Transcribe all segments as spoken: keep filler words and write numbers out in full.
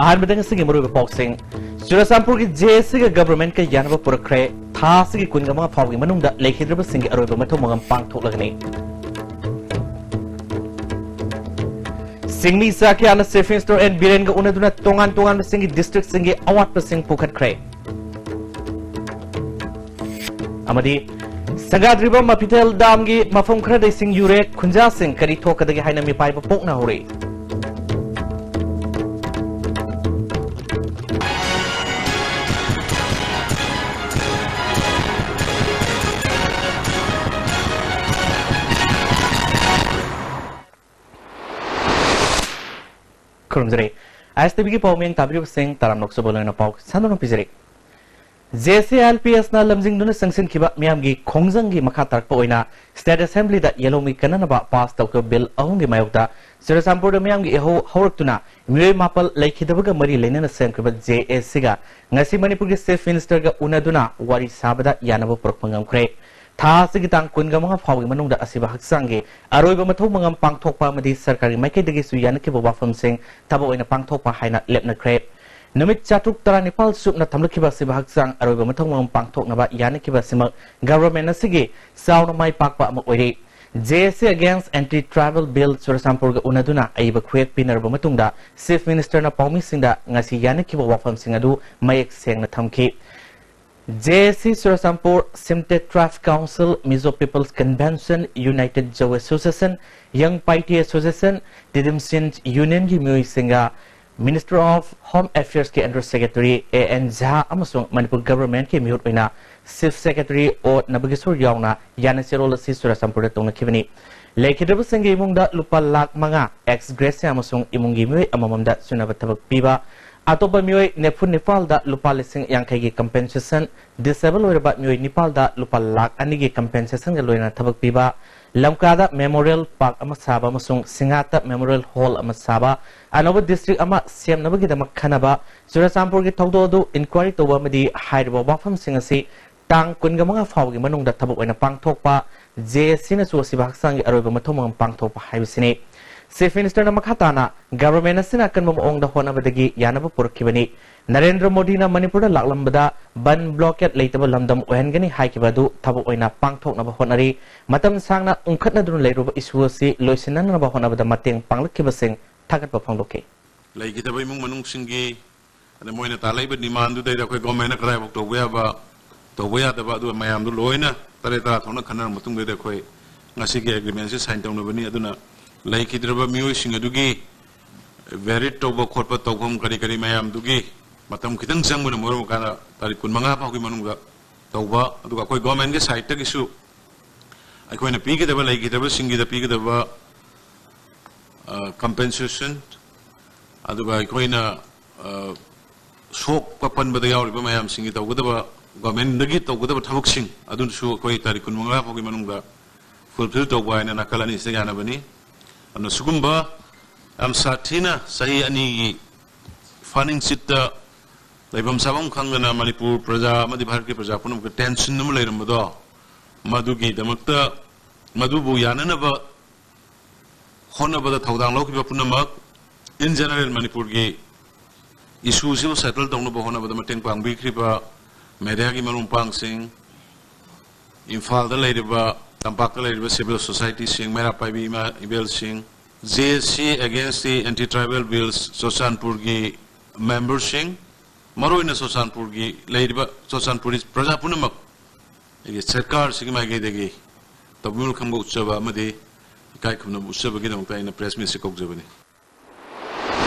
ꯑꯍꯥꯟꯕꯗ ꯉꯁꯤꯒꯤ ꯃꯔꯨꯑꯣꯏꯕ ꯄꯥꯎꯁꯤꯡ꯫ ꯆꯨꯔꯆꯥꯟꯄꯨꯔꯒꯤ ꯖꯦ ꯑꯦꯁ ꯁꯤꯒ ꯒꯚꯔꯟꯃꯦꯟꯠꯀ ꯌꯥꯅꯕ ꯄꯨꯔꯛꯈ꯭ꯔꯦ꯫ ꯊꯥ ꯑꯁꯤꯒꯤ ꯀꯨꯟꯒ ꯃꯉꯥ ꯐꯥꯎꯒꯤ ꯃꯅꯨꯡꯗ ꯂꯩꯈꯤꯗ꯭ꯔꯕꯁꯤꯡꯒꯤ ꯑꯔꯣꯏꯕ ꯃꯊꯧ ꯃꯉꯝ ꯄꯥꯡꯊꯣꯛꯂꯒꯅꯤ꯫ ꯁꯤꯡꯃꯤ ꯆꯥꯀꯤꯌꯥꯅ Chief Minister ꯑꯦꯟ ꯕꯤꯔꯦꯟꯒ ꯎꯅꯗꯨꯅ ꯇꯣꯉꯥꯟ ꯇꯣꯉꯥꯟꯕꯁꯤꯡꯒꯤ ꯗꯤꯁꯇ꯭ꯔꯤꯛꯁꯤꯡꯒꯤ ꯑꯋꯥꯠꯄꯁꯤꯡ ꯄꯨꯈꯠꯈ꯭ꯔꯦ꯫ ꯑꯃꯗꯤ ꯁꯪꯒꯥꯗ꯭ꯔꯤꯕ ꯃꯐꯤꯊꯦꯜ ꯗꯥꯝꯒꯤ ꯃꯐꯝ ꯈꯔꯗ ꯏꯁꯤꯡ ꯌꯨꯔꯦ, ꯈꯨꯟꯖꯥꯁꯤꯡ ꯀꯔꯤ ꯊꯣꯛꯀꯗꯒꯦ ꯍꯥꯏꯅ ꯃꯤꯄꯥꯏꯕ ꯄꯣꯛꯅꯍꯧꯔꯦ꯫ ꯈꯨꯔꯨꯝꯖꯔꯤ꯫ ꯑꯥꯏ ꯑꯦꯁ ꯇꯤ ꯚꯤꯒꯤ ꯄꯥꯎ ꯃꯤꯌꯦꯡ ꯇꯥꯕꯤꯔꯤꯕꯁꯤꯡ ꯇꯔꯥꯝꯅ ꯑꯣꯛꯆꯕ ꯂꯣꯏꯅ ꯄꯥꯎ ꯁꯟꯗꯣꯛꯅ ꯄꯤꯖꯔꯤ꯫ J S C I L P ꯑꯦꯁꯅ ꯂꯝꯖꯤꯡꯗꯨꯅ ꯆꯪꯁꯤꯟꯈꯤꯕ ꯃꯤꯌꯥꯝꯒꯤ ꯈꯣꯡꯖꯪꯒꯤ ꯃꯈꯥ ꯇꯥꯔꯛꯄ ꯑꯣꯏꯅ ꯁ꯭ꯇꯦꯠ ꯑꯦꯁꯦꯝꯕ꯭ꯂꯤꯗ ꯌꯦꯜꯍꯧꯃꯤ ꯀꯟꯅꯅꯕ ꯄꯥꯁ ꯇꯧꯈꯤꯕ ꯕꯤꯜ ꯑꯍꯨꯝꯒꯤ ꯃꯥꯌꯣꯛꯇ ꯆꯨꯔꯆꯥꯟꯄꯨꯔꯗ ꯃꯤꯌꯥꯝꯒꯤ ꯏꯍꯧ ꯍꯧꯔꯛꯇꯨꯅ ꯃꯤꯑꯣꯏ ꯃꯥꯄꯜ ꯂꯩꯈꯤꯗꯕꯒ ꯃꯔꯤ ꯂꯩꯅꯅ ꯁꯦꯝꯈꯤꯕ ꯖꯦ ꯑꯦꯁ ꯁꯤꯒ ꯉꯁꯤ ꯃꯅꯤꯄꯨꯔꯒꯤ ꯆꯤꯐ ꯃꯤꯅꯤꯁꯇꯔꯒ ꯎꯅꯗꯨꯅ ꯋꯥꯔꯤ ꯁꯥꯕꯗ ꯌꯥꯅꯕ ꯄꯨꯔꯛꯄ ꯉꯝꯈ꯭ꯔꯦ꯫ ꯊꯥ ꯑꯁꯤꯒꯤ ꯇꯥꯡ ꯀꯨꯟꯒ ꯃꯉꯥ ꯐꯥꯎꯒꯤ ꯃꯅꯨꯡꯗ ꯑꯁꯤꯕ ꯍꯛꯆꯥꯡꯒꯤ ꯑꯔꯣꯏꯕ ꯃꯊꯧ ꯃꯉꯝ ꯄꯥꯡꯊꯣꯛꯄ ꯑꯃꯗꯤ ꯁꯔꯀꯥꯔꯒꯤ ꯃꯥꯏꯀꯩꯗꯒꯤꯁꯨ ꯌꯥꯅꯈꯤꯕ ꯋꯥꯐꯝꯁꯤꯡ ꯊꯕꯛ ꯑꯣꯏꯅ ꯄꯥꯡꯊꯣꯛꯄ ꯍꯥꯏꯅ ꯂꯦꯞꯅꯈ꯭ꯔꯦ꯫ ꯅꯨꯃꯤꯠ ꯆꯥꯇ꯭ꯔꯨꯛ ꯇꯔꯥꯅꯤꯄꯥꯜ ꯆꯨꯞꯅ ꯊꯝꯂꯛꯈꯤꯕ ꯑꯁꯤꯕ ꯍꯛꯆꯥꯡ ꯑꯔꯣꯏꯕ ꯃꯊꯧ ꯃꯉꯝ ꯄꯥꯡꯊꯣꯛꯅꯕ ꯌꯥꯅꯈꯤꯕ ꯑꯁꯤꯃꯛ ꯒꯚꯔꯟꯃꯦꯟꯠ ꯑꯁꯤꯒꯤ ꯆꯥꯎꯅ ꯃꯥꯏ ꯄꯥꯛꯄ ꯑꯃ ꯑꯣꯏꯔꯤ꯫ ꯖꯦ ꯑꯦꯁ ꯁꯤ against anti tribal bill ꯆꯨꯔꯆꯥꯟꯄꯨꯔꯒ ꯎꯅꯗꯨꯅ ꯑꯏꯕ ꯈꯨꯌꯦꯛ ꯄꯤꯅꯔꯕ ꯃꯇꯨꯡꯗ ꯆꯤꯐ ꯃꯤꯅꯤꯁꯇꯔꯅ ꯄꯥꯎꯃꯤꯁꯤꯡꯗ ꯉꯁꯤ ꯌꯥꯅꯈꯤꯕ ꯋꯥꯐꯝꯁꯤꯡ ꯑꯗꯨ ꯃꯌꯦꯛ ꯁꯦꯡꯅ ꯊꯝꯈꯤ꯫ J S C Churachandpur, Simte tribe council, Mizo people's convention, united Zo association, ꯌꯪ ꯄꯥꯏꯇꯤ ꯑꯦꯁꯣꯁꯤꯌꯦꯁꯟ, ꯇꯤꯗꯤꯝ ꯁꯤꯟ ꯌꯨꯅꯤꯌꯟꯒꯤ ꯃꯤꯑꯣꯏꯁꯤꯡꯒ, ꯃꯤꯅꯤꯁꯇꯔ ꯑꯣꯐ ꯍꯣꯝ ꯑꯦꯐꯤꯌꯔꯁꯀꯤ under secretary A N Jha ꯑꯃꯁꯨꯡ ꯃꯅꯤꯄꯨꯔ ꯒꯚꯔꯟꯃꯦꯟꯠꯀꯤ ꯃꯤꯍꯨꯠ ꯑꯣꯏꯅ ꯆꯤꯐ ꯁꯦꯀ꯭ꯔꯦꯇꯔꯤ ꯑꯣ ꯅꯕꯒꯦꯁꯣꯔ ꯌꯥꯎꯅ ꯌꯥꯅ ꯆꯦꯔꯣꯜ ꯑꯁꯤ ꯆꯨꯔꯆꯥꯟꯄꯨꯔꯗ ꯇꯧꯅꯈꯤꯕꯅꯤ꯫ ꯂꯩꯈꯤꯗ꯭ꯔꯕꯁꯤꯡꯒꯤ ꯏꯃꯨꯡꯗ ꯂꯨꯄꯥ ꯂꯥꯈ ꯃꯉꯥ ex gratia ꯑꯃꯁꯨꯡ ꯏꯃꯨꯡꯒꯤ ꯃꯤꯑꯣꯏ ꯑꯃꯃꯝꯗ ꯆꯨꯅꯕ ꯊꯕꯛ ꯄꯤꯕ, ꯑꯇꯣꯞꯄ ꯃꯤꯑꯣꯏ ꯅꯤꯐꯨ ꯅꯤꯄꯥꯜꯗ ꯂꯨꯄꯥ ꯂꯤꯁꯤꯡ ꯌꯥꯡꯈꯩꯒꯤ ꯀꯝꯄꯦꯟꯁꯦꯁꯟ, ꯗꯤꯁꯦꯕꯜ ꯑꯣꯏꯔꯕ ꯃꯤꯑꯣꯏ ꯅꯤꯄꯥꯜꯗ ꯂꯨꯄꯥ ꯂꯥꯈ ꯑꯅꯤꯒꯤ ꯀꯝꯄꯦꯟꯁꯦꯁꯟꯒ ꯂꯣꯏꯅꯅ ꯊꯕꯛ ꯄꯤꯕ, ꯂꯝꯀꯥꯗ ꯃꯦꯃꯣꯔꯤꯌꯦꯜ ꯄꯥꯔꯛ ꯑꯃ ꯁꯥꯕ ꯑꯃꯁꯨꯡ ꯁꯤꯡꯉꯥꯠꯇ ꯃꯦꯃꯣꯔꯤꯌꯦꯜ ꯍꯣꯜ ꯑꯃ ꯁꯥꯕ, ꯑꯅꯧꯕ ꯗꯤꯁꯇ꯭ꯔꯤꯛ ꯑꯃ ꯁꯦꯝꯅꯕꯒꯤꯗꯃꯛ ꯈꯟꯅꯕ, ꯆꯨꯔꯆꯥꯟꯄꯨꯔꯒꯤ ꯊꯧꯗꯣꯛ ꯑꯗꯨ ꯏꯟꯀ꯭ꯋꯥꯏꯔꯤ ꯇꯧꯕ ꯑꯃꯗꯤ ꯍꯥꯏꯔꯤꯕ ꯋꯥꯐꯝꯁꯤꯡ ꯑꯁꯤ ꯇꯥꯡ ꯀꯨꯟꯒ ꯃꯉꯥ ꯐꯥꯎꯕꯒꯤ ꯃꯅꯨꯡꯗ ꯊꯕꯛ ꯑꯣꯏꯅ ꯄꯥꯡꯊꯣꯛꯄ, ꯖꯦ ꯑꯦꯁ ꯁꯤꯅꯁꯨ ꯑꯁꯤꯕ ꯍꯛꯆꯥꯡꯒꯤ ꯑꯔꯣꯏꯕ ꯃꯊꯧ ꯃꯉꯝ ꯄꯥꯡꯊꯣꯛꯄ ꯍꯥꯏꯕꯁꯤꯅꯤ꯫ Chief Ministerꯅ ꯃꯈꯥ ꯇꯥꯅ government ꯑꯁꯤꯅ ꯑꯀꯟꯕ ꯃꯑꯣꯡꯗ ꯍꯣꯠꯅꯕꯗꯒꯤ ꯌꯥꯅꯕ ꯄꯨꯔꯛꯈꯤꯕꯅꯤ꯫ ꯅꯔꯦꯟꯗ꯭ꯔ ꯃꯣꯗꯤꯅ ꯃꯅꯤꯄꯨꯔꯗ ꯂꯥꯛꯂꯝꯕꯗ ꯕꯟ blockade ꯂꯩꯇꯕ ꯂꯝꯗꯝ ꯑꯣꯏꯍꯟꯒꯅꯤ ꯍꯥꯏꯈꯤꯕ ꯑꯗꯨ ꯊꯕꯛ ꯑꯣꯏꯅ ꯄꯥꯡꯊꯣꯛꯅꯕ ꯍꯣꯠꯅꯔꯤ꯫ ꯃꯇꯝ ꯁꯥꯡꯅ ꯎꯪꯈꯠꯅꯗꯨꯅ ꯂꯩꯔꯨꯕ issue ꯑꯁꯤ ꯂꯣꯏꯁꯤꯟꯅꯅꯕ ꯍꯣꯠꯅꯕꯗ ꯃꯇꯦꯡ ꯄꯥꯡꯂꯛꯈꯤꯕꯁꯤꯡ ꯊꯥꯒꯠꯄ ꯐꯣꯡꯗꯣꯛꯈꯤ꯫ ꯂꯩꯈꯤꯗꯕ ꯏꯃꯨꯡ ꯃꯅꯨꯡꯁꯤꯡꯒꯤ, ꯑꯗ ꯃꯣꯏꯅ ꯇꯥꯜꯂꯛꯏꯕ demandꯗꯨꯗꯩꯗ ꯑꯩꯈꯣꯏ governmentꯅ ꯀꯗꯥꯏꯐꯥꯎ ꯇꯧꯕ ꯌꯥꯕ, ꯇꯧꯕ ꯌꯥꯗꯕ, ꯑꯗꯨ ꯃꯌꯥꯝꯗꯨ ꯂꯣꯏꯅ ꯇꯔꯦꯠ ꯇꯔꯥ ꯊꯣꯛꯅ ꯈꯟꯅꯔ ꯃꯇꯨꯡꯗꯩꯗ ꯑꯩꯈꯣꯏ ꯉꯁꯤꯒꯤ agreementꯁꯤ sign ꯇꯧꯅꯕꯅꯤ꯫ ꯑꯗꯨꯅ ꯂꯩꯈꯤꯗ꯭ꯔꯕ ꯃꯤꯑꯣꯏꯁꯤꯡ ꯑꯗꯨꯒꯤ valid ꯇꯧꯕ ꯈꯣꯠꯄ ꯇꯧꯐꯝ ꯀꯔꯤ ꯀꯔꯤ ꯃꯌꯥꯝꯗꯨꯒꯤ ꯃꯇꯝ ꯈꯤꯇꯪ ꯆꯪꯕꯅ ꯃꯔꯝ ꯑꯣꯏꯔꯀꯥꯟꯗ ꯇꯥꯔꯤꯛ ꯀꯨꯟꯃꯉꯥ ꯐꯥꯎꯒꯤ ꯃꯅꯨꯡꯗ ꯇꯧꯕ, ꯑꯗꯨꯒ ꯑꯩꯈꯣꯏ governmentꯀꯤ sideꯇꯒꯤꯁꯨ ꯑꯩꯈꯣꯏꯅ ꯄꯤꯒꯗꯕ, ꯂꯩꯈꯤꯗꯕꯁꯤꯡꯒꯤꯗ ꯄꯤꯒꯗꯕ, ꯑ, compensation, ꯑꯗꯨꯒ ꯑꯩꯈꯣꯏꯅ, ꯑ, ꯁꯣꯛꯄ ꯄꯟꯕꯗ ꯌꯥꯎꯔꯤꯕ ꯃꯌꯥꯝꯁꯤꯡꯒꯤ ꯇꯧꯒꯗꯕ, governmentꯗꯒꯤ ꯇꯧꯒꯗꯕ ꯊꯕꯛꯁꯤꯡ ꯑꯗꯨꯁꯨ ꯑꯩꯈꯣꯏ ꯇꯥꯔꯤꯛ ꯀꯨꯟꯃꯉꯥ ꯐꯥꯎꯒꯤ ꯃꯅꯨꯡꯗ fulfill ꯇꯧꯕ ꯍꯥꯏꯅ ꯅꯥꯀꯜ ꯑꯅꯤꯁꯤꯗ ꯌꯥꯅꯕꯅꯤ꯫ ꯑꯗꯨꯅ ꯁꯤꯒꯨꯝꯕ ꯌꯥꯝ ꯁꯥꯊꯤꯅ ꯆꯍꯤ ꯑꯅꯤꯒꯤ ꯐꯥꯅꯤꯡ ꯆꯤꯠꯇ ꯂꯩꯐꯝ ꯆꯥꯐꯝ ꯈꯪꯗꯅ ꯃꯅꯤꯄꯨꯔ ꯄ꯭ꯔꯖꯥ ꯑꯃꯗꯤ ꯚꯥꯔꯠꯀꯤ ꯄ꯭ꯔꯖꯥ ꯄꯨꯝꯅꯃꯛꯇ tension ꯑꯃ ꯂꯩꯔꯝꯕꯗꯣ, ꯃꯗꯨꯒꯤꯗꯃꯛꯇ, ꯃꯗꯨꯕꯨ ꯌꯥꯅꯅꯕ ꯍꯣꯠꯅꯕꯗ ꯊꯧꯗꯥꯡ ꯂꯧꯈꯤꯕ ꯄꯨꯝꯅꯃꯛ, in general ꯃꯅꯤꯄꯨꯔꯒꯤ issueꯁꯤꯕꯨ settle ꯇꯧꯅꯕ ꯍꯣꯠꯅꯕꯗ ꯃꯇꯦꯡ ꯄꯥꯡꯕꯤꯈ꯭ꯔꯤꯕ mediaꯒꯤ ꯃꯔꯨꯞ ꯃꯄꯥꯡꯁꯤꯡ, ꯏꯝꯐꯥꯜꯗ ꯂꯩꯔꯤꯕ, ꯇꯝꯄꯥꯛꯇ ꯂꯩꯔꯤꯕ civil societyꯁꯤꯡ, ꯃꯩꯔꯥ ꯄꯥꯏꯕꯤ ꯏꯃꯥ ꯏꯕꯦꯜꯁꯤꯡ, JAC against the anti tribal bills ꯆꯨꯔꯆꯥꯟꯄꯨꯔꯒꯤ memberꯁꯤꯡ, ꯃꯔꯨꯑꯣꯏꯅ ꯆꯨꯔꯆꯥꯟꯄꯨꯔꯒꯤ ꯂꯩꯔꯤꯕ ꯆꯨꯔꯆꯥꯟꯄꯨꯔꯤ ꯄ꯭ꯔꯖꯥ ꯄꯨꯝꯅꯃꯛ ꯑꯩꯒꯤ ꯁꯔꯀꯥꯔꯁꯤꯒꯤ ꯃꯥꯏꯀꯩꯗꯒꯤ ꯇꯧꯕꯤꯃꯜ ꯈꯪꯕ ꯎꯠꯆꯕ ꯑꯃꯗꯤ ꯏꯀꯥꯏ ꯈꯨꯝꯅꯕ ꯎꯠꯆꯕꯒꯤꯗꯃꯛꯇ ꯑꯩꯅ press meetꯁꯤ ꯀꯧꯖꯕꯅꯤ꯫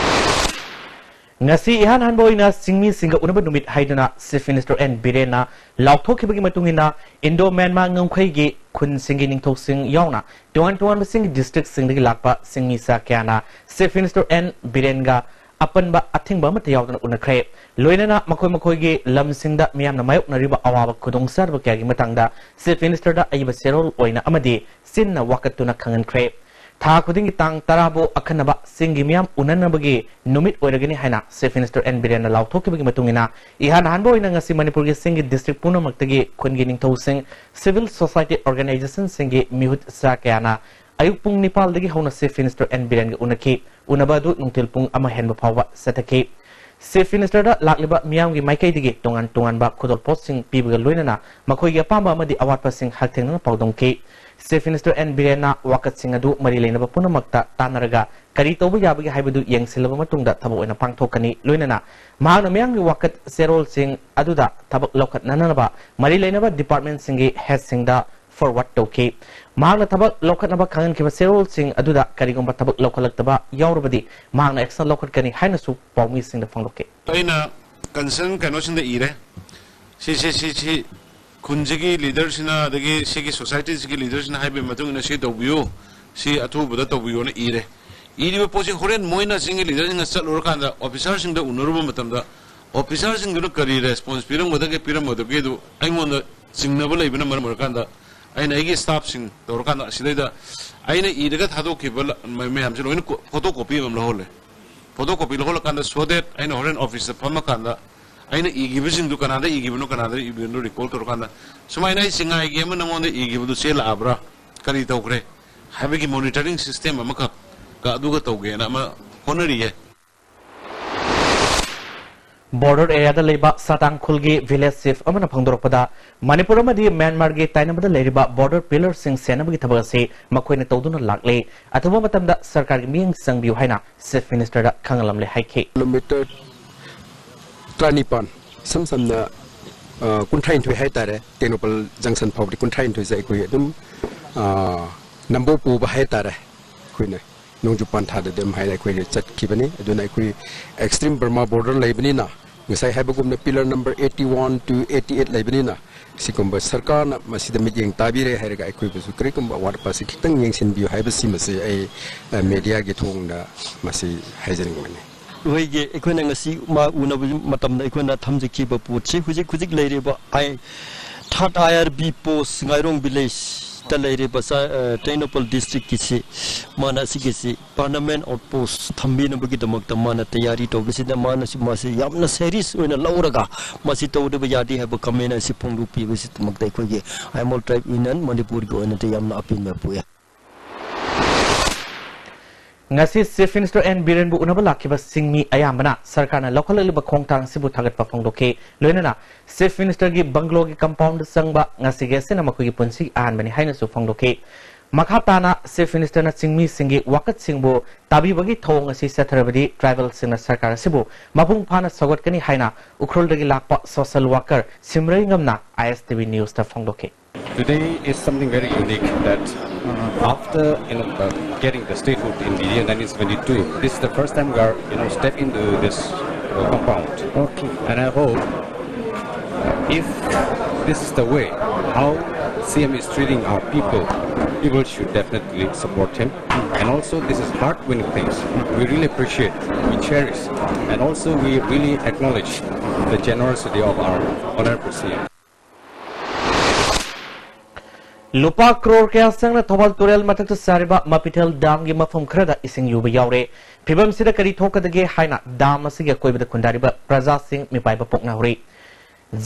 ꯉꯁꯤ ꯏꯍꯥꯟ ꯍꯥꯟꯕ ꯑꯣꯏꯅ ꯆꯤꯡꯃꯤꯁꯤꯡꯒ ꯎꯅꯕ ꯅꯨꯃꯤꯠ ꯍꯥꯏꯗꯨꯅ Chief Minister N ꯕꯤꯔꯦꯟꯅ ꯂꯥꯎꯊꯣꯛꯈꯤꯕꯒꯤ ꯃꯇꯨꯡ ꯏꯟꯅ Indo-Myanmar ꯉꯝꯈꯩꯒꯤ ꯈꯨꯟꯁꯤꯡꯒꯤ ꯅꯤꯡꯊꯧꯁꯤꯡ ꯌꯥꯎꯅ ꯇꯣꯉꯥꯟ ꯇꯣꯉꯥꯟꯕꯁꯤꯡꯒꯤ districtꯁꯤꯡꯗꯒꯤ ꯂꯥꯛꯄ ꯆꯤꯡꯃꯤ ꯆꯥ ꯀꯌꯥꯅ Chief Minister N ꯕꯤꯔꯦꯟꯒ ꯑꯄꯟꯕ ꯑꯊꯤꯡꯕ ꯑꯃꯠꯇ ꯌꯥꯎꯗꯅ ꯎꯅꯈ꯭ꯔꯦ꯫ ꯂꯣꯏꯅꯅ ꯃꯈꯣꯏ ꯃꯈꯣꯏꯒꯤ ꯂꯝꯁꯤꯡꯗ ꯃꯤꯌꯥꯝꯅ ꯃꯥꯌꯣꯛꯅꯔꯤꯕ ꯑꯋꯥꯕ ꯈꯨꯗꯣꯡꯆꯥꯗꯕ ꯀꯌꯥꯒꯤ ꯃꯇꯥꯡꯗ Chief Ministerꯗ ꯑꯏꯕ ꯆꯦꯔꯣꯜ ꯑꯣꯏꯅ ꯑꯃꯗꯤ ꯆꯤꯟꯅ ꯋꯥꯀꯠꯇꯨꯅ ꯈꯪꯍꯟꯈ꯭ꯔꯦ꯫ ꯊꯥ ꯈꯨꯗꯤꯡꯒꯤ ꯇꯥꯡ ꯇꯔꯥꯕꯨ ꯑꯈꯟꯅꯕ ꯆꯤꯡꯒꯤ ꯃꯤꯌꯥꯝ ꯎꯅꯅꯕꯒꯤ ꯅꯨꯃꯤꯠ ꯑꯣꯏꯔꯒꯅꯤ ꯍꯥꯏꯅ Chief Minister N ꯕꯤꯔꯦꯟꯅ ꯂꯥꯎꯊꯣꯛꯈꯤꯕꯒꯤ ꯃꯇꯨꯡ ꯏꯟꯅ, ꯏꯍꯥꯟ ꯍꯥꯟꯕ ꯑꯣꯏꯅ ꯉꯁꯤ ꯃꯅꯤꯄꯨꯔꯒꯤ ꯆꯤꯡꯒꯤ district ꯄꯨꯝꯅꯃꯛꯇꯒꯤ ꯈꯨꯟꯒꯤ ꯅꯤꯡꯊꯧꯁꯤꯡ, civil society organizationꯁꯤꯡꯒꯤ ꯃꯤꯍꯨꯠ ꯆꯥ ꯀꯌꯥꯅ ꯑꯌꯨꯛ ꯄꯨꯡ ꯅꯤꯄꯥꯜꯗꯒꯤ ꯍꯧꯅ Chief Minister N ꯕꯤꯔꯦꯟꯒ ꯎꯅꯈꯤ꯫ ꯎꯅꯕ ꯑꯗꯨ ꯅꯨꯡꯊꯤꯜ ꯄꯨꯡ ꯑꯃ ꯍꯦꯟꯕ ꯐꯥꯎꯕ ꯆꯠꯊꯈꯤ꯫ Chief Ministerꯗ ꯂꯥꯛꯂꯤꯕ ꯃꯤꯌꯥꯝꯒꯤ ꯃꯥꯏꯀꯩꯗꯒꯤ ꯇꯣꯉꯥꯟ ꯇꯣꯉꯥꯟꯕ ꯈꯨꯗꯣꯜꯄꯣꯠꯁꯤꯡ ꯄꯤꯕꯒ ꯂꯣꯏꯅꯅ ꯃꯈꯣꯏꯒꯤ ꯑꯄꯥꯝꯕ ꯑꯃꯗꯤ ꯑꯋꯥꯠꯄꯁꯤꯡ ꯍꯛꯊꯦꯡꯅꯅ ꯄꯥꯎꯗꯝꯈꯤ꯫ Chief Minister N ꯕꯤꯔꯦꯟꯅ ꯋꯥꯀꯠꯁꯤꯡ ꯑꯗꯨ ꯃꯔꯤ ꯂꯩꯅꯕ ꯄꯨꯝꯅꯃꯛꯇ ꯇꯥꯟꯅꯔꯒ ꯀꯔꯤ ꯇꯧꯕ ꯌꯥꯕꯒꯦ ꯍꯥꯏꯕꯗꯨ ꯌꯦꯡꯁꯤꯜꯂꯕ ꯃꯇꯨꯡꯗ ꯊꯕꯛ ꯑꯣꯏꯅ ꯄꯥꯡꯊꯣꯛꯀꯅꯤ꯫ ꯂꯣꯏꯅꯅ ꯃꯍꯥꯛꯅ ꯃꯤꯌꯥꯝꯒꯤ ꯋꯥꯀꯠ ꯆꯦꯔꯣꯜꯁꯤꯡ ꯑꯗꯨꯗ ꯊꯕꯛ ꯂꯧꯈꯠꯅꯅꯕ ꯃꯔꯤ ꯂꯩꯅꯕ departmentꯁꯤꯡꯒꯤ headꯁꯤꯡꯗ forward ꯇꯧꯈꯤ꯫ ꯃꯍꯥꯛꯅ ꯊꯕꯛ ꯂꯧꯈꯠꯅꯕ ꯈꯪꯍꯟꯈꯤꯕ ꯆꯦꯔꯣꯜꯁꯤꯡ ꯑꯗꯨꯗ ꯀꯔꯤꯒꯨꯝꯕ ꯊꯕꯛ ꯂꯧꯈꯠꯂꯛꯇꯕ ꯌꯥꯎꯔꯕꯗꯤ ꯃꯍꯥꯛꯅ action ꯂꯧꯈꯠꯀꯅꯤ ꯍꯥꯏꯅꯁꯨ ꯄꯥꯎꯃꯤꯁꯤꯡꯗ ꯐꯣꯡꯗꯣꯛꯈꯤ꯫ ꯑꯩꯅ concern ꯀꯩꯅꯣꯁꯤꯡꯗ ꯏꯔꯦ꯫ ꯁꯤ, ꯁꯤ, ꯁꯤ, ꯁꯤ ꯈꯨꯟꯁꯤꯒꯤ leaderꯁꯤꯅ ꯑꯗꯒꯤ ꯁꯤꯒꯤ societyꯁꯤꯒꯤ leaderꯁꯤꯅ ꯍꯥꯏꯕꯒꯤ ꯃꯇꯨꯡ ꯏꯟꯅ ꯁꯤ ꯇꯧꯕꯤꯌꯨ, ꯁꯤ ꯑꯊꯨꯕꯗ ꯇꯧꯕꯤꯌꯨꯅ ꯏꯔꯦ꯫ ꯏꯔꯤꯕ ꯄꯣꯠꯁꯤ ꯍꯣꯔꯦꯟ ꯃꯣꯏꯅ ꯆꯤꯡꯒꯤ leaderꯁꯤꯡꯅ ꯆꯠꯂꯨꯔꯀꯥꯟꯗ officerꯁꯤꯡꯗ ꯎꯅꯔꯨꯕ ꯃꯇꯝꯗ officerꯁꯤꯡꯗꯨꯅ ꯀꯔꯤ response ꯄꯤꯔꯝꯒꯗꯒꯦ, ꯄꯤꯔꯝꯃꯣꯏꯗꯒꯦꯗꯨ ꯑꯩꯉꯣꯟꯗ ꯆꯤꯡꯅꯕ ꯂꯩꯕꯅ ꯃꯔꯝ ꯑꯣꯏꯔꯀꯥꯟꯗ ꯑꯩꯅ ꯑꯩꯒꯤ staffꯁꯤꯡ ꯇꯧꯔꯀꯥꯟꯗ ꯑꯁꯤꯗꯩꯗ ꯑꯩꯅ ꯏꯔꯒ ꯊꯥꯗꯣꯛꯈꯤꯕ ꯂ-, ꯃ-, ꯃꯌꯥꯝꯁꯦ ꯂꯣꯏꯅ ꯀꯣ-, photocopy ꯑꯃ ꯂꯧꯍꯜꯂꯦ꯫ Photocopy ꯂꯧꯍꯜꯂꯀꯥꯟꯗ so that ꯑꯩꯅ ꯍꯣꯔꯦꯟ officeꯇ ꯐꯝꯃꯀꯥꯟꯗ ꯑꯩꯅ ꯏꯈꯤꯕꯁꯤꯡꯗꯨ ꯀꯅꯥꯗ ꯏꯈꯤꯕꯅꯣ, ꯀꯅꯥꯗ ꯏꯈꯤꯕꯅꯣ recall ꯇꯧꯔꯀꯥꯟꯗ ꯁꯨꯃꯥꯏꯅ ꯑꯩ ꯆꯤꯡꯉꯥꯏꯒꯤ ꯑꯃ ꯅꯉꯣꯟꯗ ꯏꯈꯤꯕꯗꯨ ꯆꯦꯜꯂꯛꯑꯕ꯭ꯔꯥ, ꯀꯔꯤ ꯇꯧꯈ꯭ꯔꯦ ꯍꯥꯏꯕꯒꯤ monitoring system ꯑꯃꯈꯛ ꯀ ꯑꯗꯨꯒ ꯇꯧꯒꯦꯅ ꯑꯃ ꯍꯣꯠꯅꯔꯤꯌꯦ꯫ Border areaꯗ ꯂꯩꯕ ꯁꯥꯇꯥꯡ ꯈꯨꯜꯒꯤ village chief ꯑꯃꯅ ꯐꯣꯡꯗꯣꯔꯛꯄꯗ, ꯃꯅꯤꯄꯨꯔ ꯑꯃꯗꯤ ꯃ꯭ꯌꯥꯟꯃꯥꯔꯒꯤ ꯇꯥꯏꯅꯕꯗ ꯂꯩꯔꯤꯕ border pillarꯁꯤꯡ ꯁꯦꯟꯅꯕꯒꯤ ꯊꯕꯛ ꯑꯁꯤ ꯃꯈꯣꯏꯅ ꯇꯧꯗꯨꯅ ꯂꯥꯛꯂꯤ꯫ ꯑꯊꯨꯕ ꯃꯇꯝꯗ ꯁꯔꯀꯥꯔꯒꯤ ꯃꯤꯠꯌꯦꯡ ꯆꯪꯕꯤꯌꯨ ꯍꯥꯏꯅ Chief Ministerꯗ ꯈꯪꯍꯜꯂꯝꯂꯦ ꯍꯥꯏꯈꯤ꯫ ꯀꯤꯂꯣꯃꯤꯇꯔ ꯇꯔꯥꯅꯤꯄꯥꯟ, ꯏꯁꯝ ꯁꯝꯅ, ꯑ, ꯀꯨꯟꯊ꯭ꯔꯥꯅꯤꯊꯣꯏ ꯍꯥꯏꯇꯥꯔꯦ, ꯇꯦꯡꯅꯧꯄꯜ junction ꯐꯥꯎꯕꯗꯤ ꯀꯨꯟꯊ꯭ꯔꯥꯅꯤꯊꯣꯏꯁꯦ ꯑꯩꯈꯣꯏ ꯑꯗꯨꯝ, ꯑ, ꯅꯝꯕꯣꯜ ꯄꯨꯕ ꯍꯥꯏꯇꯥꯔꯦ꯫ ꯑꯩꯈꯣꯏꯅ ꯅꯣꯡꯖꯨ ꯄꯟꯊꯥꯗꯗꯤ ꯑꯗꯨꯝ ꯍꯥꯏꯅ ꯑꯩꯈꯣꯏ ꯆꯠꯈꯤꯕꯅꯤ꯫ ꯑꯗꯨꯅ ꯑꯩꯈꯣꯏ extreme Burma border ꯂꯩꯕꯅꯤꯅ, ꯉꯁꯥꯏ ꯍꯥꯏꯕꯒꯨꯝꯅ pillar number eighty one to eighty eight ꯂꯩꯕꯅꯤꯅ, ꯁꯤꯒꯨꯝꯕ ꯁꯔꯀꯥꯔꯅ ꯃꯁꯤꯗ ꯃꯤꯠꯌꯦꯡ ꯇꯥꯕꯤꯔꯦ ꯍꯥꯏꯔꯒ ꯑꯩꯈꯣꯏꯕꯨꯁꯨ ꯀꯔꯤꯒꯨꯝꯕ ꯑꯋꯥꯠ ꯑꯄꯥꯁꯤ ꯈꯤꯇꯪ ꯌꯦꯡꯁꯤꯟꯕꯤꯌꯨ ꯍꯥꯏꯕꯁꯤꯃꯁꯤ ꯑꯩ, ꯑ, mediaꯒꯤ ꯊꯣꯡꯗ ꯃꯁꯤ ꯍꯥꯏꯖꯅꯤꯡꯕꯅꯤ꯫ ꯑꯩꯈꯣꯏꯒꯤ, ꯑꯩꯈꯣꯏꯅ ꯉꯁꯤ ꯃꯥ ꯎꯅꯕ ꯃꯇꯝꯗ ꯑꯩꯈꯣꯏꯅ ꯊꯝꯖꯈꯤꯕ ꯄꯣꯠꯁꯤ ꯍꯧꯖꯤꯛ, ꯍꯧꯖꯤꯛ ꯂꯩꯔꯤꯕ I-, third I R B post ꯉꯥꯏꯔꯣꯡ villageꯇ ꯂꯩꯔꯤꯕ ꯆ-, ꯑ, ꯇꯦꯡꯅꯧꯄꯜ districtꯀꯤꯁꯤ ꯃꯥꯅ ꯑꯁꯤꯒꯤꯁꯤ permanent outpost ꯊꯝꯕꯤꯅꯕꯒꯤꯗꯃꯛꯇ ꯃꯥꯅ ꯇꯌꯥꯔꯤ ꯇꯧꯕꯁꯤꯗ ꯃꯥꯅꯁꯨ ꯃꯥꯁꯤ ꯌꯥꯝꯅ serious ꯑꯣꯏꯅ ꯂꯧꯔꯒ ꯃꯁꯤ ꯇꯧꯗꯕ ꯌꯥꯗꯦ ꯍꯥꯏꯕ comment ꯑꯁꯤ ꯐꯣꯡꯗꯣꯛꯄꯤꯕꯁꯤꯗꯃꯛꯇ ꯑꯩꯈꯣꯏꯒꯤ ꯑꯥꯏꯃꯣꯜ tribe union ꯃꯅꯤꯄꯨꯔꯒꯤ ꯑꯣꯏꯅꯗꯤ ꯌꯥꯝꯅ ꯑꯄꯦꯟꯕ ꯄꯣꯛꯏ꯫ ꯉꯁꯤ Chief Minister ꯑꯦꯟ ꯕꯤꯔꯦꯟꯕꯨ ꯎꯅꯕ ꯂꯥꯛꯈꯤꯕ ꯆꯤꯡꯃꯤ ꯑꯌꯥꯝꯕꯅ ꯁꯔꯀꯥꯔꯅ ꯂꯧꯈꯠꯂꯛꯂꯤꯕ ꯈꯣꯡꯊꯥꯡ ꯑꯁꯤꯕꯨ ꯊꯥꯒꯠꯄ ꯐꯣꯡꯗꯣꯛꯈꯤ꯫ ꯂꯣꯏꯅꯅ Chief Ministerꯒꯤ bungalow ꯒꯤ compound ꯗ ꯆꯪꯕ ꯉꯁꯤꯒꯤ ꯑꯁꯤꯅ ꯃꯈꯣꯏꯒꯤ ꯄꯨꯟꯁꯤꯒꯤ ꯑꯍꯥꯟꯕꯅꯤ ꯍꯥꯏꯅꯁꯨ ꯐꯣꯡꯗꯣꯛꯈꯤ꯫ ꯃꯈꯥ ꯇꯥꯅ Chief Ministerꯅ ꯆꯤꯡꯃꯤꯁꯤꯡꯒꯤ ꯋꯥꯀꯠꯁꯤꯡꯕꯨ ꯇꯥꯕꯤꯕꯒꯤ ꯊꯧꯑꯣꯡ ꯑꯁꯤ ꯆꯠꯊꯔꯕꯗꯤ tribalꯁꯤꯡꯅ ꯁꯔꯀꯥꯔ ꯑꯁꯤꯕꯨ ꯃꯄꯨꯡ ꯐꯥꯅ ꯁꯧꯒꯠꯀꯅꯤ ꯍꯥꯏꯅ ꯎꯈ꯭ꯔꯨꯜꯗꯒꯤ ꯂꯥꯛꯄ social worker ꯁꯤꯝꯔꯩꯉꯝꯅ ISTV Newsꯇ ꯐꯣꯡꯗꯣꯛꯈꯤ꯫ Today is something very unique that after, you know, uh, getting the statehood in the year nineteen seventy-two, this is the first time we are, you know, step into this uh, compound. Okay. And I hope if this is the way how C M is treating our people, people should definitely support him. And also, this is heart-winning things. We really appreciate, we cherish, and also we really acknowledge the generosity of our Honorable C M. ꯂꯨꯄꯥ ꯀ꯭ꯔꯣꯔ ꯀꯌꯥ ꯆꯪꯅ ꯊꯧꯕꯥꯜ ꯇꯨꯔꯦꯜ ꯃꯊꯛꯇ ꯁꯥꯔꯤꯕ ꯃꯄꯤꯊꯦꯜ ꯗꯥꯝꯒꯤ ꯃꯐꯝ ꯈꯔꯗ ꯏꯁꯤꯡ ꯌꯨꯕ ꯌꯥꯎꯔꯦ꯫ ꯐꯤꯚꯝꯁꯤꯗ ꯀꯔꯤ ꯊꯣꯛꯀꯗꯒꯦ ꯍꯥꯏꯅ ꯗꯥꯝ ꯑꯁꯤꯒꯤ ꯑꯀꯣꯏꯕꯗ ꯈꯨꯟꯗꯥꯔꯤꯕ ꯄ꯭ꯔꯖꯥꯁꯤꯡ ꯃꯤꯄꯥꯏꯕ ꯄꯣꯛꯅꯍꯧꯔꯤ꯫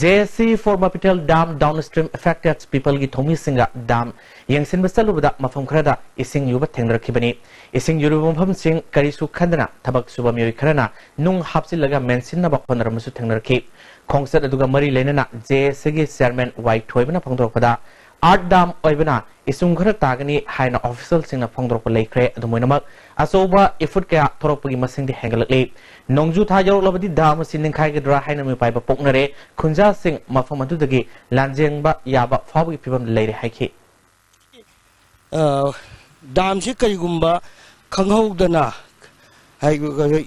J A C for Mapitel Dam Downstream Affected Peopleꯒꯤ ꯊꯧꯃꯤꯁꯤꯡꯒ ꯗꯥꯝ ꯌꯦꯡꯁꯤꯟꯕ ꯆꯠꯂꯨꯕꯗ ꯃꯐꯝ ꯈꯔꯗ ꯏꯁꯤꯡ ꯌꯨꯕ ꯊꯦꯡꯅꯔꯛꯈꯤꯕꯅꯤ꯫ ꯏꯁꯤꯡ ꯌꯨꯔꯤꯕ ꯃꯐꯝꯁꯤꯡ ꯀꯔꯤꯁꯨ ꯈꯟꯗꯅ ꯊꯕꯛ ꯁꯨꯕ ꯃꯤꯑꯣꯏ ꯈꯔꯅ ꯅꯨꯡ ꯍꯥꯞꯆꯤꯜꯂꯒ ꯃꯦꯟꯁꯤꯟꯅꯕ ꯍꯣꯠꯅꯔꯝꯕꯁꯨ ꯊꯦꯡꯅꯔꯛꯈꯤ꯫ ꯈꯣꯡꯆꯠ ꯑꯗꯨꯒ ꯃꯔꯤ ꯂꯩꯅꯅ J A Cꯒꯤ chairman ꯋꯥꯏ ꯊꯣꯏꯕꯅ ꯐꯣꯡꯗꯣꯔꯛꯄꯗ, ꯑꯥꯔꯠ ꯗꯥꯝ ꯑꯣꯏꯕꯅ ꯏꯁꯨꯡ ꯈꯔ ꯇꯥꯒꯅꯤ ꯍꯥꯏꯅ officialꯁꯤꯡꯅ ꯐꯣꯡꯗꯣꯔꯛꯄ ꯂꯩꯈ꯭ꯔꯦ꯫ ꯑꯗꯨꯝ ꯑꯣꯏꯅꯃꯛ, ꯑꯆꯧꯕ ꯏꯐꯨꯠ ꯀꯌꯥ ꯊꯣꯔꯛꯄꯒꯤ ꯃꯁꯤꯡꯗꯤ ꯍꯦꯟꯒꯠꯂꯛꯂꯤ꯫ ꯅꯣꯡꯖꯨ ꯊꯥ ꯌꯧꯔꯛꯂꯕꯗꯤ ꯗꯥꯝ ꯑꯁꯤ ꯅꯤꯡꯈꯥꯏꯒꯗ꯭ꯔꯥ ꯍꯥꯏꯅ ꯃꯤꯄꯥꯏꯕ ꯄꯣꯛꯅꯔꯦ꯫ ꯈꯨꯟꯖꯥꯁꯤꯡ ꯃꯐꯝ ꯑꯗꯨꯗꯒꯤ ꯂꯥꯟꯖꯦꯟꯕ ꯌꯥꯕ ꯐꯥꯎꯕꯒꯤ ꯐꯤꯕꯝꯗ ꯂꯩꯔꯦ ꯍꯥꯏꯈꯤ꯫ ꯑ, ꯗꯥꯝꯁꯤ ꯀꯔꯤꯒꯨꯝꯕ ꯈꯪꯍꯧꯗꯅ ꯍꯥꯏ-,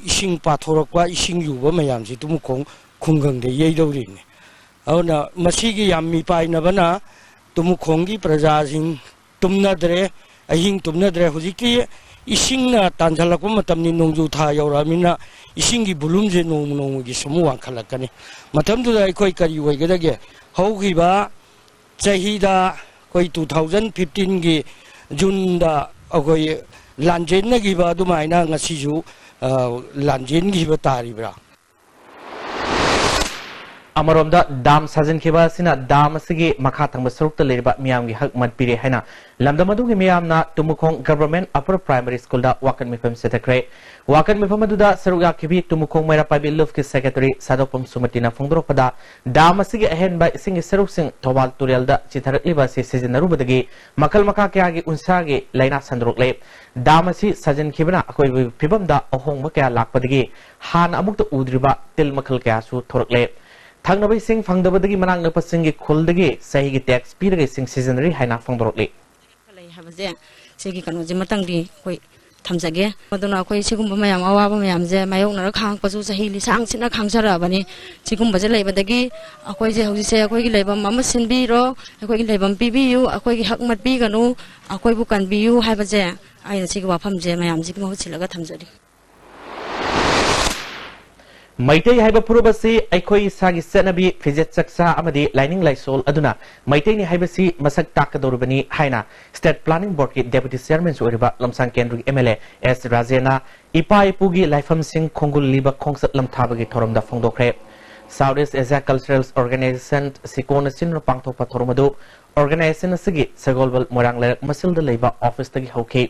ꯏꯁꯤꯡ ꯄꯥꯊꯣꯔꯛꯄ, ꯏꯁꯤꯡ ꯌꯨꯕ ꯃꯌꯥꯝꯁꯤ ꯇꯨꯃꯨꯈꯣꯡ ꯈꯨꯡꯒꯪꯗ ꯌꯩꯗꯧꯔꯤꯕꯅꯤ꯫ ꯑꯗꯨꯅ ꯃꯁꯤꯒꯤ ꯌꯥꯝ ꯃꯤꯄꯥꯏꯅꯕꯅ ꯇꯨꯃꯨꯈꯣꯡꯒꯤ ꯄ꯭ꯔꯖꯥꯁꯤꯡ ꯇꯨꯝꯅꯗ꯭ꯔꯦ, ꯑꯍꯤꯡ ꯇꯨꯝꯅꯗ꯭ꯔꯦ꯫ ꯍꯧꯖꯤꯛꯇꯤ ꯏꯁꯤꯡꯅ ꯇꯥꯟꯁꯤꯜꯂꯛꯄ ꯃꯇꯝꯅꯤ, ꯅꯣꯡꯖꯨ ꯊꯥ ꯌꯧꯔꯛꯑꯃꯤꯅ ꯏꯁꯤꯡꯒꯤ volumeꯁꯦ ꯅꯣꯡꯃ ꯅꯣꯡꯃꯒꯤ ꯁꯨꯝ ꯋꯥꯡꯈꯠꯂꯛꯀꯅꯤ꯫ ꯃꯇꯝꯗꯨꯗ ꯑꯩꯈꯣꯏ ꯀꯔꯤ ꯑꯣꯏꯒꯗꯒꯦ? ꯍꯧꯈꯤꯕ ꯆꯍꯤꯗ ꯑꯩꯈꯣꯏ two thousand fifteenꯒꯤ Juneꯗ ꯑꯩꯈꯣꯏ ꯂꯥꯟꯖꯦꯟꯅꯈꯤꯕ ꯑꯗꯨꯃꯥꯏꯅ ꯉꯁꯤꯁꯨ, ꯑ, ꯂꯥꯟꯖꯦꯟꯈꯤꯕ ꯇꯥꯔꯤꯕ꯭ꯔꯥ? ꯑꯃꯔꯣꯝꯗ, ꯗꯥꯝ ꯁꯥꯖꯤꯟꯈꯤꯕ ꯑꯁꯤꯅ ꯗꯥꯝ ꯑꯁꯤꯒꯤ ꯃꯈꯥ ꯊꯪꯕ ꯁꯔꯨꯛꯇ ꯂꯩꯔꯤꯕ ꯃꯤꯌꯥꯝꯒꯤ ꯍꯛ ꯃꯠ ꯄꯤꯔꯦ ꯍꯥꯏꯅ ꯂꯝꯗꯝ ꯑꯗꯨꯒꯤ ꯃꯤꯌꯥꯝꯅ ꯇꯨꯃꯨꯈꯣꯡ Government Upper Primary Schoolꯗ ꯋꯥꯀꯠ ꯃꯤꯐꯝ ꯆꯠꯊꯈ꯭ꯔꯦ꯫ ꯋꯥꯀꯠ ꯃꯤꯐꯝ ꯑꯗꯨꯗ ꯁꯔꯨꯛ ꯌꯥꯈꯤꯕꯤ ꯇꯨꯃꯨꯈꯣꯡ ꯃꯩꯔꯥ ꯄꯥꯏꯕꯤ ꯂꯨꯞꯀꯤ Secretary ꯁꯥꯗꯣꯛꯄꯝ ꯁꯨꯃꯇꯤꯅ ꯐꯣꯡꯗꯣꯔꯛꯄꯗ, ꯗꯥꯝ ꯑꯁꯤꯒꯤ ꯑꯍꯦꯟꯕ ꯏꯁꯤꯡꯒꯤ ꯁꯔꯨꯛꯁꯤꯡ ꯊꯧꯕꯥꯜ ꯇꯨꯔꯦꯜꯗ ꯆꯤꯊꯔꯛꯂꯤꯕ ꯑꯁꯤ ꯁꯤꯖꯤꯟꯅꯔꯨꯕꯗꯒꯤ ꯃꯈꯜ ꯃꯈꯥ ꯀꯌꯥꯒꯤ ꯎꯟꯁꯥꯒꯤ ꯂꯥꯏꯅꯥ ꯁꯟꯗꯣꯔꯛꯂꯦ꯫ ꯗꯥꯝ ꯑꯁꯤ ꯁꯥꯖꯤꯟꯈꯤꯕꯅ ꯑꯀꯣꯏꯕꯒꯤ ꯐꯤꯕꯝꯗ ꯑꯍꯣꯡꯕ ꯀꯌꯥ ꯂꯥꯛꯄꯗꯒꯤ ꯍꯥꯟꯅ ꯑꯃꯨꯛꯇ ꯎꯗ꯭ꯔꯤꯕ ꯇꯤꯜ ꯃꯈꯜ ꯀꯌꯥꯁꯨ ꯊꯣꯔꯛꯂꯦ꯫ ꯊꯛꯅꯕ ꯏꯁꯤꯡ ꯐꯪꯗꯕꯗꯒꯤ ꯃꯅꯥꯛ ꯅꯛꯄꯁꯤꯡꯒꯤ ꯈꯨꯜꯗꯒꯤ ꯆꯍꯤꯒꯤ tax ꯄꯤꯔꯒ ꯏꯁꯤꯡ ꯁꯤꯖꯤꯟꯅꯔꯤ ꯍꯥꯏꯅ ꯐꯣꯡꯗꯣꯔꯛꯂꯤ꯫ ꯂꯩ ꯍꯥꯏꯕꯁꯦ, ꯁꯤꯒꯤ ꯀꯩꯅꯣꯁꯤꯃꯇꯪꯗꯤ ꯑꯩꯈꯣꯏ ꯊꯝꯖꯒꯦ꯫ ꯑꯗꯨꯅ ꯑꯩꯈꯣꯏ ꯁꯤꯒꯨꯝꯕ ꯃꯌꯥꯝ, ꯑꯋꯥꯕ ꯃꯌꯥꯝꯁꯦ ꯃꯥꯌꯣꯛꯅꯔ ꯈꯥꯡꯉꯛꯄꯁꯨ ꯆꯍꯤ ꯂꯤꯁꯥꯡ ꯁꯤꯠꯅ ꯈꯥꯡꯖꯔꯛꯑꯕꯅꯤ꯫ ꯁꯤꯒꯨꯝꯕꯁꯦ ꯂꯩꯕꯗꯒꯤ ꯑꯩꯈꯣꯏꯁꯦ ꯍꯧꯖꯤꯛꯁꯦ ꯑꯩꯈꯣꯏꯒꯤ ꯂꯩꯐꯝ ꯑꯃ ꯁꯤꯟꯕꯤꯔꯣ, ꯑꯩꯈꯣꯏꯒꯤ ꯂꯩꯐꯝ ꯄꯤꯕꯤꯌꯨ, ꯑꯩꯈꯣꯏꯒꯤ ꯍꯛ ꯃꯠꯄꯤꯒꯅꯨ, ꯑꯩꯈꯣꯏꯕꯨ ꯀꯟꯕꯤꯌꯨ ꯍꯥꯏꯕꯁꯦ ꯑꯩꯅ ꯁꯤꯒꯤ ꯋꯥꯐꯝꯁꯦ ꯃꯌꯥꯝꯁꯤꯒꯤ ꯃꯍꯨꯠ ꯁꯤꯜꯂꯒ ꯊꯝꯖꯔꯤ꯫ ꯃꯩꯇꯩ ꯍꯥꯏꯕ ꯐꯨꯔꯨꯞ ꯑꯁꯤ ꯑꯩꯈꯣꯏ ꯏꯁꯥꯒꯤ ꯆꯠꯅꯕꯤ, ꯐꯤꯖꯦꯠ ꯆꯛꯆꯥ ꯑꯃꯗꯤ ꯂꯥꯏꯅꯤꯡ ꯂꯥꯏꯁꯣꯜ ꯑꯗꯨꯅ ꯃꯩꯇꯩꯅꯤ ꯍꯥꯏꯕꯁꯤ ꯃꯁꯛ ꯇꯥꯛꯀꯗꯧꯔꯤꯕꯅꯤ ꯍꯥꯏꯅ State Planning Boardꯀꯤ Deputy Chairmanꯁꯨ ꯑꯣꯏꯔꯤꯕ ꯂꯝꯁꯥꯡ ꯀꯦꯟꯗ꯭ꯔꯒꯤ MLA ꯑꯦꯁ ꯔꯥꯖꯦꯟꯅ ꯏꯄꯥ ꯏꯄꯨꯒꯤ ꯂꯥꯏꯐꯝꯁꯤꯡ ꯈꯣꯡꯒꯨꯜ ꯂꯤꯕ ꯈꯣꯡꯆꯠ ꯂꯝꯊꯥꯕꯒꯤ ꯊꯧꯔꯝꯗ ꯐꯣꯡꯗꯣꯛꯈ꯭ꯔꯦ꯫ South East Asia Cultural Organization, ꯁꯤꯀꯣꯅ ꯁꯤꯟꯗꯨꯅ ꯄꯥꯡꯊꯣꯛꯄ ꯊꯧꯔꯝ ꯑꯗꯨ organization ꯑꯁꯤꯒꯤ ꯁꯒꯣꯜꯕꯜ ꯃꯣꯏꯔꯥꯡ ꯂꯩꯔꯛ ꯃꯁꯤꯜꯗ ꯂꯩꯕ officeꯇꯒꯤ ꯍꯧꯈꯤ꯫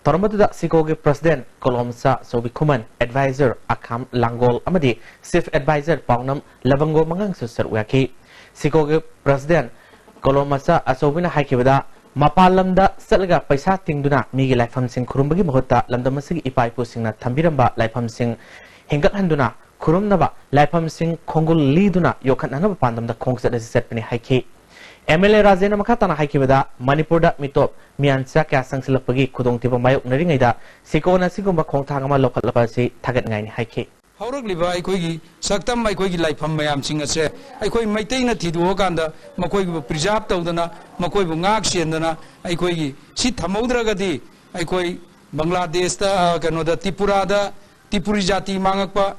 ꯊꯧꯔꯝ ꯑꯗꯨꯗ ꯁꯤꯀꯣꯒꯤ President ꯀꯣꯂꯣꯝꯆꯥ ꯆꯧꯕꯤꯈꯨꯃꯟ, Advisor ꯑꯈꯥꯝ ꯂꯥꯡꯒꯣꯜ ꯑꯃꯗꯤ Chief Advisor ꯄꯥꯎꯅꯝ ꯂꯕꯪꯒꯣ ꯃꯉꯥꯡꯁꯨ ꯁꯔꯨꯛ ꯌꯥꯈꯤ꯫ ꯁꯤꯀꯣꯒꯤ President ꯀꯣꯂꯣꯝꯆꯥ ꯑꯆꯧꯕꯤꯅ ꯍꯥꯏꯈꯤꯕꯗ, ꯃꯄꯥꯟ ꯂꯝꯗ ꯆꯠꯂꯒ ꯄꯩꯁꯥ ꯇꯤꯡꯗꯨꯅ ꯃꯤꯒꯤ ꯂꯥꯏꯐꯝꯁꯤꯡ ꯈꯨꯔꯨꯝꯕꯒꯤ ꯃꯍꯨꯠꯇ ꯂꯝꯗꯝ ꯑꯁꯤꯒꯤ ꯏꯄꯥ ꯏꯄꯨꯁꯤꯡꯅ ꯊꯝꯕꯤꯔꯝꯕ ꯂꯥꯏꯐꯝꯁꯤꯡ ꯍꯤꯡꯒꯠꯍꯟꯗꯨꯅ ꯈꯨꯔꯨꯝꯅꯕ ꯂꯥꯏꯐꯝꯁꯤꯡ ꯈꯣꯡꯒꯨꯜ ꯂꯤꯗꯨꯅ ꯌꯣꯛꯈꯠꯅꯅꯕ ꯄꯥꯟꯗꯝꯗ ꯈꯣꯡꯆꯠ ꯑꯁꯤ ꯆꯠꯄꯅꯤ ꯍꯥꯏꯈꯤ꯫ MLA ꯔꯥꯖꯦꯟꯅ ꯃꯈꯥ ꯇꯥꯅ ꯍꯥꯏꯈꯤꯕꯗ, ꯃꯅꯤꯄꯨꯔꯗ ꯃꯤꯇꯣꯞ ꯃꯤꯌꯥꯟꯆꯥ ꯀꯌꯥ ꯆꯪꯁꯤꯜꯂꯛꯄꯒꯤ ꯈꯨꯗꯣꯡꯊꯤꯕ ꯃꯥꯌꯣꯛꯅꯔꯤꯉꯩꯗ ꯁꯤꯀꯣꯅ ꯑꯁꯤꯒꯨꯝꯕ ꯈꯣꯡꯊꯥꯡ ꯑꯃ ꯂꯧꯈꯠꯂꯛꯄ ꯑꯁꯤ ꯊꯥꯒꯠꯅꯤꯡꯉꯥꯏꯅꯤ ꯍꯥꯏꯈꯤ꯫ ꯍꯧꯔꯛꯂꯤꯕ ꯑꯩꯈꯣꯏꯒꯤ ꯁꯛꯇꯝ, ꯑꯩꯈꯣꯏꯒꯤ ꯂꯥꯏꯐꯝ ꯃꯌꯥꯝꯁꯤꯡ ꯑꯁꯦ ꯑꯩꯈꯣꯏ ꯃꯩꯇꯩꯅ ꯊꯤꯗꯣꯛꯑꯀꯥꯟꯗ ꯃꯈꯣꯏꯕꯨ preserve ꯇꯧꯗꯅ, ꯃꯈꯣꯏꯕꯨ ꯉꯥꯛ ꯁꯦꯟꯗꯅ, ꯑꯩꯈꯣꯏꯒꯤ ꯁꯤ ꯊꯝꯍꯧꯗ꯭ꯔꯒꯗꯤ ꯑꯩꯈꯣꯏ ꯕꯪꯒ꯭ꯂꯥꯗꯦꯁꯇ, ꯑ, ꯀꯩꯅꯣꯗ, ꯇ꯭ꯔꯤꯄꯨꯔꯥꯗ ꯇ꯭ꯔꯤꯄꯨꯔꯤ ꯖꯥꯇꯤ ꯃꯥꯡꯉꯛꯄ,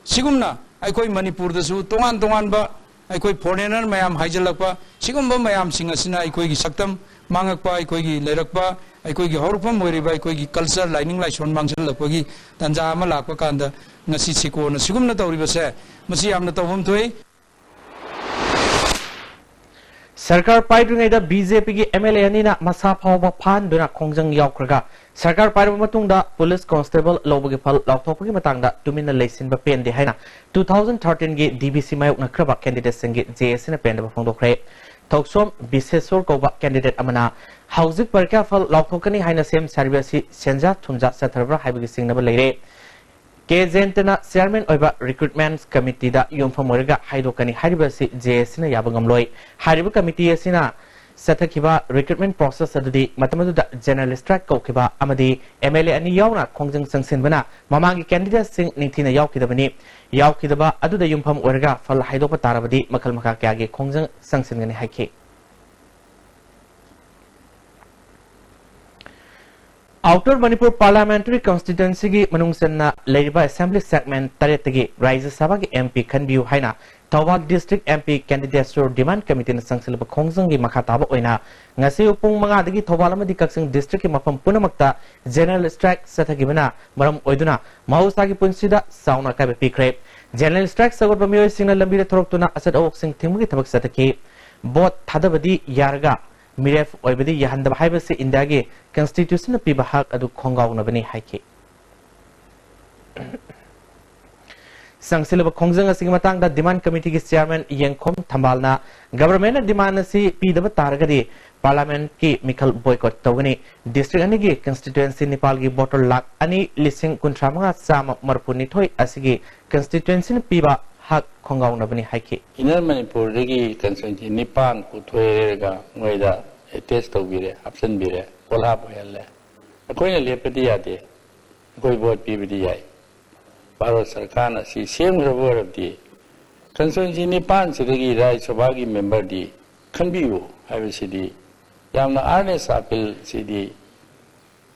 ꯁꯤꯒꯨꯝꯅ ꯑꯩꯈꯣꯏ ꯃꯅꯤꯄꯨꯔꯗꯁꯨ ꯇꯣꯉꯥꯟ ꯇꯣꯉꯥꯟꯕ ꯑꯩꯈꯣꯏ foreigner ꯃꯌꯥꯝ ꯍꯥꯏꯖꯤꯜꯂꯛꯄ, ꯁꯤꯒꯨꯝꯕ ꯃꯌꯥꯝꯁꯤꯡ ꯑꯁꯤꯅ ꯑꯩꯈꯣꯏꯒꯤ ꯁꯛꯇꯝ ꯃꯥꯡꯉꯛꯄ, ꯑꯩꯈꯣꯏꯒꯤ ꯂꯩꯔꯛꯄ, ꯑꯩꯈꯣꯏꯒꯤ ꯍꯧꯔꯛꯐꯝ ꯑꯣꯏꯔꯤꯕ ꯑꯩꯈꯣꯏꯒꯤ culture, ꯂꯥꯏꯅꯤꯡ ꯂꯥꯏꯁꯣꯟ ꯃꯥꯡꯁꯤꯜꯂꯛꯄꯒꯤ ꯇꯥꯟꯖꯥ ꯑꯃ ꯂꯥꯛꯄ ꯀꯥꯟꯗ ꯉꯁꯤ ꯁꯤꯀꯣꯅ ꯁꯤꯒꯨꯝꯅ ꯇꯧꯔꯤꯕꯁꯦ, ꯃꯁꯤ ꯌꯥꯝꯅ ꯇꯧꯐꯝ ꯊꯣꯛꯏ꯫ ꯁꯔꯀꯥꯔ ꯄꯥꯏꯗ꯭ꯔꯤꯉꯩꯗ ꯕꯤ ꯖꯦ ꯄꯤꯒꯤ ꯑꯦꯝ ꯑꯦꯜ ꯑꯦ ꯑꯅꯤꯅ ꯃꯁꯥ ꯐꯥꯎꯕ ꯐꯥꯍꯟꯗꯨꯅ ꯈꯣꯡꯖꯪ ꯌꯥꯎꯈ꯭ꯔꯒ, ꯁꯔꯀꯥꯔ ꯄꯥꯏꯔꯕ ꯃꯇꯨꯡꯗ ꯄꯨꯂꯤꯁ ꯀꯣꯟꯁꯇꯦꯕꯜ ꯂꯧꯕꯒꯤ ꯐꯜ ꯂꯥꯎꯊꯣꯛꯄꯒꯤ ꯃꯇꯥꯡꯗ ꯇꯨꯃꯤꯟꯅ ꯂꯩꯁꯤꯟꯕ ꯄꯦꯟꯗꯦ ꯍꯥꯏꯅ two thousand thirteen ꯒꯤ D V C ꯃꯥꯌꯣꯛꯅꯈ꯭ꯔꯕ ꯀꯦꯟꯗꯤꯗꯦꯠꯁꯤꯡꯒꯤ J A C ꯅ ꯄꯦꯟꯗꯕ ꯐꯣꯡꯗꯣꯛꯈ꯭ꯔꯦ꯫ ꯊꯧꯁꯣꯝ ꯕꯤꯁꯦꯁꯣꯔ ꯀꯧꯕ ꯀꯦꯟꯗꯤꯗꯦꯠ ꯑꯃꯅ ꯍꯧꯖꯤꯛ ꯄꯔꯤꯈ꯭ꯌꯥ ꯐꯜ ꯂꯥꯎꯊꯣꯛꯀꯅꯤ ꯍꯥꯏꯅ ꯁꯦꯝ ꯁꯥꯔꯤꯕ ꯑꯁꯤ ꯁꯦꯟꯖꯥ ꯊꯨꯝꯖꯥ ꯆꯠꯊꯔꯕ꯭ꯔꯥ ꯍꯥꯏꯕꯒꯤ ꯆꯤꯡꯅꯕ ꯂꯩꯔꯦ꯫ ꯀꯦ ꯖꯌꯟꯇꯅ ꯆꯤꯌꯥꯔꯃꯦꯟ ꯑꯣꯏꯕ ꯔꯤꯀ꯭ꯔꯨꯠꯃꯦꯟꯠ ꯀꯃꯤꯇꯤꯗ ꯌꯨꯝꯐꯝ ꯑꯣꯏꯔꯒ ꯍꯥꯏꯗꯣꯛꯀꯅꯤ ꯍꯥꯏꯔꯤꯕ ꯑꯁꯤ J A C ꯅ ꯌꯥꯕ ꯉꯝꯂꯣꯏ꯫ ꯍꯥꯏꯔꯤꯕ ꯀꯃꯤꯇꯤ ꯑꯁꯤꯅ ꯆꯠꯊꯈꯤꯕ ꯔꯤꯀ꯭ꯔꯨꯠꯃꯦꯟꯠ ꯄ꯭ꯔꯣꯁꯦꯁ ꯑꯗꯨꯗꯤ ꯃꯇꯝ ꯑꯗꯨꯗ ꯖꯦꯅꯔꯦꯜ ꯁ꯭ꯇ꯭ꯔꯥꯏꯛ ꯀꯧꯈꯤꯕ ꯑꯃꯗꯤ ꯑꯦꯝ ꯑꯦꯜ ꯑꯦ ꯑꯅꯤ ꯌꯥꯎꯅ ꯈꯣꯡꯖꯪ ꯆꯪꯁꯤꯟꯕꯅ ꯃꯃꯥꯡꯒꯤ ꯀꯦꯟꯗꯤꯗꯦꯠꯁꯤꯡ ꯅꯤꯡꯊꯤꯅ ꯌꯥꯎꯈꯤꯗꯕꯅꯤ꯫ ꯌꯥꯎꯈꯤꯗꯕ ꯑꯗꯨꯗ ꯌꯨꯝꯐꯝ ꯑꯣꯏꯔꯒ ꯐꯜ ꯍꯥꯏꯗꯣꯛꯄ ꯇꯥꯔꯕꯗꯤ ꯃꯈꯜ ꯃꯈꯥ ꯀꯌꯥꯒꯤ ꯈꯣꯡꯖꯪ ꯆꯪꯁꯤꯟꯒꯅꯤ ꯍꯥꯏꯈꯤ꯫ ꯑꯥꯎꯇꯔ ꯃꯅꯤꯄꯨꯔ ꯄꯥꯔꯂꯤꯌꯥꯃꯦꯟꯇꯔꯤ ꯀꯟꯁꯇꯤꯇ꯭ꯋꯦꯟꯁꯤꯒꯤ ꯃꯅꯨꯡ ꯆꯟꯅ ꯂꯩꯔꯤꯕ ꯑꯦꯁꯦꯝꯕ꯭ꯂꯤ ꯁꯦꯒꯃꯦꯟꯠ ꯇꯔꯦꯠꯇꯒꯤ ꯔꯥꯖ꯭ꯌ ꯁꯚꯥꯒꯤ M P ꯈꯟꯕꯤꯌꯨ ꯍꯥꯏꯅ Thoubal district M P candidate ꯁꯨꯔ ꯗꯤꯃꯥꯟ ꯀꯃꯤꯇꯤꯅ ꯆꯪꯁꯤꯜꯂꯕ ꯈꯣꯡꯖꯪꯒꯤ ꯃꯈꯥ ꯇꯥꯕ ꯑꯣꯏꯅ ꯉꯁꯤ ꯑꯌꯨꯛ ꯄꯨꯡ ꯃꯉꯥꯗꯒꯤ ꯊꯧꯕꯥꯜ ꯑꯃꯗꯤ ꯀꯛꯆꯤꯡ ꯗꯤꯁꯇ꯭ꯔꯤꯛꯀꯤ ꯃꯐꯝ ꯄꯨꯝꯅꯃꯛꯇ ꯖꯦꯅꯔꯦꯜ ꯁ꯭ꯇ꯭ꯔꯥꯏꯛ ꯆꯠꯊꯈꯤꯕꯅ ꯃꯔꯝ ꯑꯣꯏꯗꯨꯅ ꯃꯍꯧꯁꯥꯒꯤ ꯄꯨꯟꯁꯤꯗ ꯆꯥꯎꯅ ꯑꯀꯥꯏꯕ ꯄꯤꯈ꯭ꯔꯦ꯫ ꯖꯦꯅꯔꯦꯜ ꯁ꯭ꯇ꯭ꯔꯥꯏꯛ ꯁꯧꯒꯠꯄ ꯃꯤꯑꯣꯏꯁꯤꯡꯅ ꯂꯝꯕꯤꯗ ꯊꯣꯔꯛꯇꯨꯅ ꯑꯆꯠ ꯑꯋꯣꯛꯁꯤꯡ ꯊꯤꯡꯕꯒꯤ ꯊꯕꯛ ꯆꯠꯊꯈꯤ꯫ ꯚꯣꯠ ꯊꯥꯗꯕꯗꯤ ꯌꯥꯔꯒ ꯃꯤꯔꯦꯞ ꯑꯣꯏꯕꯗꯤ ꯌꯥꯍꯟꯗꯕ ꯍꯥꯏꯕꯁꯤ ꯏꯟꯗꯤꯌꯥꯒꯤ ꯀꯟꯁꯇꯤꯇ꯭ꯌꯨꯁꯟꯅ ꯄꯤꯕ ꯍꯛ ꯑꯗꯨ ꯈꯣꯡꯒꯥꯎꯅꯕꯅꯤ ꯍꯥꯏꯈꯤ꯫ ꯆꯪꯁꯤꯜꯂꯕ ꯈꯣꯡꯖꯪ ꯑꯁꯤꯒꯤ ꯃꯇꯥꯡꯗ ꯗꯤꯃꯥꯟ ꯀꯃꯤꯇꯤꯒꯤ ꯆꯤꯌꯥꯔꯃꯦꯟ ꯌꯦꯡꯈꯣꯝ ꯊꯝꯕꯥꯜꯅ ꯒꯚꯔꯟꯃꯦꯟꯠꯅ ꯗꯤꯃꯥꯟ ꯑꯁꯤ ꯄꯤꯗꯕ ꯇꯥꯔꯒꯗꯤ ꯄꯥꯔꯂꯤꯌꯥꯃꯦꯟꯠꯀꯤ ꯃꯤꯈꯜ ꯕꯣꯏꯀꯣꯠ ꯇꯧꯒꯅꯤ꯫ ꯗꯤꯁꯇ꯭ꯔꯤꯛ ꯑꯅꯤꯒꯤ ꯀꯟꯁꯇꯤꯇ꯭ꯋꯦꯟꯁꯤ ꯅꯤꯄꯥꯜꯒꯤ ꯚꯣꯇꯔ ꯂꯥꯈ ꯑꯅꯤ ꯂꯤꯁꯤꯡ ꯀꯨꯟꯊ꯭ꯔꯥ ꯃꯉꯥ ꯆꯥꯝꯃ ꯃꯔꯤꯐꯨ ꯅꯤꯊꯣꯏ ꯑꯁꯤꯒꯤ ꯀꯟꯁꯇꯤꯇ꯭ꯋꯦꯟꯁꯤꯅ ꯄꯤꯕ ꯍꯛ ꯈꯣꯡꯒꯥꯎꯅꯕꯅꯤ ꯍꯥꯏꯈꯤ꯫ ꯏꯟꯅꯔ ꯃꯅꯤꯄꯨꯔꯗꯒꯤ ꯀꯟꯁꯇꯤꯇ꯭ꯋꯦꯟꯁꯤ ꯅꯤꯄꯥꯟ ꯄꯨꯊꯣꯛꯑꯦ ꯍꯥꯏꯔꯒ ꯃꯣꯏꯗ ꯑꯦꯇꯦꯆ ꯇꯧꯕꯤꯔꯦ, ꯍꯥꯞꯆꯤꯟꯕꯤꯔꯦ, ꯄꯣꯠꯍꯥꯞ ꯑꯣꯏꯍꯜꯂꯦ꯫ ꯑꯩꯈꯣꯏꯅ ꯂꯦꯞꯄꯗꯤ ꯌꯥꯗꯦ, ꯑꯩꯈꯣꯏ ꯚꯣꯠ ꯄꯤꯕꯗꯤ ꯌꯥꯏ꯫ ꯚꯥꯔꯠ ꯁꯔꯀꯥꯔꯅ ꯁꯤ ꯁꯦꯝꯈ꯭ꯔꯕ ꯑꯣꯏꯔꯕꯗꯤ ꯀꯟꯁꯇꯤꯇ꯭ꯋꯦꯟꯁꯤ ꯅꯤꯄꯥꯟꯁꯤꯗꯒꯤ ꯔꯥꯖ꯭ꯌ ꯁꯚꯥꯒꯤ ꯃꯦꯝꯕꯔꯗꯤ ꯈꯟꯕꯤꯌꯨ ꯍꯥꯏꯕꯁꯤꯗꯤ ꯌꯥꯝꯅ ꯑꯥꯔꯅꯦꯁ ꯑꯥꯄꯤꯜ ꯁꯤꯗꯤ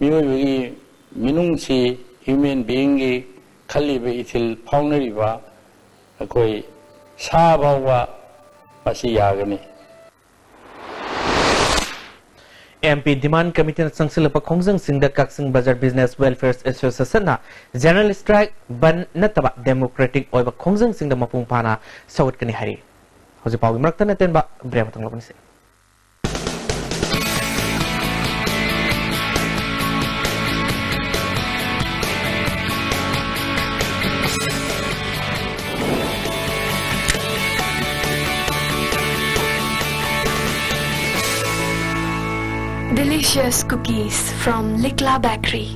ꯃꯤꯑꯣꯏꯕꯒꯤ ꯃꯤꯅꯨꯡꯁꯤ, ꯍ꯭ꯌꯨꯃꯦꯟ ꯕꯤꯌꯤꯡꯒꯤ ꯈꯜꯂꯤꯕ ꯏꯊꯤꯜ ꯐꯥꯎꯅꯔꯤꯕ ꯑꯩꯈꯣꯏ ꯁꯥ ꯐꯥꯎꯕ ꯃꯁꯤ ꯌꯥꯒꯅꯤ꯫ M P ꯗꯤꯃꯥꯟ ꯀꯃꯤꯇꯤꯅ ꯆꯪꯁꯤꯜꯂꯛꯄ ꯈꯣꯡꯖꯪꯁꯤꯡꯗ ꯀꯛꯆꯤꯡ ꯕꯖꯥꯔ ꯕꯤꯖꯤꯅꯦꯁ ꯋꯦꯜꯐꯤꯌꯔ ꯑꯦꯁꯣꯁꯤꯌꯦꯁꯟꯅ ꯖꯦꯅꯔꯦꯜ ꯁ꯭ꯇ꯭ꯔꯥꯏꯛ, ꯕꯟꯗ ꯅꯠꯇꯕ ꯗꯦꯃꯣꯀ꯭ꯔꯦꯇꯤꯛ ꯑꯣꯏꯕ ꯈꯣꯡꯖꯪꯁꯤꯡꯗ ꯃꯄꯨꯡ ꯐꯥꯅ ꯁꯧꯒꯠꯀꯅꯤ ꯍꯥꯏꯔꯤ꯫ ꯍꯧꯖꯤꯛ ꯐꯥꯎꯒꯤ ꯃꯔꯛꯇ ꯅꯇꯦꯟꯕ ꯕ꯭ꯔꯦꯛ ꯑꯃꯇꯪ ꯂꯧꯒꯅꯤꯁꯦ꯫ Delicious cookies from Likla Bakery.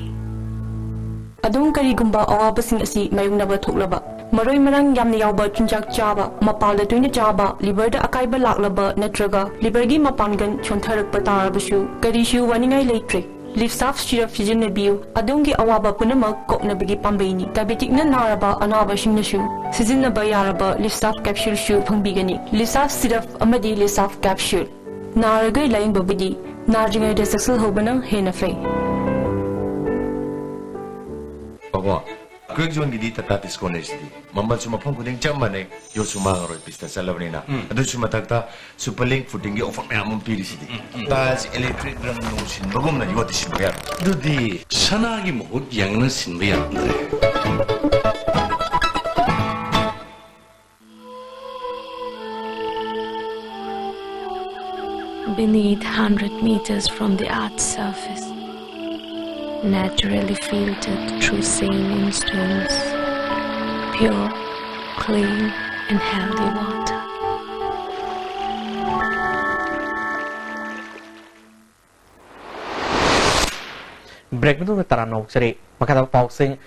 ꯑꯗꯨꯝ ꯀꯔꯤꯒꯨꯝꯕ ꯑꯋꯥꯕꯁꯤꯡ ꯑꯁꯤ ꯃꯥꯌꯣꯛꯅꯕ ꯊꯣꯛꯂꯕ, ꯃꯔꯣꯏ ꯃꯔꯥꯡ ꯌꯥꯝꯅ ꯌꯥꯎꯕ ꯆꯤꯟꯖꯥꯛ ꯆꯥꯕ, ꯃꯄꯥꯟꯗ ꯇꯣꯏꯅ ꯆꯥꯕ, ꯂꯤꯚꯔꯗ ꯑꯀꯥꯏꯕ ꯂꯥꯛꯂꯕ ꯅꯠꯇ꯭ꯔꯒ ꯂꯤꯚꯔꯒꯤ ꯃꯄꯥꯡꯒꯜ ꯁꯣꯟꯊꯔꯛꯄ ꯇꯥꯔꯕꯁꯨ ꯀꯔꯤꯁꯨ ꯋꯥꯅꯤꯡꯉꯥꯏ ꯂꯩꯇ꯭ꯔꯦ꯫ ꯂꯤꯞꯁꯥꯐ ꯁꯤꯔꯞ ꯁꯤꯖꯤꯟꯅꯕꯤꯌꯨ꯫ ꯑꯗꯣꯝꯒꯤ ꯑꯋꯥꯕ ꯄꯨꯝꯅꯃꯛ ꯀꯣꯛꯅꯕꯒꯤ ꯄꯥꯝꯕꯩꯅꯤ꯫ ꯗꯥꯏꯕꯦꯇꯤꯛꯅ ꯅꯥꯔꯕ ꯑꯅꯥꯕꯁꯤꯡꯅꯁꯨ ꯁꯤꯖꯤꯟꯅꯕ ꯌꯥꯔꯕ ꯂꯤꯞꯁꯥꯐ ꯀꯦꯞꯁꯨꯜꯁꯨ ꯐꯪꯕꯤꯒꯅꯤ꯫ ꯂꯤꯞꯁꯥꯐ ꯁꯤꯔꯞ ꯑꯃꯗꯤ ꯂꯤꯞꯁꯥꯐ ꯀꯦꯞꯁꯨꯜ꯫ ꯅꯥꯔꯒ ꯂꯥꯌꯦꯡꯕꯕꯨꯗꯤ ꯅꯥꯗ꯭ꯔꯤꯉꯩꯗ ꯆꯦꯛꯁꯤꯜꯍꯧꯕꯅ ꯍꯦꯟꯅ ꯐꯩ꯫ ꯄꯥꯕꯨꯡ, ꯀ꯭ꯋꯤꯛ ꯖꯣꯟꯒꯤꯗꯤ ꯇꯥꯇꯥ ꯗꯤꯁꯀꯥꯎꯟ ꯂꯩꯁꯤꯗꯤ꯫ ꯃꯃꯜꯁꯨ ꯃꯐꯝ ꯈꯨꯗꯤꯡ ꯆꯞ ꯃꯥꯟꯅꯩ, ꯌꯣꯠꯁꯨ ꯃꯥꯡꯉꯔꯣꯏ, ꯄꯤꯁꯇ ꯆꯠꯂꯕꯅꯤꯅ꯫ ꯎꯝ꯫ ꯑꯗꯨꯁꯨ ꯃꯊꯛꯇ ꯁꯨꯄꯔ ꯂꯤꯡ ꯐꯨꯇꯤꯡꯒꯤ ꯑꯣꯐꯔ ꯃꯌꯥꯝ ꯑꯃ ꯄꯤꯔꯤꯁꯤꯗꯤ꯫ ꯎꯝ, ꯎꯝ꯫ ꯇꯥꯏꯜꯁ ꯏꯂꯦꯛꯇ꯭ꯔꯤꯛ ꯔꯪ ꯅꯨꯡ ꯁꯤꯟꯕꯒꯨꯝꯅ ꯌꯣꯠꯇꯤ ꯁꯤꯟꯕ ꯌꯥꯔꯣꯏ꯫ ꯑꯗꯨꯗꯤ ꯁꯅꯥꯒꯤ ꯃꯍꯨꯠ ꯌꯦꯡꯅ ꯁꯤꯟꯕ ꯌꯥꯔꯝꯗ꯭ꯔꯦ꯫ Beneath, hundred meters from the earth's surface, naturally filtered through saline stones, pure, clean, and healthy water. Break ꯃꯇꯨꯡꯗ ꯇꯔꯥꯝꯅ ꯑꯣꯛꯆꯔꯤ꯫ ꯃꯈꯥ ꯇꯥꯕ ꯄꯥꯎꯁꯤꯡ꯫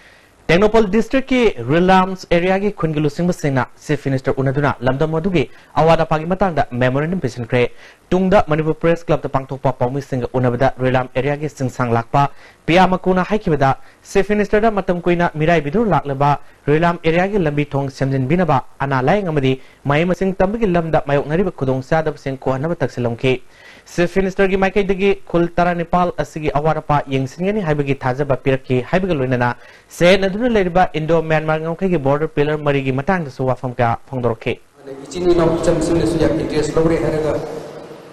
ꯇꯦꯡꯅꯧꯄꯜ ꯗꯤꯁꯇ꯭ꯔꯤꯛꯀꯤ ꯔꯤꯂꯥꯝꯁ ꯑꯦꯔꯤꯌꯥꯒꯤ ꯈꯨꯟꯒꯤ ꯂꯨꯆꯤꯡꯕꯁꯤꯡꯅ ꯆꯤꯐ ꯃꯤꯅꯤꯁꯇꯔ ꯎꯅꯗꯨꯅ ꯂꯝꯗꯝ ꯑꯗꯨꯒꯤ ꯑꯋꯥꯠ ꯑꯄꯥꯒꯤ ꯃꯇꯥꯡꯗ ꯃꯦꯃꯣꯔꯦꯟꯗꯝ ꯄꯤꯁꯤꯟꯈ꯭ꯔꯦ꯫ ꯇꯨꯡꯗ ꯃꯅꯤꯄꯨꯔ ꯄ꯭ꯔꯦꯁ ꯀ꯭ꯂꯕꯇ ꯄꯥꯡꯊꯣꯛꯄ ꯄꯥꯎꯃꯤꯁꯤꯡꯒ ꯎꯅꯕꯗ ꯔꯤꯂꯥꯝ ꯑꯦꯔꯤꯌꯥꯒꯤ ꯆꯤꯡꯁꯥꯡ ꯂꯥꯛꯄ ꯄꯤꯌꯥ ꯃꯀꯨꯅ ꯍꯥꯏꯈꯤꯕꯗ, ꯆꯤꯐ ꯃꯤꯅꯤꯁꯇꯔꯗ ꯃꯇꯝ ꯀꯨꯏꯅ ꯃꯤꯔꯥꯏꯕꯤꯗꯨꯅ ꯂꯥꯛꯂꯕ ꯔꯤꯂꯥꯝ ꯑꯦꯔꯤꯌꯥꯒꯤ ꯂꯝꯕꯤ ꯊꯣꯡ ꯁꯦꯝꯖꯤꯟꯕꯤꯅꯕ, ꯑꯅꯥ ꯂꯥꯌꯦꯡ ꯑꯃꯗꯤ ꯃꯍꯩ ꯃꯁꯤꯡ ꯇꯝꯕꯒꯤ ꯂꯝꯗ ꯃꯥꯌꯣꯛꯅꯔꯤꯕ ꯈꯨꯗꯣꯡꯆꯥꯗꯕꯁꯤꯡ ꯀꯣꯛꯍꯟꯅꯕ ꯇꯛꯁꯤꯜꯂꯝꯈꯤ꯫ ꯆꯤꯐ ꯃꯤꯅꯤꯁꯇꯔꯒꯤ ꯃꯥꯏꯀꯩꯗꯒꯤ ꯈꯨꯜ ꯇꯔꯥꯅꯤꯄꯥꯜ ꯑꯁꯤꯒꯤ ꯑꯋꯥꯠ ꯑꯄꯥ ꯌꯦꯡꯁꯤꯟꯒꯅꯤ ꯍꯥꯏꯕꯒꯤ ꯊꯥꯖꯕ ꯄꯤꯔꯛꯈꯤ ꯍꯥꯏꯕꯒ ꯂꯣꯏꯅꯅ, ꯆꯌꯦꯠꯅꯗꯨꯅ ꯂꯩꯔꯤꯕ ꯏꯟꯗꯣ ꯃ꯭ꯌꯥꯟꯃꯥꯔ ꯉꯝꯈꯩꯒꯤ ꯕꯣꯔꯗꯔ ꯄꯤꯂꯔ ꯃꯔꯤꯒꯤ ꯃꯇꯥꯡꯗꯁꯨ ꯋꯥꯐꯝ ꯀꯌꯥ ꯐꯣꯡꯗꯣꯔꯛꯈꯤ꯫ ꯏꯆꯤꯟ ꯏꯅꯥꯎ ꯏꯆꯝꯁꯤꯡꯅꯁꯨ ꯌꯥꯝ ꯏꯟꯇꯔꯦꯁ ꯂꯧꯔꯦ ꯍꯥꯏꯔꯒ,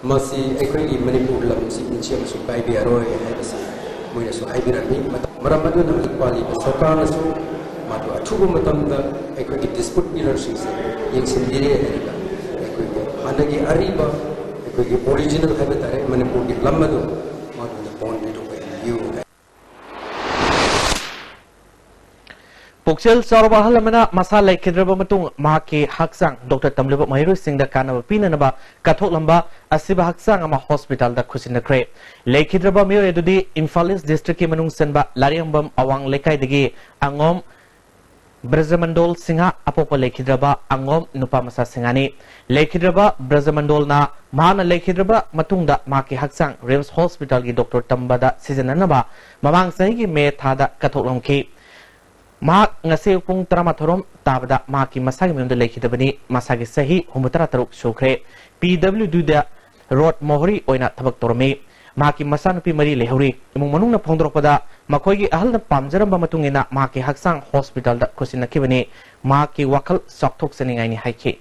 ꯃꯁꯤ ꯑꯩꯈꯣꯏꯒꯤ ꯃꯅꯤꯄꯨꯔ ꯂꯝꯁꯤ ꯏꯟꯆꯤ ꯑꯃꯁꯨ ꯀꯥꯏꯕ ꯌꯥꯔꯣꯏ ꯍꯥꯏꯕꯁꯤ ꯃꯣꯏꯅꯁꯨ ꯍꯥꯏꯕꯤꯔꯝꯃꯤ꯫ ꯃꯇꯝ, ꯃꯔꯝ ꯑꯗꯨꯅ ꯍꯧꯖꯤꯛ ꯄꯥꯜꯂꯤꯕ ꯁꯔꯀꯥꯔꯅꯁꯨ ꯃꯗꯨ ꯑꯊꯨꯕ ꯃꯇꯝꯗ ꯑꯩꯈꯣꯏꯒꯤ ꯗꯤꯁꯄ꯭ꯌꯨꯠ ꯄꯤꯂꯔꯁꯤꯡꯁꯦ ꯌꯦꯡꯁꯤꯟꯕꯤꯔꯦ ꯍꯥꯏꯔꯒ, ꯑꯩꯈꯣꯏ ꯍꯥꯟꯅꯒꯤ ꯑꯔꯤꯕ ꯑꯩꯈꯣꯏꯒꯤ ꯑꯣꯔꯤꯖꯤꯅꯦꯜ ꯍꯥꯏꯕ ꯇꯥꯔꯦ, ꯃꯅꯤꯄꯨꯔꯒꯤ ꯂꯝ ꯑꯗꯨ ꯃꯥꯉꯣꯟꯗ ꯄꯥꯎꯟ ꯄꯤꯊꯣꯛꯄ ꯍꯥꯏꯕꯤꯌꯨ꯫ ꯄꯨꯛꯆꯦꯜ ꯆꯥꯎꯔꯕ ꯑꯍꯜ ꯑꯃꯅ ꯃꯁꯥ ꯂꯩꯈꯤꯗ꯭ꯔꯕ ꯃꯇꯨꯡ ꯃꯍꯥꯛꯀꯤ ꯍꯛꯆꯥꯡ ꯗꯣꯛꯇꯔ ꯇꯝꯂꯤꯕ ꯃꯍꯩꯔꯣꯏꯁꯤꯡꯗ ꯀꯥꯟꯅꯕ ꯄꯤꯅꯅꯕ ꯀꯠꯊꯣꯛꯂꯝꯕ ꯑꯁꯤꯕ ꯍꯛꯆꯥꯡ ꯑꯃ ꯍꯣꯁꯄꯤꯇꯥꯜꯗ ꯈꯨꯠꯁꯤꯟꯅꯈ꯭ꯔꯦ꯫ ꯂꯩꯈꯤꯗ꯭ꯔꯕ ꯃꯤꯑꯣꯏ ꯑꯗꯨꯗꯤ ꯏꯝꯐꯥꯜ ꯏꯁ ꯗꯤꯁꯇ꯭ꯔꯤꯛꯀꯤ ꯃꯅꯨꯡ ꯆꯟꯕ ꯂꯥꯔꯤꯌꯥꯡꯕꯝ ꯑꯋꯥꯡ ꯂꯩꯀꯥꯏꯗꯒꯤ ꯑꯉꯣꯝ ꯕ꯭ꯔꯖꯃꯟꯗꯣꯜ ꯁꯤꯡꯍ, ꯑꯄꯣꯛꯄ ꯂꯩꯈꯤꯗ꯭ꯔꯕ ꯑꯉꯣꯝ ꯅꯨꯄꯥ ꯃꯆꯥ ꯁꯤꯡꯍꯅꯤ꯫ ꯂꯩꯈꯤꯗ꯭ꯔꯕ ꯕ꯭ꯔꯖꯃꯟꯗꯣꯜꯅ ꯃꯍꯥꯛꯅ ꯂꯩꯈꯤꯗ꯭ꯔꯕ ꯃꯇꯨꯡꯗ ꯃꯍꯥꯛꯀꯤ ꯍꯛꯆꯥꯡ ꯔꯤꯝꯁ ꯍꯣꯁꯄꯤꯇꯥꯜꯒꯤ ꯗꯣꯛꯇꯔ ꯇꯝꯕꯗ ꯁꯤꯖꯤꯟꯅꯅꯕ ꯃꯃꯥꯡ ꯆꯍꯤꯒꯤ ꯃꯦ ꯊꯥꯗ ꯀꯠꯊꯣꯛꯂꯝꯈꯤ꯫ ꯃꯍꯥꯛ ꯉꯁꯤ ꯄꯨꯡ ꯇꯔꯥꯃꯥꯊꯣꯏ ꯔꯣꯝ ꯇꯥꯕꯗ ꯃꯍꯥꯛꯀꯤ ꯃꯁꯥꯒꯤ ꯃꯌꯨꯝꯗ ꯂꯩꯈꯤꯗꯕꯅꯤ꯫ ꯃꯁꯥꯒꯤ ꯆꯍꯤ ꯍꯨꯝꯐꯨꯇꯔꯥ ꯇꯔꯨꯛ ꯁꯨꯈ꯭ꯔꯦ꯫ ꯄꯤ ꯗꯕ꯭ꯂꯤꯎ ꯗꯤꯗ ꯔꯣꯗ ꯃꯣꯍꯣꯔꯤ ꯑꯣꯏꯅ ꯊꯕꯛ ꯇꯧꯔꯝꯃꯤ꯫ ꯃꯍꯥꯛꯀꯤ ꯃꯆꯥꯅꯨꯄꯤ ꯃꯔꯤ ꯂꯩꯍꯧꯔꯤ꯫ ꯏꯃꯨꯡ ꯃꯅꯨꯡꯅ ꯐꯣꯡꯗꯣꯔꯛꯄꯗ ꯃꯈꯣꯏꯒꯤ ꯑꯍꯜꯅ ꯄꯥꯝꯖꯔꯝꯕ ꯃꯇꯨꯡ ꯏꯟꯅ ꯃꯍꯥꯛꯀꯤ ꯍꯛꯆꯥꯡ ꯍꯣꯁꯄꯤꯇꯥꯜꯗ ꯈꯨꯠꯁꯤꯟꯅꯈꯤꯕꯅꯤ꯫ ꯃꯍꯥꯛꯀꯤ ꯋꯥꯈꯜ ꯆꯥꯎꯊꯣꯛꯆꯅꯤꯡꯉꯥꯏꯅꯤ ꯍꯥꯏꯈꯤ꯫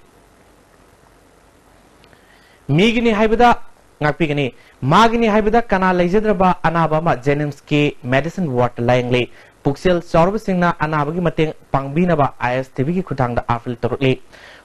ꯃꯤꯒꯤꯅꯤ ꯍꯥꯏꯕꯗ ꯉꯥꯛꯄꯤꯒꯅꯤ꯫ ꯃꯥꯒꯤꯅꯤ ꯍꯥꯏꯕꯗ ꯀꯅꯥ ꯂꯩꯖꯗ꯭ꯔꯕ ꯑꯅꯥꯕ ꯑꯃ ꯖꯦꯅꯤꯝꯁꯀꯤ ꯃꯦꯗꯤꯁꯤꯟ ꯋꯥꯔꯗ ꯂꯥꯌꯦꯡꯂꯤ꯫ ꯄꯨꯛꯆꯦꯜ ꯆꯥꯎꯔꯕꯁꯤꯡꯅ ꯑꯅꯥꯕꯒꯤ ꯃꯇꯦꯡ ꯄꯥꯡꯕꯤꯅꯕ ꯑꯥꯏ ꯑꯦꯁ ꯇꯤ ꯚꯤꯒꯤ ꯈꯨꯠꯊꯥꯡꯗ ꯑꯥꯄꯤꯜ ꯇꯧꯔꯛꯂꯤ꯫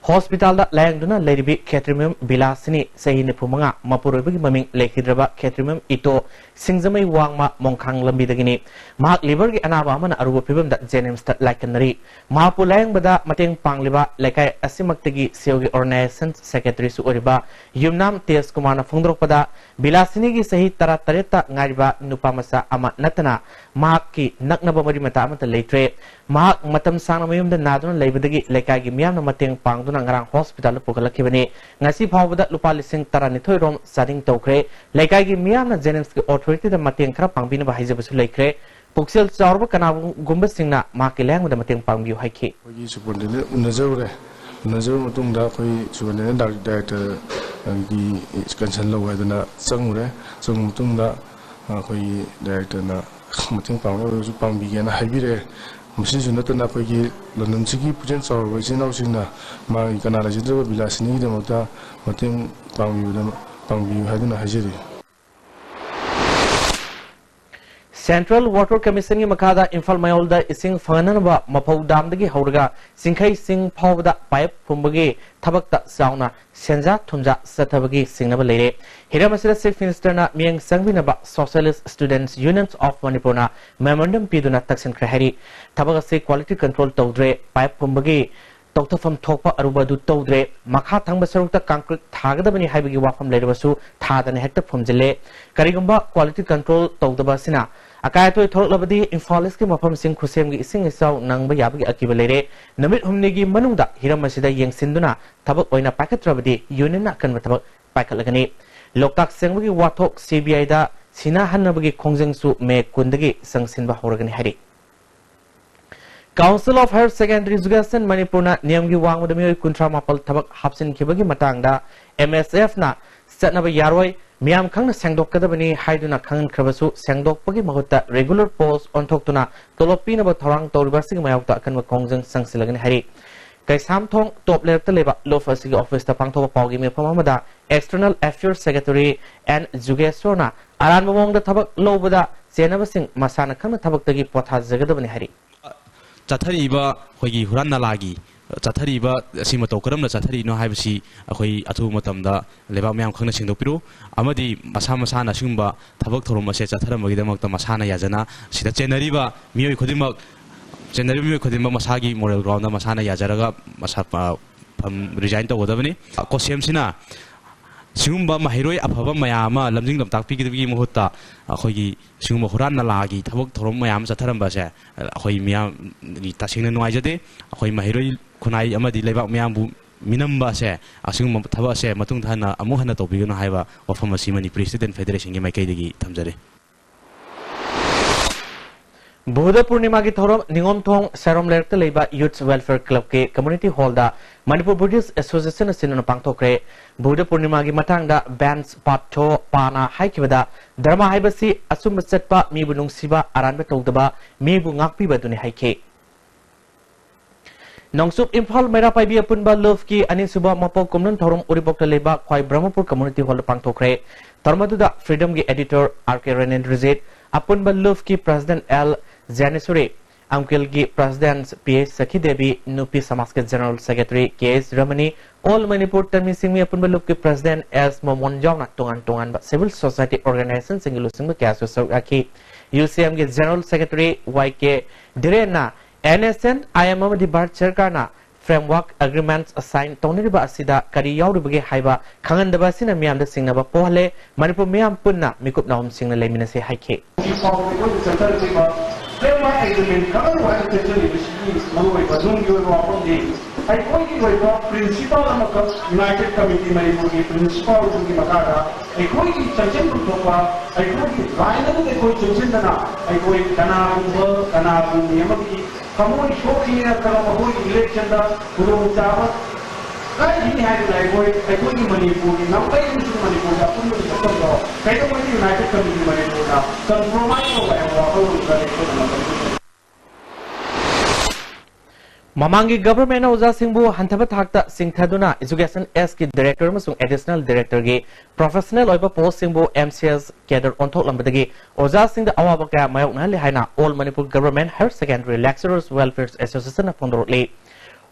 ꯍꯣꯁꯄꯤꯇꯥꯜꯗ ꯂꯥꯌꯦꯡꯗꯨꯅ ꯂꯩꯔꯤꯕꯤ ꯈꯦꯇ꯭ꯔꯤꯃꯌꯨꯝ ꯕꯤꯂꯥꯁꯤꯅꯤ, ꯆꯍꯤ ꯅꯤꯐꯨ ꯃꯉꯥ, ꯃꯄꯨꯔꯣꯏꯕꯒꯤ ꯃꯃꯤꯡ ꯂꯩꯈꯤꯗ꯭ꯔꯕ ꯈꯦꯇ꯭ꯔꯤꯃꯌꯨꯝ ꯏꯇꯣ ꯁꯤꯡꯖꯃꯩ ꯋꯥꯡꯃ ꯃꯣꯡꯈꯥꯡ ꯂꯝꯕꯤꯗꯒꯤꯅꯤ꯫ ꯃꯍꯥꯛ ꯂꯤꯚꯔꯒꯤ ꯑꯅꯥꯕ ꯑꯃꯅ ꯑꯔꯨꯕ ꯐꯤꯕꯝꯗ ꯖꯦꯅꯤꯝꯁꯇ ꯂꯥꯏꯀꯠꯅꯔꯤ꯫ ꯃꯍꯥꯛꯄꯨ ꯂꯥꯌꯦꯡꯕꯗ ꯃꯇꯦꯡ ꯄꯥꯡꯂꯤꯕ ꯂꯩꯀꯥꯏ ꯑꯁꯤꯃꯛꯇꯒꯤ ꯁꯤꯑꯣꯒꯤ ꯑꯣꯔꯒꯅꯥꯏꯖꯦꯁꯟ ꯁꯦꯀ꯭ꯔꯦꯇꯔꯤꯁꯨ ꯑꯣꯏꯔꯤꯕ ꯌꯨꯝꯅꯥꯝ ꯇꯦꯖ ꯀꯨꯃꯥꯔꯅ ꯐꯣꯡꯗꯣꯔꯛꯄꯗ, ꯕꯤꯂꯥꯁꯤꯅꯤꯒꯤ ꯆꯍꯤ ꯇꯔꯥꯇꯔꯦꯠꯇ ꯉꯥꯏꯔꯤꯕ ꯅꯨꯄꯥ ꯃꯆꯥ ꯑꯃ ꯅꯠꯇꯅ ꯃꯍꯥꯛꯀꯤ ꯅꯛꯅꯕ ꯃꯔꯤ ꯃꯇꯥ ꯑꯃꯠꯇ ꯂꯩꯇ꯭ꯔꯦ꯫ ꯃꯍꯥꯛ ꯃꯇꯝ ꯁꯥꯡꯅ ꯃꯌꯨꯝꯗ ꯅꯥꯗꯨꯅ ꯂꯩꯕꯗꯒꯤ ꯂꯩꯀꯥꯏꯒꯤ ꯃꯤꯌꯥꯝꯅ ꯃꯇꯦꯡ ꯄꯥꯡꯗꯨꯅ ꯉꯔꯥꯡ ꯍꯣꯁꯄꯤꯇꯥꯜꯗ ꯄꯨꯈꯠꯂꯛꯈꯤꯕꯅꯤ꯫ ꯉꯁꯤ ꯐꯥꯎꯕꯗ ꯂꯨꯄꯥ ꯂꯤꯁꯤꯡ ꯇꯔꯥꯅꯤꯊꯣꯏ ꯔꯣꯝ ꯆꯥꯗꯤꯡ ꯇꯧꯈ꯭ꯔꯦ꯫ ꯂꯩꯀꯥꯏꯒꯤ ꯃꯤꯌꯥꯝꯅ ꯖꯦꯅꯤꯝꯁꯀꯤ ꯑꯣꯊꯣꯔꯤꯇꯤꯗ ꯃꯇꯦꯡ ꯈꯔ ꯄꯥꯡꯕꯤꯅꯕ ꯍꯥꯏꯖꯕꯁꯨ ꯂꯩꯈ꯭ꯔꯦ꯫ ꯄꯨꯛꯆꯦꯜ ꯆꯥꯎꯔꯕ ꯀꯅꯥꯒꯨꯝꯕꯁꯤꯡꯅ ꯃꯍꯥꯛꯀꯤ ꯂꯥꯌꯦꯡꯕꯗ ꯃꯇꯦꯡ ꯄꯥꯡꯕꯤꯌꯨ ꯍꯥꯏꯈꯤ꯫ ꯑꯩꯈꯣꯏꯒꯤ ꯁꯨꯄꯔꯤꯟꯇꯦꯟꯗꯦꯟ ꯎꯅꯖꯔꯨꯔꯦ꯫ ꯎꯅꯖꯔꯕ ꯃꯇꯨꯡꯗ ꯑꯩꯈꯣꯏ ꯁꯨꯄꯔꯤꯟꯇꯦꯟꯗꯦꯟ ꯗꯥꯏ-, ꯗꯥꯏꯔꯦꯛꯇꯔꯒꯤ ꯀꯟꯁꯜ ꯂꯧ ꯍꯥꯏꯗꯅ ꯆꯪꯉꯨꯔꯦ꯫ ꯆꯪꯉꯨꯕ ꯃꯇꯨꯡꯗ ꯑꯩꯈꯣꯏꯒꯤ ꯗꯥꯏꯔꯦꯛꯇꯔꯅ ꯃꯇꯦꯡ ꯄꯥꯡꯕ ꯑꯣꯏꯔꯒꯁꯨ ꯄꯥꯡꯕꯤꯒꯦꯅ ꯍꯥꯏꯕꯤꯔꯛꯑꯦ꯫ ꯃꯁꯤꯁꯨ ꯅꯠꯇꯅ ꯑꯩꯈꯣꯏꯒꯤ ꯂꯝꯗꯝꯁꯤꯒꯤ ꯄꯨꯛꯆꯦꯜ ꯆꯥꯎꯔꯕ ꯏꯆꯤꯜ ꯏꯅꯥꯎꯁꯤꯡꯅ ꯃꯥꯒꯤ ꯀꯅꯥ ꯂꯩꯖꯗ꯭ꯔꯕ ꯕꯤꯂꯥꯁꯤꯅꯤꯒꯤꯗꯃꯛꯇ ꯃꯇꯦꯡ ꯄꯥꯡꯕꯤꯕꯗ, ꯄꯥꯡꯕꯤꯌꯨ ꯍꯥꯏꯗꯨꯅ ꯍꯥꯏꯖꯔꯤ꯫ Central Water Commissionꯒꯤ ꯃꯈꯥꯗ ꯏꯝꯐꯥꯜ ꯃꯌꯣꯜꯗ ꯏꯁꯤꯡ ꯐꯪꯍꯟꯅꯕ ꯃꯐꯧ ꯗꯥꯝꯗꯒꯤ ꯍꯧꯔꯒ ꯆꯤꯡꯈꯩ ꯆꯤꯡ ꯐꯥꯎꯕꯗ ꯄꯥꯏꯞ ꯐꯨꯝꯕꯒꯤ ꯊꯕꯛꯇ ꯆꯥꯎꯅ ꯁꯦꯟꯖꯥ ꯊꯨꯝꯖꯥ ꯆꯠꯊꯕꯒꯤ ꯆꯤꯡꯅꯕ ꯂꯩꯔꯦ꯫ ꯍꯤꯔꯝ ꯑꯁꯤꯗ Chief Ministerꯅ ꯃꯤꯠꯌꯦꯡ ꯆꯪꯕꯤꯅꯕ Socialist Students Unions of Manipurꯅ memorandum ꯄꯤꯗꯨꯅ ꯇꯛꯁꯤꯟꯈ꯭ꯔꯦ ꯍꯥꯏꯔꯤ꯫ ꯊꯕꯛ ꯑꯁꯤ quality control ꯇꯧꯗ꯭ꯔꯦ, ꯄꯥꯏꯞ ꯐꯨꯝꯕꯒꯤ ꯇꯧꯊꯐꯝ ꯊꯣꯛꯄ ꯑꯔꯨꯕ ꯑꯗꯨ ꯇꯧꯗ꯭ꯔꯦ, ꯃꯈꯥ ꯊꯪꯕ ꯁꯔꯨꯛꯇ concrete ꯊꯥꯒꯗꯕꯅꯤ ꯍꯥꯏꯕꯒꯤ ꯋꯥꯐꯝ ꯂꯩꯔꯕꯁꯨ ꯊꯥꯗꯅ ꯍꯦꯛꯇ ꯐꯨꯝꯖꯤꯜꯂꯦ꯫ ꯀꯔꯤꯒꯨꯝꯕ quality control ꯇꯧꯗꯕ ꯑꯁꯤꯅ ꯑꯀꯥꯏ ꯑꯇꯣꯏ ꯊꯣꯛꯂꯛꯂꯕꯗꯤ ꯏꯝꯐꯥꯜ ꯏꯁꯀꯤ ꯃꯐꯝꯁꯤꯡ ꯈꯨꯁꯦꯝꯒꯤ ꯏꯁꯤꯡ ꯏꯆꯥꯎ ꯅꯪꯕ ꯌꯥꯕꯒꯤ ꯑꯀꯤꯕ ꯂꯩꯔꯦ꯫ ꯅꯨꯃꯤꯠ ꯍꯨꯝꯅꯤꯒꯤ ꯃꯅꯨꯡꯗ ꯍꯤꯔꯝ ꯑꯁꯤꯗ ꯌꯦꯡꯁꯤꯟꯗꯨꯅ ꯊꯕꯛ ꯑꯣꯏꯅ ꯄꯥꯏꯈꯠꯇ꯭ꯔꯕꯗꯤ ꯌꯨꯅꯤꯌꯟꯅ ꯑꯀꯟꯕ ꯊꯕꯛ ꯄꯥꯏꯈꯠꯂꯒꯅꯤ꯫ ꯂꯣꯛꯇꯥꯛ ꯁꯦꯡꯕꯒꯤ ꯋꯥꯊꯣꯛ CBIꯗ ꯁꯤꯟꯅꯍꯟꯅꯕꯒꯤ ꯈꯣꯡꯖꯪꯁꯨ ꯃꯦ ꯀꯨꯟꯗꯒꯤ ꯆꯪꯁꯤꯟꯕ ꯍꯧꯔꯒꯅꯤ ꯍꯥꯏꯔꯤ꯫ Council of Higher Secondary Education ꯃꯅꯤꯄꯨꯔꯅ ꯅꯤꯌꯝꯒꯤ ꯋꯥꯡꯃꯗ ꯃꯤꯑꯣꯏ ꯀꯨꯟꯊ꯭ꯔꯥ ꯃꯥꯄꯜ ꯊꯕꯛ ꯍꯥꯞꯆꯤꯟꯈꯤꯕꯒꯤ ꯃꯇꯥꯡꯗ MSFꯅ ꯆꯠꯅꯕ ꯌꯥꯔꯣꯏ, ꯃꯤꯌꯥꯝ ꯈꯪꯅ ꯁꯦꯡꯗꯣꯛꯀꯗꯕꯅꯤ ꯍꯥꯏꯗꯨꯅ ꯈꯪꯍꯟꯈ꯭ꯔꯕꯁꯨ ꯁꯦꯡꯗꯣꯛꯄꯒꯤ ꯃꯍꯨꯠꯇ regular post ꯑꯣꯟꯊꯣꯛꯇꯨꯅ ꯇꯣꯂꯣꯞ ꯄꯤꯅꯕ ꯊꯧꯔꯥꯡ ꯇꯧꯔꯤꯕ ꯑꯁꯤꯒꯤ ꯃꯥꯌꯣꯛꯇ ꯑꯀꯟꯕ ꯈꯣꯡꯖꯪ ꯆꯪꯁꯤꯜꯂꯒꯅꯤ ꯍꯥꯏꯔꯤ꯫ ꯀꯩꯁꯥꯝꯊꯣꯡ ꯇꯣꯞ ꯂꯩꯔꯛꯇ ꯂꯩꯕ ꯂꯨꯞ ꯑꯁꯤꯒꯤ ꯑꯣꯐꯤꯁꯇ ꯄꯥꯡꯊꯣꯛꯄ ꯄꯥꯎꯒꯤ ꯃꯤꯐꯝ ꯑꯃꯗ External Affairs Secretary N ꯖꯨꯒꯦꯁꯣꯔꯅ ꯑꯔꯥꯟꯕ ꯃꯑꯣꯡꯗ ꯊꯕꯛ ꯂꯧꯕꯗ ꯆꯦꯟꯅꯕꯁꯤꯡ ꯃꯁꯥꯅ ꯈꯪꯅ ꯊꯕꯛꯇꯒꯤ ꯄꯣꯊꯥꯖꯒꯗꯕꯅꯤ ꯍꯥꯏꯔꯤ꯫ ꯆꯠꯊꯔꯤꯕ ꯑꯩꯈꯣꯏꯒꯤ ꯍꯨꯔꯥꯟ ꯅꯂꯥꯒꯤ ꯆꯠꯊꯔꯤꯕ ꯑꯁꯤ ꯃꯇꯧ ꯀꯔꯝꯅ ꯆꯠꯊꯔꯤꯅꯣ ꯍꯥꯏꯕꯁꯤ ꯑꯩꯈꯣꯏ ꯑꯊꯨꯕ ꯃꯇꯝꯗ ꯂꯩꯕꯥꯛ ꯃꯌꯥꯝ ꯈꯪꯅ ꯁꯦꯡꯗꯣꯛꯄꯤꯔꯨ꯫ ꯑꯃꯗꯤ ꯃꯁꯥ ꯃꯁꯥꯅ ꯑꯁꯤꯒꯨꯝꯕ ꯊꯕꯛ ꯊꯧꯔꯝ ꯑꯁꯦ ꯆꯠꯊꯔꯝꯕꯒꯤꯗꯃꯛꯇ ꯃꯁꯥꯅ ꯌꯥꯖꯅ ꯁꯤꯗ ꯆꯦꯟꯅꯔꯤꯕ ꯃꯤꯑꯣꯏ ꯈꯨꯗꯤꯡꯃꯛ ꯆꯦꯟꯅꯔꯤꯕ ꯃꯤꯑꯣꯏ ꯈꯨꯗꯤꯡꯃꯛ ꯃꯁꯥꯒꯤ moral groundꯗ ꯃꯁꯥꯅ ꯌꯥꯖꯔꯒ ꯃꯁꯥ resign ꯇꯧꯒꯗꯕꯅꯤ꯫ ꯀꯣꯁꯦꯝꯁꯤꯅ ꯁꯤꯒꯨꯝꯕ ꯃꯍꯩꯔꯣꯏ ꯑꯐꯕ ꯃꯌꯥꯝ ꯑꯃ ꯂꯝꯖꯤꯡ ꯂꯝꯇꯥꯛꯄꯤꯒꯗꯕꯒꯤ ꯃꯍꯨꯠꯇ ꯑꯩꯈꯣꯏꯒꯤ ꯁꯤꯒꯨꯝꯕ ꯍꯨꯔꯥꯟ ꯅꯂꯥꯒꯤ ꯊꯕꯛ ꯊꯧꯔꯝ ꯃꯌꯥꯝ ꯑꯃ ꯆꯠꯊꯔꯝꯕ ꯑꯁꯦ ꯑꯩꯈꯣꯏ ꯃꯤꯌꯥꯝ ꯇꯁꯦꯡꯅ ꯅꯨꯡꯉꯥꯏꯖꯗꯦ꯫ ꯑꯩꯈꯣꯏ ꯃꯍꯩꯔꯣꯏ ꯈꯨꯟꯅꯥꯏ ꯑꯃꯗꯤ ꯂꯩꯕꯥꯛ ꯃꯤꯌꯥꯝꯕꯨ ꯃꯤꯅꯝꯕ ꯑꯁꯦ ꯑꯁꯤꯒꯨꯝꯕ ꯊꯕꯛ ꯑꯁꯦ ꯃꯇꯨꯡ ꯊꯥꯅ ꯑꯃꯨꯛ ꯍꯟꯅ ꯇꯧꯕꯤꯒꯅꯨ ꯍꯥꯏꯕ ꯋꯥꯐꯝ ꯑꯁꯤ ꯃꯅꯤꯄꯨꯔꯤ Student Federationꯒꯤ ꯃꯥꯏꯀꯩꯗꯒꯤ ꯊꯝꯖꯔꯤ꯫ ꯕꯨꯙ ꯄꯨꯔꯅꯤꯃꯥꯒꯤ ꯊꯧꯔꯝ ꯅꯤꯉꯣꯝꯊꯣꯡ ꯁꯦꯔꯣꯝ ꯂꯩꯔꯛꯇ ꯂꯩꯕ Youth Welfare Clubꯀꯤ Community Hallꯗ Manipur Buddhist Associationꯅ ꯁꯤꯟꯗꯨꯅ ꯄꯥꯡꯊꯣꯛꯈ꯭ꯔꯦ꯫ ꯕꯨꯙ ꯄꯨꯔꯅꯤꯃꯥꯒꯤ ꯃꯇꯥꯡꯗ Vance Patho Pana ꯍꯥꯏꯈꯤꯕꯗ, ꯙꯔꯃ ꯍꯥꯏꯕꯁꯤ ꯑꯆꯨꯝꯕ ꯆꯠꯄ, ꯃꯤꯕꯨ ꯅꯨꯡꯁꯤꯕ, ꯑꯔꯥꯟꯕ ꯇꯧꯗꯕ, ꯃꯤꯕꯨ ꯉꯥꯛꯄꯤꯕ ꯑꯗꯨꯅꯤ ꯍꯥꯏꯈꯤ꯫ ꯅꯣꯡꯆꯨꯞ ꯏꯝꯐꯥꯜ ꯃꯩꯔꯥ ꯄꯥꯏꯕꯤ ꯑꯄꯨꯟꯕ ꯂꯨꯞꯀꯤ ꯑꯅꯤꯁꯨꯕ ꯃꯄꯣꯛ ꯀꯨꯝꯂꯣꯟ ꯊꯧꯔꯝ ꯎꯔꯤꯄꯣꯛꯇ ꯂꯩꯕ ꯈ꯭ꯋꯥꯏ ꯕ꯭ꯔꯍꯃꯄꯨꯔ Community Hallꯗ ꯄꯥꯡꯊꯣꯛꯈ꯭ꯔꯦ꯫ ꯊꯧꯔꯝ ꯑꯗꯨꯗ Freedomꯒꯤ editor R K ꯔꯦꯅꯦꯟꯗ꯭ꯔꯖꯤꯠ, ꯑꯄꯨꯟꯕ ꯂꯨꯞꯀꯤ ꯄ꯭ꯔꯁꯤꯗꯦꯟꯠ ꯑꯦꯜ ꯖ꯭ꯌꯥꯅꯦꯁ꯭ꯋꯔꯤ, ꯑꯪꯀꯤꯜꯒꯤ ꯄ꯭ꯔꯁꯤꯗꯦꯟꯠ ꯄꯤ ꯑꯩꯆ ꯁꯈꯤꯗꯦꯕꯤ, ꯅꯨꯄꯤ ꯁꯃꯥꯖꯀꯤ general secretary K H Ramani, all Manipur ꯇꯝꯃꯤ ꯁꯤꯡꯃꯤ ꯑꯄꯨꯟꯕ ꯂꯨꯞꯀꯤ ꯄ꯭ꯔꯁꯤꯗꯦꯟꯠ ꯑꯦꯁ ꯃꯣꯃꯣꯟ ꯌꯥꯎꯅ ꯇꯣꯉꯥꯟ ꯇꯣꯉꯥꯟꯕ ꯁꯤꯚꯤꯜ ꯁꯣꯁꯥꯏꯇꯤ ꯑꯣꯔꯒꯅꯥꯏꯖꯦꯁꯟꯁꯤꯡꯒꯤ ꯂꯨꯆꯤꯡꯕ ꯀꯌꯥꯁꯨ ꯁꯔꯨꯛ ꯌꯥꯈꯤ꯫ ꯌꯨ ꯁꯤ ꯑꯦꯝꯒꯤ ꯖꯦꯅꯔꯦꯜ ꯁꯦꯀ꯭ꯔꯦꯇꯔꯤ ꯋꯥꯏ ꯀꯦ ꯙꯤꯔꯦꯟꯅ N S N, I M ꯑꯃꯗꯤ ꯚꯥꯔꯠ ꯁꯔꯀꯥꯔꯅ ꯐ꯭ꯔꯦꯝꯋꯥꯔꯛ ꯑꯦꯒ꯭ꯔꯤꯃꯦꯟꯠ ꯁꯥꯏꯟ ꯇꯧꯅꯔꯤꯕ ꯑꯁꯤꯗ ꯀꯔꯤ ꯌꯥꯎꯔꯤꯕꯒꯦ ꯍꯥꯏꯕ ꯈꯪꯍꯟꯗꯕ ꯑꯁꯤꯅ ꯃꯤꯌꯥꯝꯗ ꯆꯤꯡꯅꯕ ꯄꯣꯛꯍꯜꯂꯦ꯫ ꯃꯅꯤꯄꯨꯔ ꯃꯤꯌꯥꯝ ꯄꯨꯟꯅ ꯃꯤꯀꯨꯞ ꯅꯥꯍꯨꯝꯁꯤꯡꯅ ꯂꯩꯃꯤꯟꯅꯁꯤ ꯍꯥꯏꯈꯤ꯫ ꯍꯧꯖꯤꯛ ꯐꯥꯎꯕꯗ ꯑꯩꯈꯣꯏꯅ ꯆꯠꯊꯔꯛꯂꯤꯕ ꯐ꯭ꯔꯦꯝꯋꯥꯔꯛ ꯑꯦꯒ꯭ꯔꯤꯃꯦꯟꯠ ꯈꯪꯍꯜꯂꯨ ꯍꯥꯏꯅ ꯆꯠꯆꯔꯤꯕꯁꯤꯒꯤ ꯃꯔꯨꯑꯣꯏꯕ ꯅꯨꯡꯒꯤ ꯑꯣꯏꯕ ꯋꯥꯐꯝꯗꯤ ꯑꯩꯈꯣꯏꯒꯤ ꯑꯣꯏꯕ ꯄ꯭ꯔꯤꯟꯁꯤꯄꯜ ꯑꯃꯈꯛ ꯌꯨꯅꯥꯏꯇꯦꯗ ꯀꯃꯤꯇꯤ ꯃꯅꯤꯄꯨꯔꯒꯤ ꯄ꯭ꯔꯤꯟꯁꯤꯄꯜꯁꯤꯡꯒꯤ ꯃꯈꯥꯗ ꯑꯩꯈꯣꯏꯒꯤ ꯆꯪꯁꯤꯟꯐꯝ ꯊꯣꯛꯄ ꯑꯩꯈꯣꯏꯒꯤ ꯂꯥꯏꯟ ꯑꯗꯨꯗ ꯑꯩꯈꯣꯏ ꯆꯪꯁꯤꯟꯗꯅ ꯑꯩꯈꯣꯏ ꯀꯅꯥꯒꯨꯝꯕ ꯀꯅꯥꯒꯨꯝꯕꯤ ꯑꯃꯒꯤ ꯊꯃꯣꯏ ꯁꯣꯛꯈꯤꯅ ꯀꯔꯝꯕ ꯃꯈꯣꯏꯒꯤ ꯏꯂꯦꯛꯁꯟꯗ ꯈꯨꯗꯣꯡꯆꯥꯕ ꯀꯥꯏꯈꯤꯅꯤ ꯍꯥꯏꯗꯨꯅ ꯑꯩꯈꯣꯏ ꯑꯩꯈꯣꯏꯒꯤ ꯃꯅꯤꯄꯨꯔꯒꯤ ꯉꯝꯈꯩ ꯑꯃꯁꯨꯡ ꯃꯅꯤꯄꯨꯔꯒꯤ ꯑꯄꯨꯟꯕꯒꯤ ꯁꯛꯇꯝꯗꯣ ꯀꯩꯗꯧꯉꯩꯗ ꯌꯨꯅꯥꯏꯇꯦꯗ ꯀꯃꯤꯇꯤ ꯃꯅꯤꯄꯨꯔꯅ ꯀꯝꯄ꯭ꯔꯣꯃꯥꯏꯁ ꯇꯧꯕ ꯍꯥꯏꯕ ꯋꯥꯈꯜꯂꯣꯟꯗꯨꯗ ꯑꯩꯈꯣꯏꯅ ꯉꯝꯈꯩ ꯃꯃꯥꯡꯒꯤ ꯒꯚꯔꯟꯃꯦꯟꯠꯅ ꯑꯣꯖꯥꯁꯤꯡꯕꯨ ꯍꯟꯊꯕ ꯊꯥꯛꯇ ꯆꯤꯡꯊꯗꯨꯅ ꯏꯖꯨꯀꯦꯁꯟ ꯑꯦꯁꯀꯤ ꯗꯥꯏꯔꯦꯛꯇꯔ ꯑꯃꯁꯨꯡ ꯑꯦꯗꯤꯁꯅꯦꯜ ꯗꯥꯏꯔꯦꯛꯇꯔꯒꯤ ꯄ꯭ꯔꯣꯐꯦꯁꯅꯦꯜ ꯑꯣꯏꯕ ꯄꯣꯁꯁꯤꯡꯕꯨ ꯑꯦꯝ ꯁꯤ ꯑꯦꯁ ꯀꯦꯗꯔ ꯑꯣꯟꯊꯣꯛꯂꯝꯕꯗꯒꯤ ꯑꯣꯖꯥꯁꯤꯡꯗ ꯑꯋꯥꯕ ꯀꯌꯥ ꯃꯥꯌꯣꯛꯅꯍꯜꯂꯤ ꯍꯥꯏꯅ all Manipur government higher secondary lecturers welfare ꯑꯦꯁꯣꯁꯤꯌꯦꯁꯟꯅ ꯐꯣꯡꯗꯣꯔꯛꯂꯤ꯫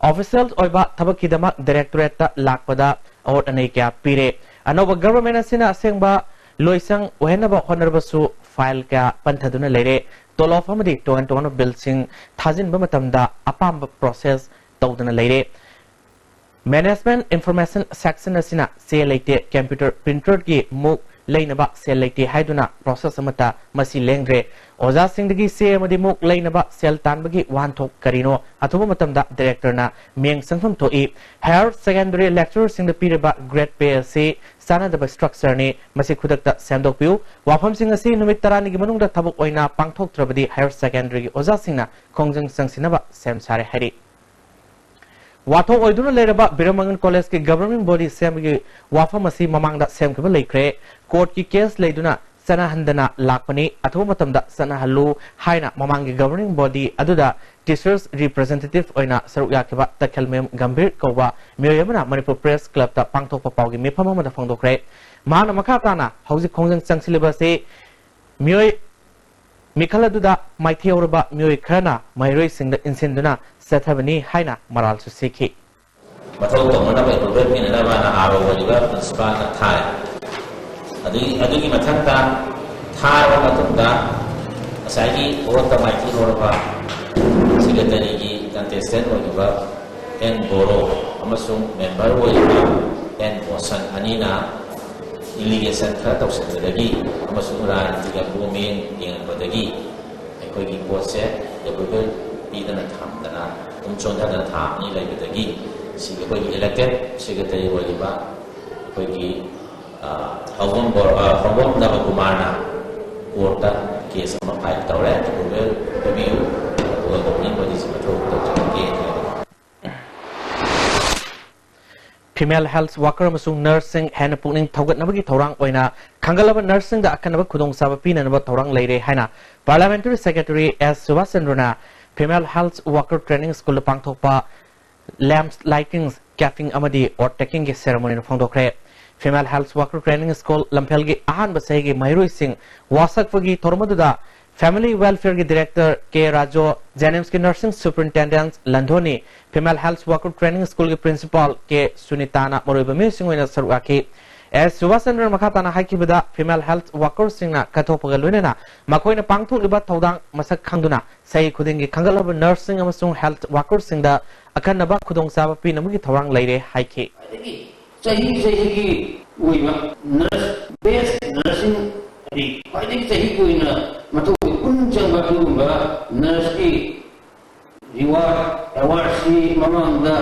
ꯑꯣꯐꯤꯁꯤꯌꯦꯜ ꯑꯣꯏꯕ ꯊꯕꯛꯀꯤꯗꯃꯛ ꯗꯥꯏꯔꯦꯛꯇꯣꯔꯦꯠꯇ ꯂꯥꯛꯄꯗ ꯑꯋꯣꯠ ꯑꯅꯩ ꯀꯌꯥ ꯄꯤꯔꯦ꯫ ꯑꯅꯧꯕ ꯒꯚꯔꯟꯃꯦꯟꯠ ꯑꯁꯤꯅ ꯑꯁꯦꯡꯕ ꯂꯣꯏꯁꯪ ꯑꯣꯏꯍꯟꯅꯕ ꯍꯣꯠꯅꯔꯕꯁꯨ ꯐꯥꯏꯜ ꯀꯌꯥ ꯄꯟꯊꯗꯨꯅ ꯂꯩꯔꯦ꯫ ꯇꯣꯂꯣꯞ ꯑꯃꯗꯤ ꯇꯣꯉꯥꯟ ꯇꯣꯉꯥꯟꯕ ꯕꯤꯜꯁꯤꯡ ꯊꯥꯖꯤꯟꯕ ꯃꯇꯝꯗ ꯑꯄꯥꯝꯕ ꯄ꯭ꯔꯣꯁꯦꯁ ꯇꯧꯗꯅ ꯂꯩꯔꯦ꯫ ꯃꯦꯅꯦꯖꯃꯦꯟꯠ ꯏꯟꯐꯣꯔꯃꯦꯁꯟ ꯁꯦꯛꯁꯟ ꯑꯁꯤꯅ ꯆꯦ ꯂꯩꯇꯦ, ꯀꯝꯄ꯭ꯌꯨꯇꯔ ꯄ꯭ꯔꯤꯟꯇꯔꯒꯤ ꯃꯨꯛ ꯂꯩꯅꯕ ꯁꯦꯜ ꯂꯩꯇꯦ ꯍꯥꯏꯗꯨꯅ ꯄ꯭ꯔꯣꯁꯦꯁ ꯑꯃꯠꯇ ꯃꯁꯤ ꯂꯦꯡꯗ꯭ꯔꯦ꯫ ꯑꯣꯖꯥꯁꯤꯡꯗꯒꯤ ꯆꯦ ꯑꯃꯗꯤ ꯃꯨꯛ ꯂꯩꯅꯕ ꯁꯦꯜ ꯇꯥꯟꯕꯒꯤ ꯋꯥꯍꯟꯊꯣꯛ ꯀꯔꯤꯅꯣ? ꯑꯊꯨꯕ ꯃꯇꯝꯗ ꯗꯥꯏꯔꯦꯛꯇꯔꯅ ꯃꯤꯠꯌꯦꯡ ꯆꯪꯐꯝ ꯊꯣꯛꯏ꯫ ꯍꯥꯌꯔ ꯁꯦꯀꯦꯟꯗꯔꯤ ꯂꯦꯛꯆꯔꯔꯁꯤꯡꯗ ꯄꯤꯔꯤꯕ ꯒ꯭ꯔꯦꯗ ꯄꯦ ꯑꯁꯤ ꯆꯥꯟꯅꯗꯕ ꯁ꯭ꯇ꯭ꯔꯛꯆꯔꯅꯤ꯫ ꯃꯁꯤ ꯈꯨꯗꯛꯇ ꯁꯦꯝꯗꯣꯛꯄꯤꯌꯨ꯫ ꯋꯥꯐꯝꯁꯤꯡ ꯑꯁꯤ ꯅꯨꯃꯤꯠ ꯇꯔꯥꯅꯤꯒꯤ ꯃꯅꯨꯡꯗ ꯊꯕꯛ ꯑꯣꯏꯅ ꯄꯥꯡꯊꯣꯛꯇ꯭ꯔꯕꯗꯤ ꯍꯥꯌꯔ ꯁꯦꯀꯦꯟꯗꯔꯤꯒꯤ ꯑꯣꯖꯥꯁꯤꯡꯅ ꯈꯣꯡꯖꯪ ꯆꯪꯁꯤꯟꯅꯕ ꯁꯦꯝ ꯁꯥꯔꯦ ꯍꯥꯏꯔꯤ꯫ ꯋꯥꯊꯣꯛ ꯑꯣꯏꯗꯨꯅ ꯂꯩꯔꯕ ꯕꯤꯔꯃꯪꯒꯟ ꯀꯣꯂꯦꯖꯀꯤ ꯒꯕꯔꯅꯤꯡ ꯕꯣꯗꯤ ꯁꯦꯝꯕꯒꯤ ꯋꯥꯐꯝ ꯑꯁꯤ ꯃꯃꯥꯡꯗ ꯁꯦꯝꯈꯤꯕ ꯂꯩꯈ꯭ꯔꯦ꯫ ꯀꯣꯔꯠꯀꯤ ꯀꯦꯁ ꯂꯩꯗꯨꯅ ꯆꯠꯅꯍꯟꯗꯅ ꯂꯥꯛꯄꯅꯤ꯫ ꯑꯊꯨꯕ ꯃꯇꯝꯗ ꯆꯠꯅꯍꯜꯂꯨ ꯍꯥꯏꯅ ꯃꯃꯥꯡꯒꯤ ꯒꯕꯔꯅꯤꯡ ꯕꯣꯗꯤ ꯑꯗꯨꯗ ꯇꯤꯆꯔꯁ ꯔꯤꯄ꯭ꯔꯖꯦꯟꯇꯦꯇꯤꯚ ꯑꯣꯏꯅ ꯁꯔꯨꯛ ꯌꯥꯈꯤꯕ ꯇꯈꯦꯜꯃꯌꯨꯝ ꯒꯝꯚꯤꯔ ꯀꯧꯕ ꯃꯤꯑꯣꯏ ꯑꯃꯅ ꯃꯅꯤꯄꯨꯔ ꯄ꯭ꯔꯦꯁ ꯀ꯭ꯂꯕꯇ ꯄꯥꯡꯊꯣꯛꯄ ꯄꯥꯎꯒꯤ ꯃꯤꯐꯝ ꯑꯃꯗ ꯐꯣꯡꯗꯣꯛꯈ꯭ꯔꯦ꯫ ꯃꯍꯥꯛꯅ ꯃꯈꯥ ꯇꯥꯅ ꯍꯧꯖꯤꯛ ꯈꯣꯡꯖꯪ ꯆꯪꯁꯤꯜꯂꯤꯕ ꯑꯁꯤ ꯃꯤꯑꯣꯏ ꯃꯤꯈꯜ ꯑꯗꯨꯗ ꯃꯥꯏꯊꯤꯍꯧꯔꯕ ꯃꯤꯑꯣꯏ ꯈꯔꯅ ꯃꯍꯩꯔꯣꯏꯁꯤꯡꯗ ꯏꯟꯁꯤꯟꯗꯨꯅ ꯆꯠꯊꯕꯅꯤ ꯍꯥꯏꯅ ꯃꯔꯥꯜꯁꯨ ꯁꯤꯈꯤ꯫ ꯃꯊꯧ ꯇꯧꯅꯅꯕ ꯑꯦꯄ꯭ꯔꯨꯚꯦꯜ ꯄꯤꯅꯅꯕꯅ ꯑꯥꯔ ꯑꯣ ꯑꯣꯏꯔꯤꯕ ꯄ꯭ꯔꯤꯟꯁꯤꯄꯥꯜꯅ ꯊꯥꯏ꯫ ꯑꯗꯨꯒꯤ ꯑꯗꯨꯒꯤ ꯃꯊꯛꯇ ꯊꯥꯔꯕ ꯃꯇꯨꯡꯗ ꯉꯁꯥꯏꯒꯤ ꯚꯣꯠꯇ ꯃꯥꯏꯊꯤꯍꯧꯔꯕ ꯁꯦꯀ꯭ꯔꯦꯇꯔꯤꯒꯤ ꯀꯟꯇꯦꯁꯇꯦꯟ ꯑꯣꯏꯔꯤꯕ ꯑꯦꯟ ꯕꯣꯔꯣ ꯑꯃꯁꯨꯡ ꯃꯦꯝꯕꯔ ꯑꯣꯏꯔꯤꯕ ꯑꯦꯟ ꯕꯣꯁꯟ ꯑꯅꯤꯅ ꯏꯂꯤꯒꯦꯁꯟ ꯈꯔ ꯇꯧꯁꯤꯟꯕꯗꯒꯤ ꯑꯃꯁꯨꯡ ꯔꯥꯖꯅꯤꯇꯤꯒ ꯃꯑꯣꯡ ꯃꯔꯤꯟ ꯌꯦꯡꯉꯛꯄꯗꯒꯤ ꯑꯩꯈꯣꯏꯒꯤ ꯄꯣꯠꯁꯦ ꯑꯦꯄ꯭ꯔꯨꯚꯦꯜ ꯄꯤꯗꯅ ꯊꯝꯗꯅ ꯑꯗꯨꯝ ꯆꯣꯟꯊꯗꯅ ꯊꯥ ꯑꯅꯤ ꯂꯩꯕꯗꯒꯤ ꯁꯤꯒꯤ ꯑꯩꯈꯣꯏꯒꯤ ꯏꯂꯦꯛꯇꯦꯠ ꯁꯦꯀ꯭ꯔꯦꯇꯔꯤ ꯑꯣꯏꯔꯤꯕ ꯑꯩꯈꯣꯏꯒꯤ ꯍꯧꯕꯝ ꯍꯧꯕꯝ ꯅꯕꯀꯨꯃꯥꯔꯅ ꯀꯣꯔꯠꯇ ꯀꯦꯁ ꯑꯃ ꯐꯥꯏꯜ ꯇꯧꯔꯦ, ꯑꯦꯄ꯭ꯔꯨꯚꯦꯜ ꯄꯤꯕꯤꯌꯨ, ꯑꯗꯨꯒ ꯒꯣꯕꯔꯅꯤꯡ ꯕꯣꯗꯤꯁꯤ ꯃꯊꯧ ꯇꯧꯖꯔꯛꯀꯦ ꯍꯥꯏꯕ꯫ Female health worker ꯑꯃꯁꯨꯡ ꯅꯔꯁꯁꯤꯡ ꯍꯦꯟꯅ ꯄꯨꯛꯅꯤꯡ ꯊꯧꯒꯠꯅꯕꯒꯤ ꯊꯧꯔꯥꯡ ꯑꯣꯏꯅ ꯈꯟꯒꯠꯂꯕ ꯅꯔꯁꯁꯤꯡꯗ ꯑꯈꯟꯅꯕ ꯈꯨꯗꯣꯡꯆꯥꯕ ꯄꯤꯅꯅꯕ ꯊꯧꯔꯥꯡ ꯂꯩꯔꯦ ꯍꯥꯏꯅ Parliamentary Secretary ꯑꯦꯁ Subhas ꯆꯟꯗ꯭ꯔꯅ Female Health Worker Training Schoolꯗ ꯄꯥꯡꯊꯣꯛꯄ Lamps Lighting, Capping ꯑꯃꯗꯤ Oath Takingꯒꯤ ceremonyꯗ ꯐꯣꯡꯗꯣꯛꯈ꯭ꯔꯦ꯫ Female Health Worker Training School ꯂꯝꯐꯦꯜꯒꯤ ꯑꯍꯥꯟꯕ ꯆꯍꯤꯒꯤ ꯃꯍꯩꯔꯣꯏꯁꯤꯡ ꯋꯥꯁꯛꯄꯒꯤ ꯊꯧꯔꯝ ꯑꯗꯨꯗ Family Welfareꯒꯤ Director ꯀꯦ ꯔꯥꯖꯣ, JNIMSꯀꯤ Nursing Superintendent ꯂꯟꯙꯣꯅꯤ, Female Health Worker Training Schoolꯒꯤ Principal ꯀꯦ ꯁꯨꯅꯤꯇꯥꯅ ꯃꯔꯨꯑꯣꯏꯕ ꯃꯤꯑꯣꯏꯁꯤꯡ ꯑꯣꯏꯅ ꯁꯔꯨꯛ ꯌꯥꯈꯤ꯫ ꯑꯦꯁ ꯁꯨꯕꯥꯁ ꯆꯟꯗ꯭ꯔꯅ ꯃꯈꯥ ꯇꯥꯅ ꯍꯥꯏꯈꯤꯕꯗ, Female Health Workerꯁꯤꯡꯅ ꯀꯠꯊꯣꯛꯄꯒ ꯂꯣꯏꯅꯅ ꯃꯈꯣꯏꯅ ꯄꯥꯡꯊꯣꯛꯂꯤꯕ ꯊꯧꯗꯥꯡ ꯃꯁꯛ ꯈꯪꯗꯨꯅ ꯆꯍꯤ ꯈꯨꯗꯤꯡꯒꯤ ꯈꯟꯒꯠꯂꯕ ꯅꯔꯁꯁꯤꯡ ꯑꯃꯁꯨꯡ ꯍꯦꯜꯊ ꯋꯥꯔꯀꯔꯁꯤꯡꯗ ꯑꯈꯟꯅꯕ ꯈꯨꯗꯣꯡꯆꯥꯕ ꯄꯤꯅꯕꯒꯤ ꯊꯧꯔꯥꯡ ꯂꯩꯔꯦ ꯍꯥꯏꯈꯤ꯫ ꯆꯍꯤ ꯆꯍꯤꯒꯤ ꯑꯣꯏꯕ ꯅꯔꯁ, ꯕꯦꯁ ꯅꯔꯁꯁꯤꯡ, ꯍꯥꯏꯗꯤ ꯈ꯭ꯋꯥꯏꯗꯒꯤ ꯆꯍꯤꯒꯤ ꯑꯣꯏꯅ ꯃꯊꯧ ꯄꯨꯛꯅꯤꯡ ꯆꯪꯕ ꯑꯗꯨꯒꯨꯝꯕ ꯅꯔꯁꯀꯤ ꯔꯤꯋꯥꯔꯗ, ꯑꯦꯋꯥꯔꯗꯁꯤ ꯃꯃꯥꯡꯗ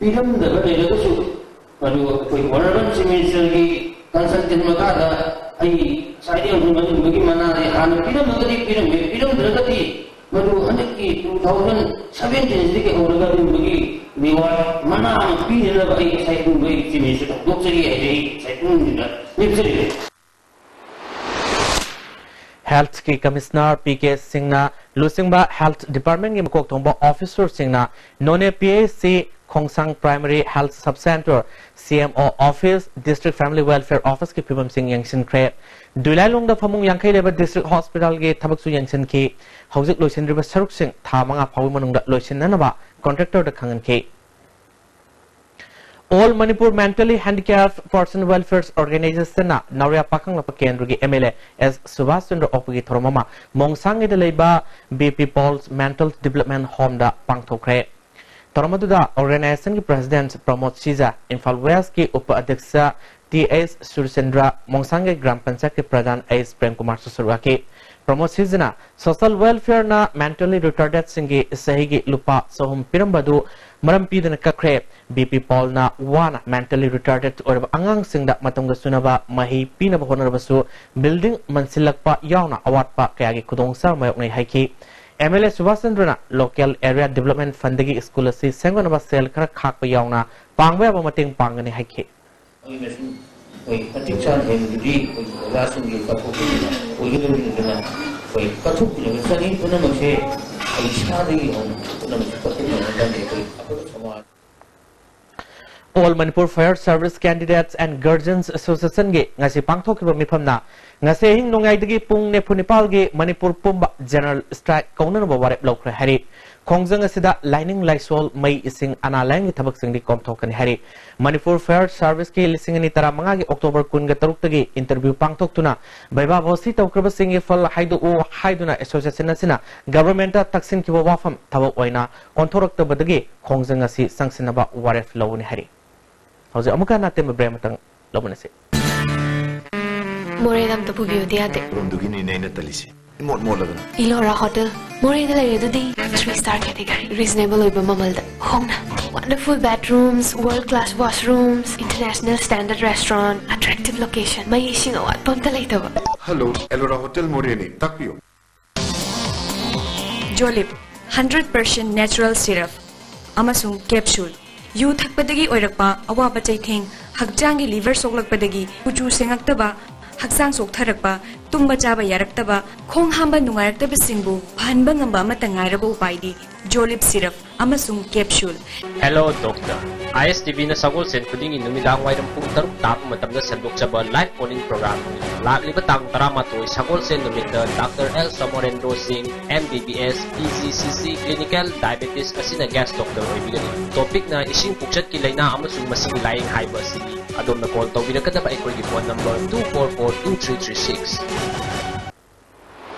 ꯄꯤꯔꯝꯗꯕ ꯂꯩꯔꯒꯁꯨ, ꯃꯗꯨ ꯑꯩꯈꯣꯏ ꯑꯣꯅꯔꯦꯕꯜ ꯆꯤꯐ ꯃꯤꯅꯤꯁꯇꯔꯒꯤ ꯀꯟꯁꯜꯇꯦꯟ ꯃꯈꯥꯗ ꯑꯩ ꯉꯁꯥꯏꯗꯒꯤ ꯍꯧꯖꯤꯛ ꯃꯗꯨꯒꯨꯝꯕꯒꯤ ꯃꯅꯥꯗꯤ ꯍꯥꯟꯅ ꯄꯤꯔꯝꯃꯒꯗꯤ ꯄꯤꯔꯝꯃꯦ, ꯄꯤꯔꯝꯗ꯭ꯔꯒꯗꯤ ꯃꯗꯨ ꯍꯟꯗꯛꯀꯤ ꯇꯨ ꯊꯥꯎꯖꯟ ꯁꯚꯦꯟꯇꯤꯟꯁꯤꯗꯒꯤ ꯍꯧꯔꯒ ꯑꯗꯨꯒꯨꯝꯕꯒꯤ ꯔꯤꯋꯥꯔꯗ ꯃꯅꯥ ꯑꯃ ꯄꯤꯅꯅꯕ ꯑꯩ ꯉꯁꯥꯏ ꯄꯨꯡ ꯑꯩ ꯆꯤꯐ ꯃꯤꯅꯤꯁꯇꯔꯗ ꯍꯧꯗꯣꯛꯆꯔꯤ ꯍꯥꯏꯖꯩ ꯉꯁꯥꯏ ꯄꯨꯡꯁꯤꯗ ꯂꯦꯞꯆꯔꯤꯕꯅꯤ꯫ ꯍꯦꯜꯊꯀꯤ ꯀꯃꯤꯁꯅꯔ ꯄꯤ ꯀꯦ ꯁꯤꯡꯅ ꯂꯨꯆꯤꯡꯕ ꯍꯦꯜꯊ ꯗꯤꯄꯥꯔꯠꯃꯦꯟꯒꯤ ꯃꯀꯣꯛ ꯊꯣꯡꯕ ꯑꯣꯐꯤꯁꯔꯁꯤꯡꯅ ꯅꯣꯅꯦ P H C ꯈꯣꯡꯁꯥꯡ Primary Health Sub Center, C M O Office, District Family Welfare Officeꯀꯤ ꯐꯤꯕꯝꯁꯤꯡ ꯌꯦꯡꯁꯤꯟꯈ꯭ꯔꯦ꯫ ꯗꯨꯏꯂꯥꯏꯂꯣꯡꯗ ꯐꯃꯨꯡ ꯌꯥꯡꯈꯩ ꯂꯩꯕ District Hospitalꯒꯤ ꯊꯕꯛꯁꯨ ꯌꯦꯡꯁꯤꯟꯈꯤ꯫ ꯍꯧꯖꯤꯛ ꯂꯣꯏꯁꯤꯟꯗ꯭ꯔꯤꯕ ꯁꯔꯨꯛꯁꯤꯡ ꯊꯥ ꯃꯉꯥ ꯐꯥꯎꯕꯒꯤ ꯃꯅꯨꯡꯗ ꯂꯣꯏꯁꯤꯟꯅꯅꯕ contractorꯗ ꯈꯪꯍꯟꯈꯤ꯫ All Manipur Mentally Handicapped Person Welfare Organizationꯅ ꯅꯥꯎꯔꯤꯌꯥ ꯄꯥꯈꯪꯂꯛꯄ ꯀꯦꯟꯗ꯭ꯔꯒꯤ M L A S Subhash Chandra ꯑꯣꯛꯄꯒꯤ ꯊꯧꯔꯝ ꯑꯃ ꯃꯣꯡꯁꯥꯡꯒꯩꯗ ꯂꯩꯕ B P Paul's Mental Development Homeꯗ ꯄꯥꯡꯊꯣꯛꯈ꯭ꯔꯦ꯫ ꯊꯧꯔꯝ ꯑꯗꯨꯗ organizationꯒꯤ President ꯄ꯭ꯔꯃꯣꯗ ꯁꯤꯖ, ꯏꯝꯐꯥꯜ Westꯀꯤ ꯎꯄ ꯑꯗ꯭ꯌꯛꯁ T H ꯁꯨꯔꯆꯟꯗ꯭ꯔ, ꯃꯣꯡꯁꯥꯡꯒꯩ ꯒ꯭ꯔꯥꯝ ꯄꯟꯆꯥꯌꯠꯀꯤ ꯄ꯭ꯔꯙꯥꯟ H ꯄ꯭ꯔꯦꯝꯀꯨꯃꯥꯔꯁꯨ ꯁꯔꯨꯛ ꯌꯥꯈꯤ꯫ ꯄ꯭ꯔꯃꯣꯗ ꯁꯤꯖꯅ social welfareꯅ mentally retardedꯁꯤꯡꯒꯤ ꯆꯍꯤꯒꯤ ꯂꯨꯄꯥ ꯆꯍꯨꯝ ꯄꯤꯔꯝꯕ ꯑꯗꯨ ꯃꯔꯝ ꯄꯤꯗꯅ ꯀꯛꯈ꯭ꯔꯦ꯫ B P Paulꯅ ꯋꯥꯅ mentally retarded ꯑꯣꯏꯔꯕ ꯑꯉꯥꯡꯁꯤꯡꯗ ꯃꯇꯝꯒ ꯆꯨꯅꯕ ꯃꯍꯩ ꯄꯤꯅꯕ ꯍꯣꯠꯅꯔꯕꯁꯨ building ꯃꯟꯁꯤꯜꯂꯛꯄ ꯌꯥꯎꯅ ꯑꯋꯥꯠꯄ ꯀꯌꯥꯒꯤ ꯈꯨꯗꯣꯡꯆꯥꯕ ꯃꯥꯌꯣꯛꯅꯩ ꯍꯥꯏꯈꯤ꯫ M L A Subhash ꯆꯟꯗ꯭ꯔꯅ local area development fundꯗꯒꯤ school ꯑꯁꯤ ꯁꯦꯝꯒꯠꯅꯕ ꯁꯦꯜ ꯈꯔ ꯈꯥꯛꯄ ꯌꯥꯎꯅ ꯄꯥꯡꯕ ꯌꯥꯕ ꯃꯇꯦꯡ ꯄꯥꯡꯒꯅꯤ ꯍꯥꯏꯈꯤ꯫ ꯑꯩꯅꯁꯨ ꯑꯩꯈꯣꯏ ꯃꯇꯤꯛ ꯆꯥꯅ ꯍꯦꯟꯕꯗꯨꯗꯤ ꯑꯩꯈꯣꯏ ꯑꯣꯖꯥꯁꯤꯡꯒꯤ ꯆꯥꯎꯊꯣꯛꯄ ꯑꯣꯏꯒꯗꯧꯔꯤꯕꯅꯤꯅ ꯑꯩꯈꯣꯏ ꯀꯠꯊꯣꯛꯄꯤꯅꯕ ꯆꯪꯉꯤ꯫ ꯄꯨꯝꯅꯃꯛꯁꯦ ꯑꯩ ꯏꯁꯥꯗꯒꯤ ꯍꯧꯅ ꯄꯨꯝꯅꯃꯛꯁꯦ ꯀꯠꯊꯣꯛꯅꯕ ꯆꯪꯉꯤ꯫ ꯑꯩꯈꯣꯏ ꯑꯐꯕ ꯁꯃꯥꯖ꯫ All Manipur Fire Service Candidates and Guardians Associationꯒꯤ ꯉꯁꯤ ꯄꯥꯡꯊꯣꯛꯈꯤꯕ ꯃꯤꯐꯝꯅ ꯉꯁꯤ ꯑꯍꯤꯡ ꯅꯣꯡꯌꯥꯏꯗꯒꯤ ꯄꯨꯡ ꯅꯤꯐꯨ ꯅꯤꯄꯥꯜꯒꯤ ꯃꯅꯤꯄꯨꯔ ꯄꯨꯝꯕ general strike ꯀꯧꯅꯅꯕ ꯋꯥꯔꯦꯞ ꯂꯧꯈ꯭ꯔꯦ ꯍꯥꯏꯔꯤ꯫ ꯈꯣꯡꯖꯪ ꯑꯁꯤꯗ ꯂꯥꯏꯅꯤꯡ ꯂꯥꯏꯁꯣꯜ, ꯃꯩ, ꯏꯁꯤꯡ, ꯑꯅꯥ ꯂꯥꯏꯌꯦꯡꯒꯤ ꯊꯕꯛꯁꯤꯡꯗꯤ ꯀꯣꯝꯊꯣꯛꯀꯅꯤ ꯍꯥꯏꯔꯤ꯫ ꯃꯅꯤꯄꯨꯔ Fire Serviceꯀꯤ ꯂꯤꯁꯤꯡ ꯑꯅꯤ ꯇꯔꯥꯃꯉꯥꯒꯤ October ꯀꯨꯟꯒ ꯇꯔꯨꯛꯇꯒꯤ interview ꯄꯥꯡꯊꯣꯛꯇꯨꯅ ꯚꯩꯚꯥ ꯚꯣꯁꯤ ꯇꯧꯈ꯭ꯔꯕꯁꯤꯡꯒꯤ ꯐꯜ ꯍꯥꯏꯗꯣꯛꯎ ꯍꯥꯏꯗꯨꯅ association ꯑꯁꯤꯅ governmentꯇ ꯇꯛꯁꯤꯟꯈꯤꯕ ꯋꯥꯐꯝ ꯊꯕꯛ ꯑꯣꯏꯅ ꯑꯣꯟꯊꯣꯔꯛꯇꯕꯗꯒꯤ ꯈꯣꯡꯖꯪ ꯑꯁꯤ ꯆꯪꯁꯤꯟꯅꯕ ꯋꯥꯔꯦꯞ ꯂꯧꯒꯅꯤ ꯍꯥꯏꯔꯤ꯫ ꯍꯧꯖꯤꯛ ꯑꯃꯨꯛꯀ ꯍꯟꯅ ꯑꯇꯦꯟꯕ break ꯑꯃꯇꯪ ꯂꯧꯃꯤꯟꯅꯁꯤ꯫ ꯃꯣꯔꯦꯗ ꯑꯝꯇ ꯄꯨꯕꯤꯌꯨꯗꯤ ꯌꯥꯗꯦ꯫ ꯔꯨꯝꯗꯨꯒꯤꯅꯤꯅꯦ ꯑꯩꯅ ꯇꯜꯂꯤꯁꯦ꯫ ꯏꯃꯣꯠ ꯃꯣꯠꯂꯗꯅ꯫ ꯏꯂꯣꯔꯥ ꯍꯣꯇꯦꯜ, ꯃꯣꯔꯦꯗ ꯂꯩꯔꯦ ꯑꯗꯨꯗꯤ꯫ Three star category, reasonable ꯑꯣꯏꯕ ꯃꯃꯜꯗ ꯍꯣꯡꯅ꯫ Wonderful bedrooms, world class washrooms, international standard restaurant, attractive location, ꯃꯩ ꯏꯁꯤꯡ ꯑꯋꯥꯠꯄ ꯑꯝꯇ ꯂꯩꯇꯕ꯫ Hello, Elora Hotel ꯃꯣꯔꯦꯅꯤ, ꯇꯥꯛꯄꯤꯌꯨ꯫ Jolib, hundred percent natural syrup ꯑꯃꯁꯨꯡ capsule꯫ ꯌꯨ ꯊꯛꯄꯗꯒꯤ ꯑꯣꯏꯔꯛꯄ ꯑꯋꯥꯕ ꯆꯩꯊꯦꯡ, ꯍꯛꯆꯥꯡꯒꯤ liver ꯁꯣꯛꯂꯛꯄꯗꯒꯤ ꯀꯨꯆꯨ ꯁꯦꯡꯉꯛꯇꯕ, ꯍꯛꯆꯥꯡ ꯆꯣꯛꯊꯔꯛꯄ, ꯇꯨꯝꯕ ꯆꯥꯕ ꯌꯥꯔꯛꯇꯕ, ꯈꯣꯡ ꯍꯥꯝꯕ ꯅꯨꯡꯉꯥꯏꯔꯛꯇꯕꯁꯤꯡꯕꯨ ꯐꯍꯟꯕ ꯉꯝꯕ ꯑꯃꯠꯇ ꯉꯥꯏꯔꯕ ꯎꯄꯥꯏꯗꯤ Jolib syrup ꯑꯃꯁꯨꯡ capsule꯫ Hello Doctor. ISTVꯅ ꯁꯒꯣꯜꯁꯦꯟ ꯈꯨꯗꯤꯡꯒꯤ ꯅꯨꯃꯤꯗꯥꯡ ꯋꯥꯏꯔꯝ ꯄꯨꯡ ꯇꯔꯨꯛ ꯇꯥꯕ ꯃꯇꯝꯗ ꯁꯟꯗꯣꯛꯆꯕ live phone-in program-ꯅꯤ꯫ ꯂꯥꯛꯂꯤꯕ ꯇꯥꯡ ꯇꯔꯥꯃꯥꯊꯣꯏ ꯁꯒꯣꯜꯁꯦꯟ ꯅꯨꯃꯤꯠꯇ Doctor L Samorendro Singh, MBBS, PGCC, Clinical Diabetes ꯑꯁꯤꯅ guest doctor ꯑꯣꯏꯕꯤꯒꯅꯤ꯫ Topic-ꯅ ꯏꯁꯤꯡ ꯄꯨꯛꯆꯠꯀꯤ ꯂꯥꯏꯅꯥ ꯑꯃꯁꯨꯡ ꯃꯁꯤꯒꯤ ꯂꯥꯏꯌꯦꯡ ꯍꯥꯏꯕ ꯑꯁꯤꯅꯤ꯫ ꯑꯗꯣꯝꯅ call ꯇꯧꯕꯤꯔꯛꯀꯗꯕ ꯑꯩꯈꯣꯏꯒꯤ phone number two four four two three three six꯫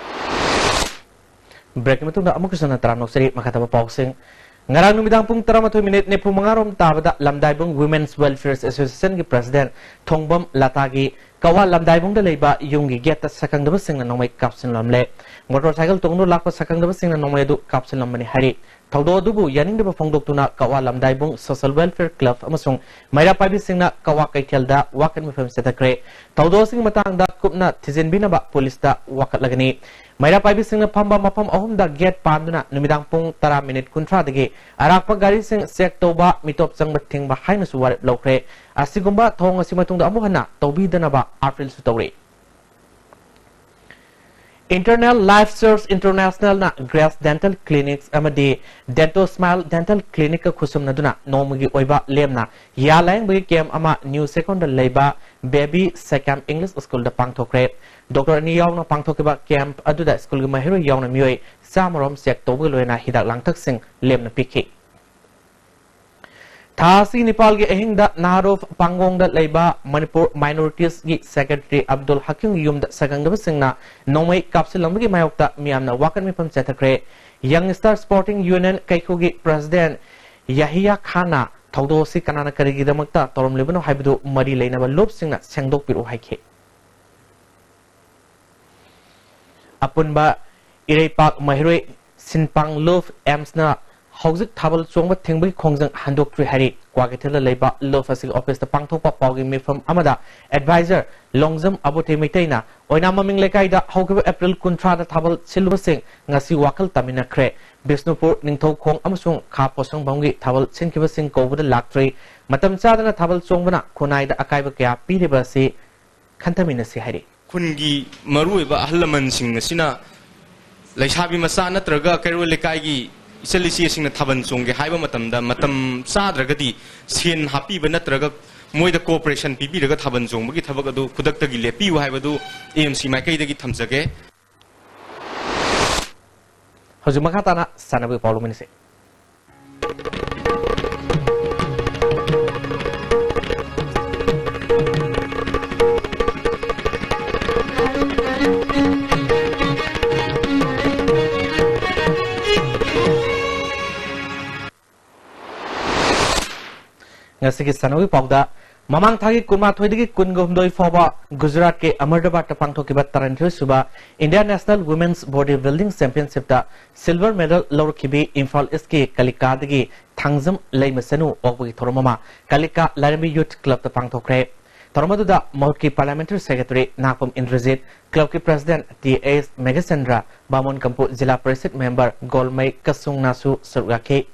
Break-ꯀꯤ ꯃꯇꯨꯡꯗ ꯑꯃꯨꯛꯀꯁꯨ ꯅꯠꯇ꯭ꯔꯥ ꯅꯣꯛꯆꯔꯤ꯫ ꯃꯈꯥ ꯇꯥꯕ ꯄꯥꯎꯁꯤꯡ꯫ ꯉꯔꯥꯡ ꯅꯨꯃꯤꯗꯥꯡ ꯄꯨꯡ ꯇꯔꯥꯃꯥꯊꯣꯏ minute ꯅꯤꯐꯨ ꯃꯉꯥ ꯔꯣꯝ ꯇꯥꯕꯗ ꯂꯝꯗꯥꯏꯕꯨꯡ Women's Welfare Association-ꯒꯤ president ꯊꯣꯡꯕꯝ ꯂꯇꯥꯒꯤ ꯀꯋꯥ ꯂꯝꯗꯥꯏꯕꯨꯡꯗ ꯂꯩꯕ ꯌꯨꯝꯒꯤ gate-ꯇ ꯁꯛꯈꯪꯗꯕꯁꯤꯡꯅ ꯅꯣꯡꯃꯩ ꯀꯥꯞꯁꯤꯜꯂꯝꯂꯦ꯫ Motorcycle ꯇꯣꯡꯗꯨꯅ ꯂꯥꯛꯄ ꯁꯛꯈꯪꯗꯕꯁꯤꯡꯅ ꯅꯣꯡꯃꯩ ꯑꯗꯨ ꯀꯥꯞꯁꯤꯜꯂꯝꯕꯅꯤ ꯍꯥꯏꯔꯤ꯫ ꯊꯧꯗꯣꯛ ꯑꯗꯨꯕꯨ ꯌꯥꯅꯤꯡꯗꯕ ꯐꯣꯡꯗꯣꯛꯇꯨꯅ ꯀꯋꯥ ꯂꯝꯗꯥꯏꯕꯨꯡ Social Welfare Club ꯑꯃꯁꯨꯡ ꯃꯩꯔꯥ ꯄꯥꯏꯕꯤꯁꯤꯡꯅ ꯀꯋꯥ ꯀꯩꯊꯦꯜꯗ ꯋꯥꯀꯠ ꯃꯤꯐꯝ ꯆꯠꯊꯈ꯭ꯔꯦ꯫ ꯊꯧꯗꯣꯛ ꯑꯁꯤꯒꯤ ꯃꯇꯥꯡꯗ ꯀꯨꯞꯅ ꯊꯤꯖꯤꯟꯕꯤꯅꯕ ꯄꯨꯂꯤꯁꯇ ꯋꯥꯀꯠꯂꯒꯅꯤ꯫ ꯃꯩꯔꯥ ꯄꯥꯏꯕꯤꯁꯤꯡꯅ ꯐꯝꯕ ꯃꯐꯝ ꯑꯍꯨꯝꯗ gate ꯄꯥꯟꯗꯨꯅ ꯅꯨꯃꯤꯗꯥꯡ ꯄꯨꯡ ꯇꯔꯥ minute ꯀꯨꯟꯊ꯭ꯔꯥꯗꯒꯤ ꯑꯔꯥꯛꯄ ꯒꯥꯔꯤꯁꯤꯡ check ꯇꯧꯕ, ꯃꯤꯇꯣꯞ ꯆꯪꯕ ꯊꯤꯡꯕ ꯍꯥꯏꯅꯁꯨ ꯋꯥꯔꯦꯞ ꯂꯧꯈ꯭ꯔꯦ꯫ ꯑꯁꯤꯒꯨꯝꯕ ꯊꯧꯑꯣꯡ ꯑꯁꯤ ꯃꯇꯨꯡꯗ ꯑꯃꯨꯛ ꯍꯟꯅ ꯇꯧꯕꯤꯗꯅꯕ appeal-ꯁꯨ ꯇꯧꯔꯤ꯫ Internal Life Search International-ꯅ Grace Dental Clinics ꯑꯃꯗꯤ Dento Smile Dental Clinic-ꯀ ꯈꯨꯠꯁꯝꯅꯗꯨꯅ ꯅꯣꯡꯃꯒꯤ ꯑꯣꯏꯕ ꯂꯦꯝꯅ ꯌꯥ ꯂꯥꯌꯦꯡꯕꯒꯤ camp ꯑꯃ ꯅ꯭ꯌꯨ ꯁꯦꯀꯣꯟꯗ ꯂꯩꯕ Baby Secam English School-ꯗ ꯄꯥꯡꯊꯣꯛꯈ꯭ꯔꯦ꯫ Doctor ꯑꯅꯤ ꯌꯥꯎꯅ ꯄꯥꯡꯊꯣꯛꯈꯤꯕ camp ꯑꯗꯨꯗ school-ꯒꯤ ꯃꯍꯩꯔꯣꯏ ꯌꯥꯎꯅ ꯃꯤꯑꯣꯏ ꯆꯥꯝꯃ ꯔꯣꯝ check ꯇꯧꯕꯒ ꯂꯣꯏꯅꯅ ꯍꯤꯗꯥꯛ ꯂꯥꯡꯊꯛꯁꯤꯡ ꯂꯦꯝꯅ ꯄꯤꯈꯤ꯫ ꯊꯥ ꯑꯁꯤꯒꯤ ꯅꯤꯄꯥꯜꯒꯤ ꯑꯍꯤꯡꯗ ꯅꯥꯔꯣꯐ ꯄꯥꯡꯒꯣꯡꯗ ꯂꯩꯕ ꯃꯅꯤꯄꯨꯔ minorities-ꯀꯤ secretary ꯑꯕꯗꯨꯜ ꯍꯀꯤꯝꯒꯤ ꯌꯨꯝꯗ ꯁꯛꯈꯪꯗꯕꯁꯤꯡꯅ ꯅꯣꯡꯃꯩ ꯀꯥꯞꯁꯤꯜꯂꯝꯕꯒꯤ ꯃꯥꯌꯣꯛꯇ ꯃꯤꯌꯥꯝꯅ ꯋꯥꯀꯠ ꯃꯤꯐꯝ ꯆꯠꯊꯈ꯭ꯔꯦ꯫ Young Star Sporting Union ꯀꯩꯈꯨꯒꯤ president ꯌꯥꯍꯤꯌꯥ ꯈꯥꯟꯅ ꯊꯧꯗꯣꯛ ꯑꯁꯤ ꯀꯅꯥꯅ ꯀꯔꯤꯒꯤꯗꯃꯛꯇ ꯇꯧꯔꯝꯂꯤꯕꯅꯣ ꯍꯥꯏꯕꯗꯨ ꯃꯔꯤ ꯂꯩꯅꯕ ꯂꯨꯞꯁꯤꯡꯅ ꯁꯦꯡꯗꯣꯛꯄꯤꯔꯛꯎ ꯍꯥꯏꯈꯤ꯫ ꯑꯄꯨꯟꯕ ꯏꯔꯩꯄꯥꯛ ꯃꯍꯩꯔꯣꯏ ꯁꯤꯟꯄꯥꯡ ꯂꯨꯞ ꯑꯦꯝꯁꯅ ꯍꯧꯖꯤꯛ ꯊꯥꯕꯜ ꯆꯣꯡꯕ ꯊꯤꯡꯕꯒꯤ ꯈꯣꯡꯖꯪ ꯍꯟꯗꯣꯛꯇ꯭ꯔꯤ ꯍꯥꯏꯔꯤ꯫ ꯀ꯭ꯋꯥꯀꯩꯊꯦꯜꯗ ꯂꯩꯕ ꯂꯨꯞ ꯑꯁꯤꯒꯤ office-ꯇ ꯄꯥꯡꯊꯣꯛꯄ ꯄꯥꯎꯒꯤ ꯃꯤꯐꯝ ꯑꯃꯗ advisor ꯂꯣꯡꯖꯝ ꯑꯕꯨꯊꯦ ꯃꯩꯇꯩꯅ ꯑꯣꯏꯅꯥꯝ ꯃꯃꯤꯡ ꯂꯩꯀꯥꯏꯗ ꯍꯧꯈꯤꯕ ꯑꯦꯄ꯭ꯔꯤꯜ ꯀꯨꯟꯊ꯭ꯔꯥꯗ ꯊꯥꯕꯜ ꯁꯤꯜꯂꯨꯕꯁꯤꯡ ꯉꯁꯤ ꯋꯥꯈꯜ ꯇꯥꯃꯤꯟꯅꯈ꯭ꯔꯦ꯫ ꯕꯤꯁꯅꯨꯄꯨꯔ, ꯅꯤꯡꯊꯧꯈꯣꯡ ꯑꯃꯁꯨꯡ ꯈꯥ ꯄꯣꯁꯪꯕꯝꯒꯤ ꯊꯥꯕꯜ ꯁꯤꯟꯈꯤꯕꯁꯤꯡ ꯀꯧꯕꯗ ꯂꯥꯛꯇ꯭ꯔꯤ꯫ ꯃꯇꯝ ꯆꯥꯗꯅ ꯊꯥꯕꯜ ꯆꯣꯡꯕꯅ ꯈꯨꯟꯅꯥꯏꯗ ꯑꯀꯥꯏꯕ ꯀꯌꯥ ꯄꯤꯔꯤꯕ ꯑꯁꯤ ꯈꯟꯊꯃꯤꯟꯅꯁꯤ ꯍꯥꯏꯔꯤ꯫ ꯈꯨꯟꯒꯤ ꯃꯔꯨꯑꯣꯏꯕ ꯑꯍꯜ ꯂꯃꯟꯁꯤꯡ ꯑꯁꯤꯅ ꯂꯩꯁꯥꯕꯤ ꯃꯆꯥ ꯅꯠꯇ꯭ꯔꯒ ꯀꯩꯔꯣꯜ ꯂꯩꯀꯥꯏꯒꯤ ꯏꯆꯜ ꯏꯆꯦꯁꯤꯡꯅ ꯊꯥꯕꯜ ꯆꯣꯡꯒꯦ ꯍꯥꯏꯕ ꯃꯇꯝꯗ ꯃꯇꯝ ꯆꯥꯗ꯭ꯔꯒꯗꯤ ꯁꯦꯟ ꯍꯥꯞꯄꯤꯕ ꯅꯠꯇ꯭ꯔꯒ ꯃꯣꯏꯗ cooperation ꯄꯤꯕꯤꯔꯒ ꯊꯥꯕꯜ ꯆꯣꯡꯕꯒꯤ ꯊꯕꯛ ꯑꯗꯨ ꯈꯨꯗꯛꯇꯒꯤ ꯂꯦꯞꯄꯤꯌꯨ ꯍꯥꯏꯕꯗꯨ AMC ꯃꯥꯏꯀꯩꯗꯒꯤ ꯊꯝꯖꯒꯦ꯫ ꯍꯧꯖꯤꯛ ꯃꯈꯥ ꯇꯥꯅ ꯁꯥꯟꯅꯕꯒꯤ ꯄꯥꯎ ꯂꯧꯃꯤꯟꯅꯁꯤ꯫ ꯉꯁꯤꯒꯤ ꯁꯥꯟꯅꯕꯒꯤ ꯄꯥꯎꯗ, ꯃꯃꯥꯡ ꯊꯥꯒꯤ ꯀꯨꯟꯃꯥꯊꯣꯏꯗꯒꯤ ꯀꯨꯟꯒ ꯍꯨꯝꯗꯣꯏ ꯐꯥꯎꯕ ꯒꯨꯖꯔꯥꯠꯀꯤ ꯑꯍꯃꯗꯥꯕꯥꯗꯇ ꯄꯥꯡꯊꯣꯛꯈꯤꯕ ꯇꯔꯥꯅꯤꯊꯣꯏ ꯁꯨꯕ India National Women's Body Building Championshipꯇ silver medal ꯂꯧꯔꯛꯈꯤꯕꯤ Imphal ꯏꯁꯀꯤ ꯀꯂꯤꯀꯥꯗꯒꯤ ꯊꯥꯡꯖꯝ ꯂꯩꯃꯁꯅꯨ ꯑꯣꯛꯄꯒꯤ ꯊꯧꯔꯝ ꯑꯃ ꯀꯂꯤꯀꯥ ꯂꯥꯏꯔꯦꯝꯕꯤ Youth Clubꯇ ꯄꯥꯡꯊꯣꯛꯈ꯭ꯔꯦ꯫ ꯊꯧꯔꯝ ꯑꯗꯨꯗ ꯃꯍꯨꯠꯀꯤ Parliamentary Secretary ꯅꯥꯒꯄꯝ Indrajit, clubꯀꯤ President T ꯑꯦꯁ ꯃꯦꯘꯆꯟꯗ꯭ꯔ, ꯕꯥꯃꯣꯟ ꯀꯝꯄꯨ ꯖꯤꯂꯥ ꯄꯔꯤꯁꯠ member ꯒꯣꯜꯃꯩ ꯀꯁꯨꯡꯅꯁꯨ ꯁꯔꯨꯛ ꯌꯥꯈꯤ꯫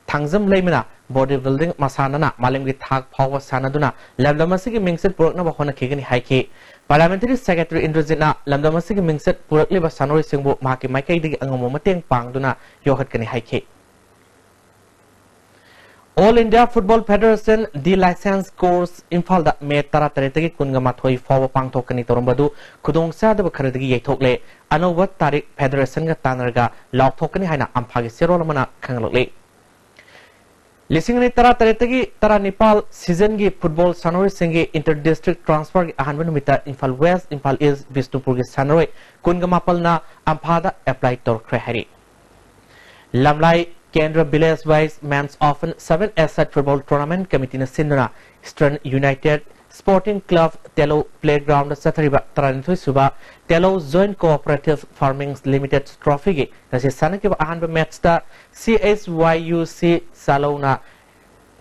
ꯊꯥꯡꯖꯝ ꯂꯩꯃꯅ body building ꯃꯁꯥꯟꯅꯅ ꯃꯥꯂꯦꯝꯒꯤ ꯊꯥꯛ ꯐꯥꯎꯕ ꯁꯥꯟꯅꯗꯨꯅ ꯂꯝꯗꯝ ꯑꯁꯤꯒꯤ ꯃꯤꯡꯆꯠ ꯄꯨꯔꯛꯅꯕ ꯍꯣꯠꯅꯈꯤꯒꯅꯤ ꯍꯥꯏꯈꯤ꯫ Parliamentary Secretary ꯏꯟꯗ꯭ꯔꯖꯤꯠꯅ ꯂꯝꯗꯝ ꯑꯁꯤꯒꯤ ꯃꯤꯡꯆꯠ ꯄꯨꯔꯛꯂꯤꯕ ꯁꯥꯟꯅꯔꯣꯏꯁꯤꯡꯕꯨ ꯃꯍꯥꯛꯀꯤ ꯃꯥꯏꯀꯩꯗꯒꯤ ꯑꯉꯝꯕ ꯃꯇꯦꯡ ꯄꯥꯡꯗꯨꯅ ꯌꯣꯛꯈꯠꯀꯅꯤ ꯍꯥꯏꯈꯤ꯫ All India Football Federation D-Licence Course ꯏꯝꯐꯥꯜꯗ ꯃꯦ ꯇꯔꯥꯇꯔꯦꯠꯇꯒꯤ ꯀꯨꯟꯒ ꯃꯥꯊꯣꯏ ꯐꯥꯎꯕ ꯄꯥꯡꯊꯣꯛꯀꯅꯤ ꯇꯧꯔꯝꯕꯗꯨ ꯈꯨꯗꯣꯡꯆꯥꯗꯕ ꯈꯔꯗꯒꯤ ꯌꯩꯊꯣꯛꯂꯦ꯫ ꯑꯅꯧꯕ ꯇꯥꯔꯤꯛ ꯐꯦꯗꯔꯦꯁꯟꯒ ꯇꯥꯟꯅꯔꯒ ꯂꯥꯎꯊꯣꯛꯀꯅꯤ ꯍꯥꯏꯅ ꯑꯝꯐꯥꯒꯤ ꯆꯦꯔꯣꯜ ꯑꯃꯅ ꯈꯪꯍꯜꯂꯛꯂꯤ꯫ ꯂꯤꯁꯤꯡ ꯑꯅꯤ ꯇꯔꯥꯇꯔꯦꯠꯇꯒꯤ ꯇꯔꯥꯅꯤꯄꯥꯜ seasonꯒꯤ football ꯁꯥꯟꯅꯔꯣꯏꯁꯤꯡꯒꯤ inter district transferꯒꯤ ꯑꯍꯥꯟꯕ ꯅꯨꯃꯤꯠꯇ ꯏꯝꯐꯥꯜ West, ꯏꯝꯐꯥꯜ East, ꯕꯤꯁꯅꯨꯄꯨꯔꯒꯤ ꯁꯥꯟꯅꯔꯣꯏ ꯀꯨꯟꯒ ꯃꯥꯄꯜꯅ ꯑꯝꯐꯥꯗ apply ꯇꯧꯔꯛꯈ꯭ꯔꯦ ꯍꯥꯏꯔꯤ꯫ ꯂꯝꯂꯥꯏ ꯀꯦꯟꯗ꯭ꯔ village wise men's open seven-a-side football tournament committeeꯅ ꯁꯤꯟꯗꯨꯅ Eastern United Sporting Club ꯇꯦꯂꯧ playgroundꯗ ꯆꯠꯊꯔꯤꯕ ꯇꯔꯥꯅꯤꯊꯣꯏ ꯁꯨꯕ ꯇꯦꯂꯧ Joint Cooperative Farming Limited trophyꯒꯤ ꯉꯁꯤ ꯁꯥꯟꯅꯈꯤꯕ ꯑꯍꯥꯟꯕ matchꯇ C H Y U C ꯆꯥꯂꯧꯅ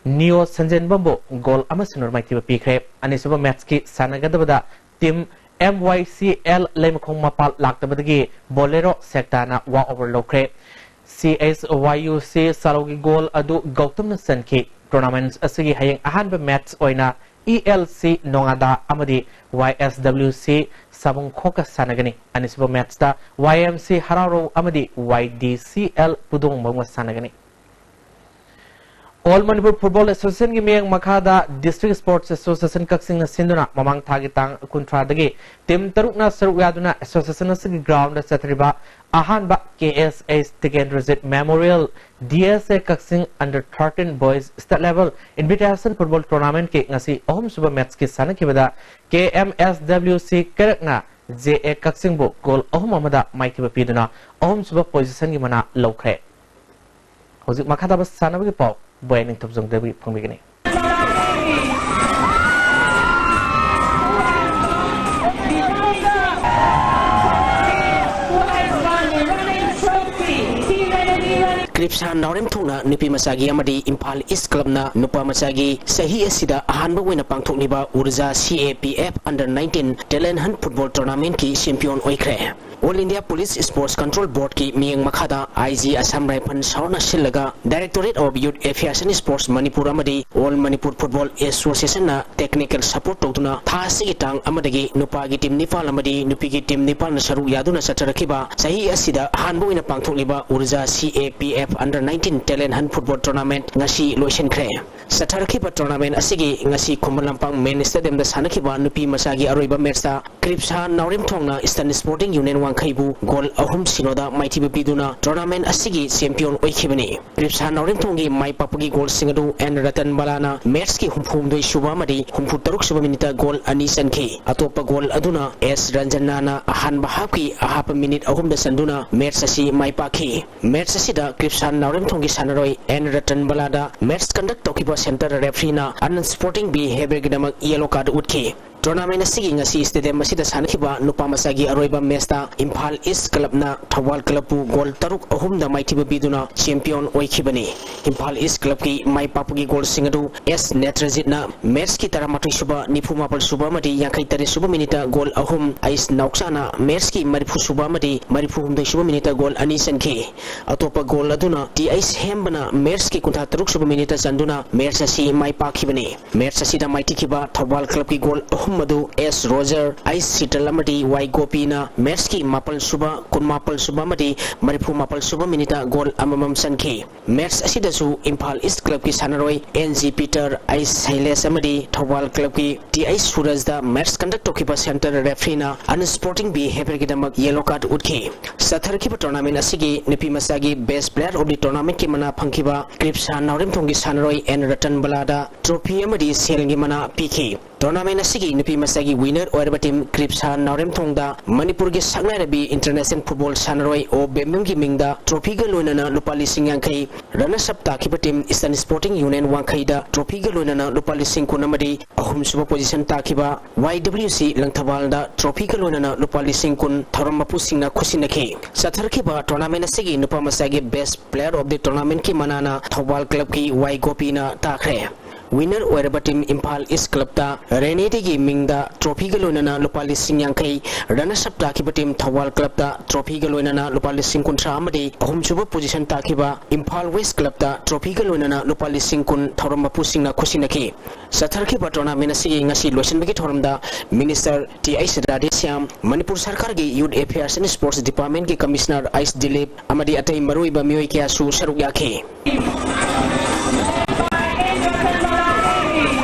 Neo ꯁꯟꯖꯦꯟꯕꯝꯕꯨ goal ꯑꯃ ꯁꯤꯅꯣ ꯃꯥꯏꯊꯤꯕ ꯄꯤꯈ꯭ꯔꯦ꯫ ꯑꯅꯤꯁꯨꯕ matchꯀꯤ ꯁꯥꯟꯅꯒꯗꯕꯗ team M Y C L ꯂꯩꯃꯈꯣꯡ ꯃꯄꯥꯜ ꯂꯥꯛꯇꯕꯗꯒꯤ Bolero ꯁꯦꯛꯇꯥꯅ walk over ꯂꯧꯈ꯭ꯔꯦ꯫ C H Y U C ꯆꯥꯂꯧꯒꯤ goal ꯑꯗꯨ ꯒꯧꯇꯝꯅ ꯆꯟꯈꯤ꯫ Tournament ꯑꯁꯤꯒꯤ ꯍꯌꯦꯡ ꯑꯍꯥꯟꯕ match ꯑꯣꯏꯅ E L C ꯅꯣꯉꯥꯗꯥ ꯑꯃꯗꯤ Y S W C ꯁꯥꯕꯨꯡ ꯈꯣꯛꯀ ꯁꯥꯟꯅꯒꯅꯤ꯫ ꯑꯅꯤꯁꯨꯕ ꯃꯦꯠꯁꯇ ꯋꯥꯏ ꯑꯦꯝ ꯁꯤ ꯍꯔꯥꯎꯔꯧ ꯑꯃꯗꯤ ꯋꯥꯏ ꯗꯤ ꯁꯤ ꯑꯦꯜ ꯄꯨꯗꯣꯡꯕꯝꯒ ꯁꯥꯟꯅꯒꯅꯤ꯫ ꯑꯣꯜ ꯃꯅꯤꯄꯨꯔ ꯐꯨꯠꯕꯣꯜ ꯑꯦꯁꯣꯁꯤꯌꯦꯁꯟꯒꯤ ꯃꯤꯠꯌꯦꯡ ꯃꯈꯥꯗ ꯗꯤꯁꯇ꯭ꯔꯤꯛ ꯁ꯭ꯄꯣꯔꯠꯁ ꯑꯦꯁꯣꯁꯤꯌꯦꯁꯟ ꯀꯛꯆꯤꯡꯅ ꯁꯤꯟꯗꯨꯅ ꯃꯃꯥꯡ ꯊꯥꯒꯤ ꯇꯥꯡ ꯀꯨꯟꯊ꯭ꯔꯥꯗꯒꯤ ꯇꯤꯝ ꯇꯔꯨꯛꯅ ꯁꯔꯨꯛ ꯌꯥꯗꯨꯅ ꯑꯦꯁꯣꯁꯤꯌꯦꯁꯟ ꯑꯁꯤꯒꯤ ꯒ꯭ꯔꯥꯎꯟꯗ ꯆꯠꯊꯔꯤꯕ ꯑꯍꯥꯟꯕ K S H Tikendrajit memorial D S A Kakching under thirteen boys state level invitation football ꯇꯣꯔꯅꯥꯃꯦꯟꯠꯀꯤ ꯉꯁꯤ ꯑꯍꯨꯝꯁꯨꯕ ꯃꯦꯠꯁꯀꯤ ꯁꯥꯟꯅꯈꯤꯕꯗ ꯀꯦ ꯑꯦꯝ ꯑꯦꯁ ꯗꯕ꯭ꯂꯤꯎ ꯁꯤ ꯀꯩꯔꯛꯅ ꯖꯦ ꯑꯦ ꯀꯛꯆꯤꯡꯕꯨ ꯒꯣꯜ ꯑꯍꯨꯝ ꯑꯃꯗ ꯃꯥꯏꯊꯤꯕ ꯄꯤꯗꯨꯅ ꯑꯍꯨꯝꯁꯨꯕ ꯄꯣꯖꯤꯁꯟꯒꯤ ꯃꯅꯥ ꯂꯧꯈ꯭ꯔꯦ꯫ ꯍꯧꯖꯤꯛ ꯃꯈꯥ ꯇꯥꯕ ꯁꯥꯟꯅꯕꯒꯤ ꯄꯥꯎ ꯕꯣꯌꯥ ꯅꯤꯡꯊꯧꯖꯝꯗꯒꯤ ꯐꯪꯕꯤꯒꯅꯤ꯫ ꯀ꯭ꯔꯤꯞꯁꯥꯟ ꯅꯥꯎꯔꯦꯝꯊꯣꯡꯅ ꯅꯨꯄꯤ ꯃꯆꯥꯒꯤ ꯑꯃꯗꯤ ꯏꯝꯐꯥꯜ ꯏꯁ ꯀ꯭ꯂꯕꯅ ꯅꯨꯄꯥ ꯃꯆꯥꯒꯤ ꯆꯍꯤ ꯑꯁꯤꯗ ꯑꯍꯥꯟꯕ ꯑꯣꯏꯅ ꯄꯥꯡꯊꯣꯛꯂꯤꯕ Urja C A P F under nineteen talent hunt football ꯇꯣꯔꯅꯥꯃꯦꯟꯠꯀꯤ ꯆꯦꯝꯄꯤꯌꯟ ꯑꯣꯏꯈ꯭ꯔꯦ꯫ All India police sports control ꯕꯣꯔꯗꯀꯤ ꯃꯤꯠꯌꯦꯡ ꯃꯈꯥꯗ ꯑꯥꯏ ꯖꯤ ꯑꯁꯥꯝ ꯔꯥꯏꯐꯜ ꯁꯥꯎꯅ ꯁꯤꯜꯂꯒ Directorate of Youth Affairs and Sports Manipur ꯑꯃꯗꯤ ꯑꯣꯜ ꯃꯅꯤꯄꯨꯔ ꯐꯨꯠꯕꯣꯜ ꯑꯦꯁꯣꯁꯤꯌꯦꯁꯟꯅ ꯇꯦꯛꯅꯤꯀꯦꯜ ꯁꯄꯣꯔꯠ ꯇꯧꯗꯨꯅ ꯊꯥ ꯑꯁꯤꯒꯤ ꯇꯥꯡ ꯑꯃꯗꯒꯤ ꯅꯨꯄꯥꯒꯤ ꯇꯤꯝ ꯅꯤꯄꯥꯜ ꯑꯃꯗꯤ ꯅꯨꯄꯤꯒꯤ ꯇꯤꯝ ꯅꯤꯄꯥꯜꯅ ꯁꯔꯨꯛ ꯌꯥꯗꯨꯅ ꯆꯠꯊꯔꯛꯈꯤꯕ ꯆꯍꯤ ꯑꯁꯤꯗ ꯑꯍꯥꯟꯕ ꯑꯣꯏꯅ ꯄꯥꯡꯊꯣꯛꯂꯤꯕ Urja C A P F under nineteen talent hunt football tournament ꯉꯁꯤ ꯂꯣꯏꯁꯤꯟꯈ꯭ꯔꯦ꯫ ꯆꯠꯊꯔꯛꯈꯤꯕ ꯇꯣꯔꯅꯥꯃꯦꯟꯠ ꯑꯁꯤꯒꯤ ꯉꯁꯤ ꯈꯨꯃꯟ ꯂꯝꯄꯥꯛ ꯃꯦꯟ ꯁ꯭ꯇꯦꯗꯤꯌꯝꯗ ꯁꯥꯟꯅꯈꯤꯕ ꯅꯨꯄꯤ ꯃꯆꯥꯒꯤ ꯑꯔꯣꯏꯕ ꯃꯦꯠꯁꯇ ꯀ꯭ꯔꯤꯞꯁꯥꯟ ꯅꯥꯎꯔꯦꯝꯊꯣꯡꯅ ꯏꯁꯇꯔꯟ ꯁ꯭ꯄꯣꯔꯇꯤꯡ ꯌꯨꯅꯤꯌꯟ ꯋꯥꯡꯈꯩꯕꯨ ꯒꯣꯜ ꯑꯍꯨꯝ ꯁꯤꯅꯣꯗ ꯃꯥꯏꯊꯤꯕ ꯄꯤꯗꯨꯅ ꯇꯣꯔꯅꯥꯃꯦꯟꯠ ꯑꯁꯤꯒꯤ ꯆꯦꯝꯄꯤꯌꯟ ꯑꯣꯏꯈꯤꯕꯅꯤ꯫ ꯀ꯭ꯔꯤꯞꯁꯥꯟ ꯅꯥꯎꯔꯦꯝꯊꯣꯡꯒꯤ ꯃꯥꯏ ꯄꯥꯛꯄꯒꯤ ꯒꯣꯜꯁꯤꯡ ꯑꯗꯨ ꯑꯦꯟ ꯔꯇꯟ ꯕꯂꯥꯅ ꯃꯦꯠꯁꯀꯤ ꯍꯨꯝꯐꯨꯍꯨꯝꯗꯣꯏ ꯁꯨꯕ ꯑꯃꯗꯤ ꯍꯨꯝꯐꯨ ꯇꯔꯨꯛ ꯁꯨꯕ ꯃꯤꯅꯤꯠꯇ ꯒꯣꯜ ꯑꯅꯤ ꯆꯟꯈꯤ꯫ ꯑꯇꯣꯞꯄ ꯒꯣꯜ ꯑꯗꯨꯅ ꯑꯦꯁ ꯔꯟꯖꯅꯥꯅ ꯑꯍꯥꯟꯕ ꯍꯥꯞꯀꯤ ꯑꯍꯥꯞꯄ ꯃꯤꯅꯤꯠ ꯑꯍꯨꯝꯗ ꯆꯟꯗꯨꯅ ꯃꯦꯠꯁ ꯑꯁꯤ ꯃꯥꯏ ꯄꯥꯛꯈꯤ꯫ ꯃꯦꯠꯁ ꯑꯁꯤꯗ ꯀ꯭ꯔꯤꯞꯁꯥꯟ ꯅꯥꯎꯔꯦꯝꯊꯣꯡꯒꯤ ꯁꯥꯟꯅꯔꯣꯏ ꯑꯦꯟ ꯔꯇꯟ ꯕꯂꯥꯗ ꯃꯦꯠꯁ ꯀꯟꯗꯛ ꯇꯧꯈꯤꯕ ꯁꯦꯟꯇꯔ ꯔꯦꯐ꯭ꯔꯤꯅ ꯑꯟꯁ꯭ꯄꯣꯔꯇꯤꯡ ꯕꯤꯍꯦꯕꯤꯌꯔꯒꯤꯗꯃꯛ ꯌꯦꯂꯣ ꯀꯥꯔꯗ ꯎꯠꯈꯤ꯫ ꯇꯣꯔꯅꯥꯃꯦꯟꯠ ꯑꯁꯤꯒꯤ ꯉꯁꯤ ꯁ꯭ꯇꯦꯗꯤꯌꯝ ꯑꯁꯤꯗ ꯁꯥꯟꯅꯈꯤꯕ ꯅꯨꯄꯥ ꯃꯆꯥꯒꯤ ꯑꯔꯣꯏꯕ ꯃꯦꯠꯁꯇ ꯏꯝꯐꯥꯜ ꯏꯁ ꯀ꯭ꯂꯕꯅ ꯊꯧꯕꯥꯜ ꯀ꯭ꯂꯕꯄꯨ ꯒꯣꯜ ꯇꯔꯨꯛ ꯑꯍꯨꯝꯗ ꯃꯥꯏꯊꯤꯕ ꯄꯤꯗꯨꯅ ꯆꯦꯝꯄꯤꯌꯟ ꯑꯣꯏꯈꯤꯕꯅꯤ꯫ ꯏꯝꯐꯥꯜ ꯏꯁ ꯀ꯭ꯂꯕꯀꯤ ꯃꯥꯏ ꯄꯥꯛꯄꯒꯤ ꯒꯣꯜꯁꯤꯡ ꯑꯗꯨ ꯑꯦꯁ ꯅꯦꯇ꯭ꯔꯖꯤꯠꯅ ꯃꯦꯠꯁꯀꯤ ꯇꯔꯥꯃꯥꯊꯣꯏ ꯁꯨꯕ, ꯅꯤꯐꯨ ꯃꯥꯄꯜ ꯁꯨꯕ ꯑꯃꯗꯤ ꯌꯥꯡꯈꯩ ꯇꯔꯦꯠ ꯁꯨꯕ ꯃꯤꯅꯤꯠꯇ ꯒꯣꯜ ꯑꯍꯨꯝ, ꯑꯩꯁ ꯅꯥꯎꯆꯥꯅ ꯃꯦꯠꯁꯀꯤ ꯃꯔꯤꯐꯨ ꯁꯨꯕ ꯑꯃꯗꯤ ꯃꯔꯤꯐꯨ ꯍꯨꯝꯗꯣꯏ ꯁꯨꯕ ꯃꯤꯅꯤꯠꯇ ꯒꯣꯜ ꯑꯅꯤ ꯆꯟꯈꯤ꯫ ꯑꯇꯣꯞꯄ ꯒꯣꯜ ꯑꯗꯨꯅ ꯇꯤ ꯑꯩꯁ ꯍꯦꯝꯕꯅ ꯃꯦꯠꯁꯀꯤ ꯀꯨꯟꯊ꯭ꯔꯥ ꯇꯔꯨꯛ ꯁꯨꯕ ꯃꯤꯅꯤꯠꯇ ꯆꯟꯗꯨꯅ ꯃꯦꯠꯁ ꯑꯁꯤ ꯃꯥꯏ ꯄꯥꯛꯈꯤꯕꯅꯤ꯫ ꯃꯦꯠꯁ ꯑꯁꯤꯗ ꯃꯥꯏꯊꯤꯈꯤꯕ ꯊꯧꯕꯥꯜ ꯀ꯭ꯂꯕꯀꯤ ꯒꯣꯜ ꯑꯍꯨꯝ ꯑꯗꯨ ꯑꯦꯁ ꯔꯣꯖꯔ, ꯑꯩꯁ ꯁꯤꯇꯜ ꯑꯃꯗꯤ ꯋꯥꯏ ꯒꯣꯄꯤꯅ ꯃꯦꯠꯁꯀꯤ ꯃꯥꯄꯜ ꯁꯨꯕ, ꯀꯨꯟꯃꯥꯄꯜ ꯁꯨꯕ ꯑꯃꯗꯤ ꯃꯔꯤꯐꯨ ꯃꯥꯄꯜ ꯁꯨꯕ ꯃꯤꯅꯤꯠꯇ ꯒꯣꯜ ꯑꯃꯃꯝ ꯆꯟꯈꯤ꯫ ꯃꯦꯠꯁ ꯑꯁꯤꯗꯁꯨ ꯏꯝꯐꯥꯜ ꯏꯁ ꯀ꯭ꯂꯕꯀꯤ ꯁꯥꯟꯅꯔꯣꯏ ꯑꯦꯟ ꯖꯤ ꯄꯤꯇꯔ, ꯑꯩꯁ ꯁꯩꯂꯦꯁ ꯑꯃꯗꯤ ꯊꯧꯕꯥꯜ ꯀ꯭ꯂꯕꯀꯤ ꯇꯤ ꯑꯩꯁ ꯁꯨꯔꯖꯗ ꯃꯦꯠꯁ ꯀꯟꯗꯛ ꯇꯧꯈꯤꯕ ꯁꯦꯟꯇꯔ ꯔꯦꯐ꯭ꯔꯤꯅ ꯑꯟꯁ꯭ꯄꯣꯔꯇꯤꯡ ꯕꯤꯍꯦꯕꯤꯌꯔꯒꯤꯗꯃꯛ ꯌꯦꯂꯣ ꯀꯥꯔꯗ ꯎꯠꯈꯤ꯫ ꯆꯠꯊꯔꯛꯈꯤꯕ ꯇꯣꯔꯅꯥꯃꯦꯟ ꯑꯁꯤꯒꯤ ꯅꯨꯄꯤ ꯃꯆꯥꯒꯤ ꯕꯦꯁ ꯄ꯭ꯂꯦꯌꯔ ꯑꯣꯐ ꯗꯤ ꯇꯣꯔꯅꯥꯃꯦꯟꯠꯀꯤ ꯃꯅꯥ ꯐꯪꯈꯤꯕ ꯀ꯭ꯔꯤꯞꯁꯥ ꯅꯥꯎꯔꯦꯝꯊꯣꯡꯒꯤ ꯁꯥꯟꯅꯔꯣꯏ ꯑꯦꯟ ꯔꯇꯟꯕꯂꯥꯗ ꯇ꯭ꯔꯣꯐꯤ ꯑꯃꯗꯤ ꯁꯦꯜꯒꯤ ꯃꯅꯥ ꯄꯤꯈꯤ꯫ ꯇꯣꯔꯅꯥꯃꯦꯟ ꯑꯁꯤꯒꯤ ꯅꯨꯄꯤ ꯃꯆꯥꯒꯤ ꯋꯤꯅꯔ ꯑꯣꯏꯔꯕ ꯇꯤꯝ ꯀ꯭ꯔꯤꯞꯁꯥ ꯅꯥꯎꯔꯦꯝꯊꯣꯡꯗ ꯃꯅꯤꯄꯨꯔꯒꯤ ꯁꯛꯅꯥꯏꯔꯕꯤ ꯏꯟꯇꯔꯅꯦꯁꯅꯦꯜ ꯐꯨꯠꯕꯣꯜ ꯁꯥꯟꯅꯔꯣꯏ ꯑꯣ ꯕꯦꯝꯕꯦꯝꯒꯤ ꯃꯤꯡꯗ ꯇ꯭ꯔꯣꯐꯤꯒ ꯂꯣꯏꯅꯅ ꯂꯨꯄꯥ ꯂꯤꯁꯤꯡ ꯌꯥꯡꯈꯩ, ꯔꯅꯔꯁ ꯑꯞ ꯇꯥꯈꯤꯕ ꯇꯤꯝ ꯏꯁꯇꯔꯟ ꯁ꯭ꯄꯣꯔꯇꯤꯡ ꯌꯨꯅꯤꯌꯟ ꯋꯥꯡꯈꯩꯗ ꯇ꯭ꯔꯣꯐꯤꯒ ꯂꯣꯏꯅꯅ ꯂꯨꯄꯥ ꯂꯤꯁꯤꯡ ꯀꯨꯟ ꯑꯃꯗꯤ ꯑꯍꯨꯝꯁꯨꯕ ꯄꯣꯖꯤꯁꯟ ꯇꯥꯈꯤꯕ ꯋꯥꯏ ꯗꯕ꯭ꯂꯤꯎ ꯁꯤ ꯂꯪꯊꯕꯥꯜꯗ ꯇ꯭ꯔꯣꯐꯤꯒ ꯂꯣꯏꯅꯅ ꯂꯨꯄꯥ ꯂꯤꯁꯤꯡ ꯀꯨꯟ ꯊꯧꯔꯝ ꯃꯄꯨꯁꯤꯡꯅ ꯈꯨꯠꯁꯤꯟꯅꯈꯤ꯫ ꯆꯠꯊꯔꯛꯈꯤꯕ ꯇꯣꯔꯅꯥꯃꯦꯟ ꯑꯁꯤꯒꯤ ꯅꯨꯄꯥ ꯃꯆꯥꯒꯤ ꯕꯦꯁ ꯄ꯭ꯂꯦꯌꯔ ꯑꯣꯐ ꯗꯤ ꯇꯣꯔꯅꯥꯃꯦꯟꯠꯀꯤ ꯃꯅꯥꯅ ꯊꯧꯕꯥꯜ ꯀ꯭ꯂꯕꯀꯤ ꯋꯥꯏ ꯒꯣꯄꯤꯅ ꯇꯥꯈ꯭ꯔꯦ꯫ ꯋꯤꯅꯔ ꯑꯣꯏꯔꯕ ꯇꯤꯝ ꯏꯝꯐꯥꯜ ꯏꯁ ꯀ꯭ꯂꯕꯇ ꯔꯦꯅꯦꯗꯤꯒꯤ ꯃꯤꯡꯗ ꯇ꯭ꯔꯣꯐꯤꯒ ꯂꯣꯏꯅꯅ ꯂꯨꯄꯥ ꯂꯤꯁꯤꯡ ꯌꯥꯡꯈꯩ, ꯔꯅꯔꯁ ꯑꯞ ꯇꯥꯈꯤꯕ ꯇꯤꯝ ꯊꯧꯕꯥꯜ ꯀ꯭ꯂꯕꯇ ꯇ꯭ꯔꯣꯐꯤꯒ ꯂꯣꯏꯅꯅ ꯂꯨꯄꯥ ꯂꯤꯁꯤꯡ ꯀꯨꯟꯊ꯭ꯔꯥ ꯑꯃꯗꯤ ꯑꯍꯨꯝꯁꯨꯕ ꯄꯣꯖꯤꯁꯟ ꯇꯥꯈꯤꯕ ꯏꯝꯐꯥꯜ ꯋꯦꯁ ꯀ꯭ꯂꯕꯇ ꯇ꯭ꯔꯣꯐꯤꯒ ꯂꯣꯏꯅꯅ ꯂꯨꯄꯥ ꯂꯤꯁꯤꯡ ꯀꯨꯟ ꯊꯧꯔꯝ ꯃꯄꯨꯁꯤꯡꯅ ꯈꯨꯠꯁꯤꯟꯅꯈꯤ꯫ ꯆꯠꯊꯔꯛꯈꯤꯕ ꯇꯣꯔꯅꯥꯃꯦꯟ ꯑꯁꯤꯒꯤ ꯉꯁꯤ ꯂꯣꯏꯁꯤꯟꯕꯒꯤ ꯊꯧꯔꯝꯗ ꯃꯤꯅꯤꯁꯇꯔ ꯇꯤ ꯑꯩꯁ ꯔꯥꯙꯦꯁ꯭ꯌꯥꯝ, ꯃꯅꯤꯄꯨꯔ ꯁꯔꯀꯥꯔꯒꯤ ꯌꯨꯠ ꯑꯦꯐꯤꯌꯔꯁ ꯑꯦꯟ ꯁ꯭ꯄꯣꯔꯠꯁ ꯗꯤꯄꯥꯔꯠꯃꯦꯟꯠꯀꯤ ꯀꯃꯤꯁꯅꯔ ꯑꯩꯁ ꯗꯤꯂꯤꯞ ꯑꯃꯗꯤ ꯑꯇꯩ ꯃꯔꯨꯑꯣꯏꯕ ꯃꯤꯑꯣꯏ ꯀꯌꯥꯁꯨ ꯁꯔꯨꯛ ꯌꯥꯈꯤ꯫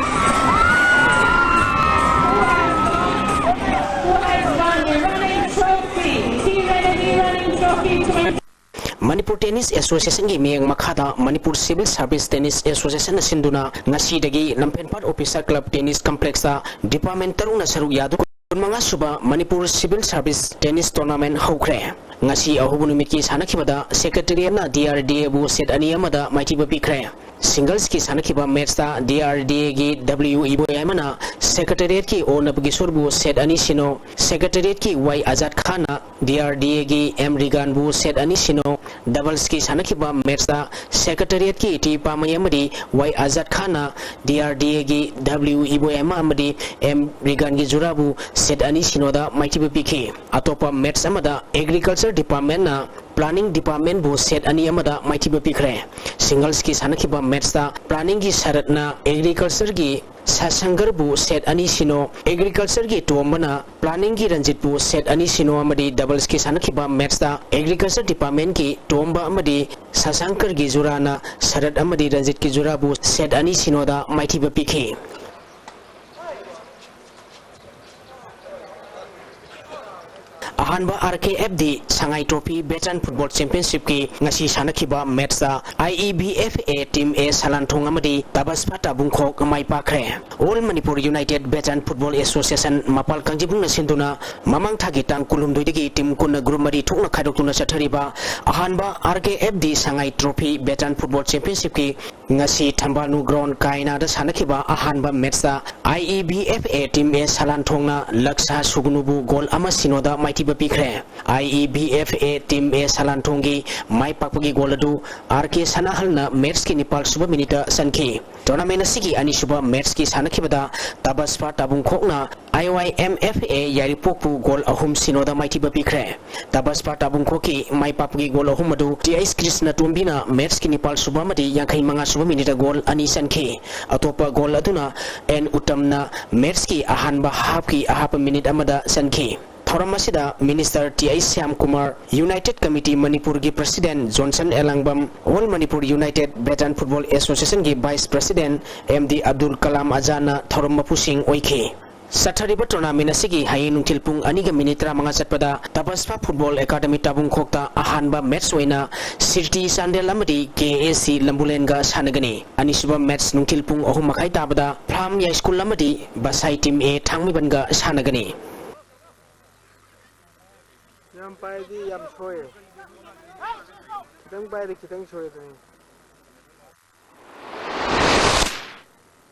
Who has won the running trophy? Team Remedy running trophy to Manipur Tennis Associationꯒꯤ ꯃꯤꯠꯌꯦꯡ ꯃꯈꯥꯗ ꯃꯅꯤꯄꯨꯔ ꯁꯤꯚꯤꯜ ꯁꯥꯔꯚꯤꯁ ꯇꯦꯅꯤꯁ ꯑꯦꯁꯣꯁꯤꯌꯦꯁꯟꯅ ꯁꯤꯟꯗꯨꯅ ꯉꯁꯤꯗꯒꯤ ꯂꯝꯐꯦꯜꯄꯥꯠ ꯑꯣꯐꯤꯁꯥꯔ ꯀ꯭ꯂꯕ ꯇꯦꯅꯤꯁ ꯀꯝꯄ꯭ꯂꯦꯛꯁꯇ ꯗꯤꯄꯥꯔꯠꯃꯦꯟ ꯇꯔꯨꯛꯅ ꯁꯔꯨꯛ ꯌꯥꯗꯨꯅ ꯀꯨꯟꯃꯉꯥ ꯁꯨꯕ Manipur civil service tennis tournament ꯍꯧꯈ꯭ꯔꯦ꯫ ꯉꯁꯤ ꯑꯍꯧꯕ ꯅꯨꯃꯤꯠꯀꯤ ꯁꯥꯟꯅꯈꯤꯕꯗ ꯁꯦꯀ꯭ꯔꯦꯇꯦꯔꯤꯌꯦꯠꯅ ꯗꯤ ꯑꯥꯔ ꯗꯤ ꯑꯦꯕꯨ ꯁꯦꯠ ꯑꯅꯤ ꯑꯃꯗ ꯃꯥꯏꯊꯤꯕ ꯄꯤꯈ꯭ꯔꯦ꯫ ꯁꯤꯡꯒꯜꯁꯀꯤ ꯁꯥꯟꯅꯈꯤꯕ ꯃꯦꯠꯁꯇ ꯗꯤ ꯑꯥꯔ ꯗꯤ ꯑꯦꯒꯤ ꯗꯕ꯭ꯂꯤꯎ ꯏꯕꯣꯌꯥꯏꯃꯅ ꯁꯦꯀ꯭ꯔꯦꯇꯦꯔꯤꯌꯦꯠꯀꯤ ꯑꯣ ꯅꯕꯀꯤꯁꯣꯔꯕꯨ ꯁꯦꯠ ꯑꯅꯤ ꯁꯤꯅꯣ, ꯁꯦꯀ꯭ꯔꯦꯇꯦꯔꯤꯌꯦꯠꯀꯤ ꯋꯥꯏ ꯑꯖꯥꯗ ꯈꯥꯟꯅ ꯗꯤ ꯑꯥꯔ ꯗꯤ ꯑꯦꯒꯤ ꯑꯦꯝ ꯔꯤꯒꯥꯟꯕꯨ ꯁꯦꯠ ꯑꯅꯤ ꯁꯤꯅꯣ, Doublesꯀꯤ ꯁꯥꯟꯅꯈꯤꯕ matchꯇ Secretariatꯀꯤ ꯇꯤ ꯄꯥꯃꯩ ꯑꯃꯗꯤ ꯋꯥꯏ ꯑꯖꯥꯗ ꯈꯥꯟꯅ ꯗꯤ ꯑꯥꯔ ꯗꯤ ꯑꯦꯒꯤ ꯗꯕ꯭ꯂꯤꯎ ꯏꯕꯣꯌꯥꯏꯃ ꯑꯃꯗꯤ ꯑꯦꯝ ꯔꯤꯒꯥꯟꯒꯤ ꯖꯨꯔꯥꯕꯨ set ꯑꯅꯤ ꯁꯤꯅꯣꯗ ꯃꯥꯏꯊꯤꯕ ꯄꯤꯈꯤ꯫ ꯑꯇꯣꯞꯄ match ꯑꯃꯗ Agriculture Departmentꯅ Planning Departmentꯕꯨ set ꯑꯅꯤ ꯑꯃꯗ ꯃꯥꯏꯊꯤꯕ ꯄꯤꯈ꯭ꯔꯦ꯫ Singlesꯀꯤ ꯁꯥꯟꯅꯈꯤꯕ matchꯇ Planningꯒꯤ ꯁꯔꯠꯅ Agricultureꯒꯤ ꯁꯥꯁꯪꯒꯔꯕꯨ set ꯑꯅꯤ ꯁꯤꯅꯣ, Agricultureꯒꯤ ꯇꯣꯝꯕꯅ Planningꯒꯤ ꯔꯟꯖꯤꯠꯄꯨ set ꯑꯅꯤ ꯁꯤꯅꯣ ꯑꯃꯗꯤ Doublesꯀꯤ ꯁꯥꯟꯅꯈꯤꯕ matchꯇ Agriculture Departmentꯀꯤ ꯇꯣꯝꯕ ꯑꯃꯗꯤ ꯁꯥꯁꯪꯀꯔꯒꯤ ꯖꯨꯔꯥꯅ ꯁꯔꯠ ꯑꯃꯗꯤ ꯔꯟꯖꯤꯠꯀꯤ ꯖꯨꯔꯥꯕꯨ set ꯑꯅꯤ ꯁꯤꯅꯣꯗ ꯃꯥꯏꯊꯤꯕ ꯄꯤꯈꯤ꯫ ꯑꯍꯥꯟꯕ R K F D Sangai Trophy Veteran Football Championshipꯀꯤ ꯉꯁꯤ ꯁꯥꯟꯅꯈꯤꯕ matchꯇ I E V F A Team A Salanthong ꯑꯃꯗꯤ ꯇꯕꯁꯄꯥ ꯇꯥꯕꯨꯡꯈꯣꯛ ꯃꯥꯏ ꯄꯥꯛꯈ꯭ꯔꯦ꯫ All Manipur United Veteran Football Association ꯃꯄꯥꯜ ꯀꯥꯡꯖꯩꯕꯨꯡꯅ ꯁꯤꯟꯗꯨꯅ ꯃꯃꯥꯡ ꯊꯥꯒꯤ ꯇꯥꯡ ꯀꯨꯟꯍꯨꯝꯗꯣꯏꯗꯒꯤ team ꯀꯨꯟꯅ group ꯃꯔꯤ ꯊꯣꯛꯅ ꯈꯥꯏꯗꯣꯛꯇꯨꯅ ꯆꯠꯊꯔꯤꯕ ꯑꯍꯥꯟꯕ R K F D Sangai Trophy Veteran Football Championshipꯀꯤ ꯉꯁꯤ ꯊꯝꯕꯥꯜꯅꯨ ground ꯀꯥꯏꯅꯥꯗ ꯁꯥꯟꯅꯈꯤꯕ ꯑꯍꯥꯟꯕ matchꯇ I E V F A Team A ꯁꯂꯥꯟꯊꯣꯡꯅ ꯂꯛꯁꯥ ꯁꯨꯒꯨꯅꯨꯕꯨ goal ꯑꯃ ꯁꯤꯅꯣꯗ ꯃꯥꯏꯊꯤꯕ ꯄꯤꯈ꯭ꯔꯦ꯫ I E V F A Team A ꯁꯂꯥꯟꯊꯣꯡꯒꯤ ꯃꯥꯏ ꯄꯥꯛꯄꯒꯤ goal ꯑꯗꯨ ꯑꯥꯔ ꯀꯦ ꯁꯅꯥꯍꯜꯅ matchꯀꯤ ꯅꯤꯄꯥꯜ ꯁꯨꯕ minuteꯇ ꯆꯟꯈꯤ꯫ Tournament ꯑꯁꯤꯒꯤ ꯑꯅꯤꯁꯨꯕ matchꯀꯤ ꯁꯥꯟꯅꯈꯤꯕꯗ ꯇꯕꯁꯄꯥ ꯇꯥꯕꯨꯡꯈꯣꯛꯅ I Y M F A ꯌꯥꯏꯔꯤꯄꯣꯛꯄꯨ goal ꯑꯍꯨꯝ ꯁꯤꯅꯣꯗ ꯃꯥꯏꯊꯤꯕ ꯄꯤꯈ꯭ꯔꯦ꯫ ꯇꯕꯁꯄꯥ ꯇꯥꯕꯨꯡꯈꯣꯛꯀꯤ ꯃꯥꯏ ꯄꯥꯛꯄꯒꯤ goal ꯑꯍꯨꯝ ꯑꯗꯨ ꯇꯤ ꯑꯩꯆ ꯀ꯭ꯔꯤꯁꯅ ꯇꯣꯝꯕꯤꯅ matchꯀꯤ ꯅꯤꯄꯥꯜ ꯁꯨꯕ ꯑꯃꯗꯤ ꯌꯥꯡꯈꯩ ꯃꯉꯥ ꯁꯨꯕ minuteꯇ goal ꯑꯅꯤ ꯆꯟꯈꯤ꯫ ꯑꯇꯣꯞꯄ goal ꯑꯗꯨꯅ ꯑꯦꯟ ꯎꯇꯝꯅ matchꯀꯤ ꯑꯍꯥꯟꯕ halfꯀꯤ ꯑꯍꯥꯞꯄ minute ꯑꯃꯗ ꯆꯟꯈꯤ꯫ ꯊꯧꯔꯝ ꯑꯁꯤꯗ Minister T H Syamkumar, United Committee ꯃꯅꯤꯄꯨꯔꯒꯤ President Johnson Elangbam, All Manipur United Veteran Football Associationꯒꯤ Vice President M D Abdul Kalam ꯑꯖꯥꯗꯅ ꯊꯧꯔꯝ ꯃꯄꯨꯁꯤꯡ ꯑꯣꯏꯈꯤ꯫ ꯆꯠꯊꯔꯤꯕ tournament ꯑꯁꯤꯒꯤ ꯍꯌꯦꯡ ꯅꯨꯡꯊꯤꯜ ꯄꯨꯡ ꯑꯅꯤꯒ minute ꯇꯔꯥꯃꯉꯥ ꯆꯠꯄꯗ ꯇꯕꯁꯄꯥ Football Academy ꯇꯥꯕꯨꯡꯈꯣꯛꯇ ꯑꯍꯥꯟꯕ match ꯑꯣꯏꯅ ꯁꯤꯔꯇꯤ ꯆꯥꯟꯗꯦꯜ ꯑꯃꯗꯤ ꯀꯦ ꯑꯦ ꯁꯤ ꯂꯝꯕꯨꯂꯦꯟꯒ ꯁꯥꯟꯅꯒꯅꯤ꯫ ꯑꯅꯤꯁꯨꯕ match ꯅꯨꯡꯊꯤꯜ ꯄꯨꯡ ꯑꯍꯨꯝ ꯃꯈꯥꯏ ꯇꯥꯕꯗ ꯐ꯭ꯂꯥꯝ ꯌꯥꯏꯁ꯭ꯀꯨꯜ ꯑꯃꯗꯤ ꯕꯁꯥꯏ Team A ꯊꯥꯡꯃꯩꯕꯟꯒ ꯁꯥꯟꯅꯒꯅꯤ꯫ ꯌꯥꯝ ꯄꯥꯏꯔꯗꯤ ꯌꯥꯝ ꯁꯣꯏ꯫ ꯈꯤꯇꯪ ꯄꯥꯏꯔꯗꯤ ꯈꯤꯇꯪ ꯁꯣꯏ ꯑꯗꯨꯅꯤ꯫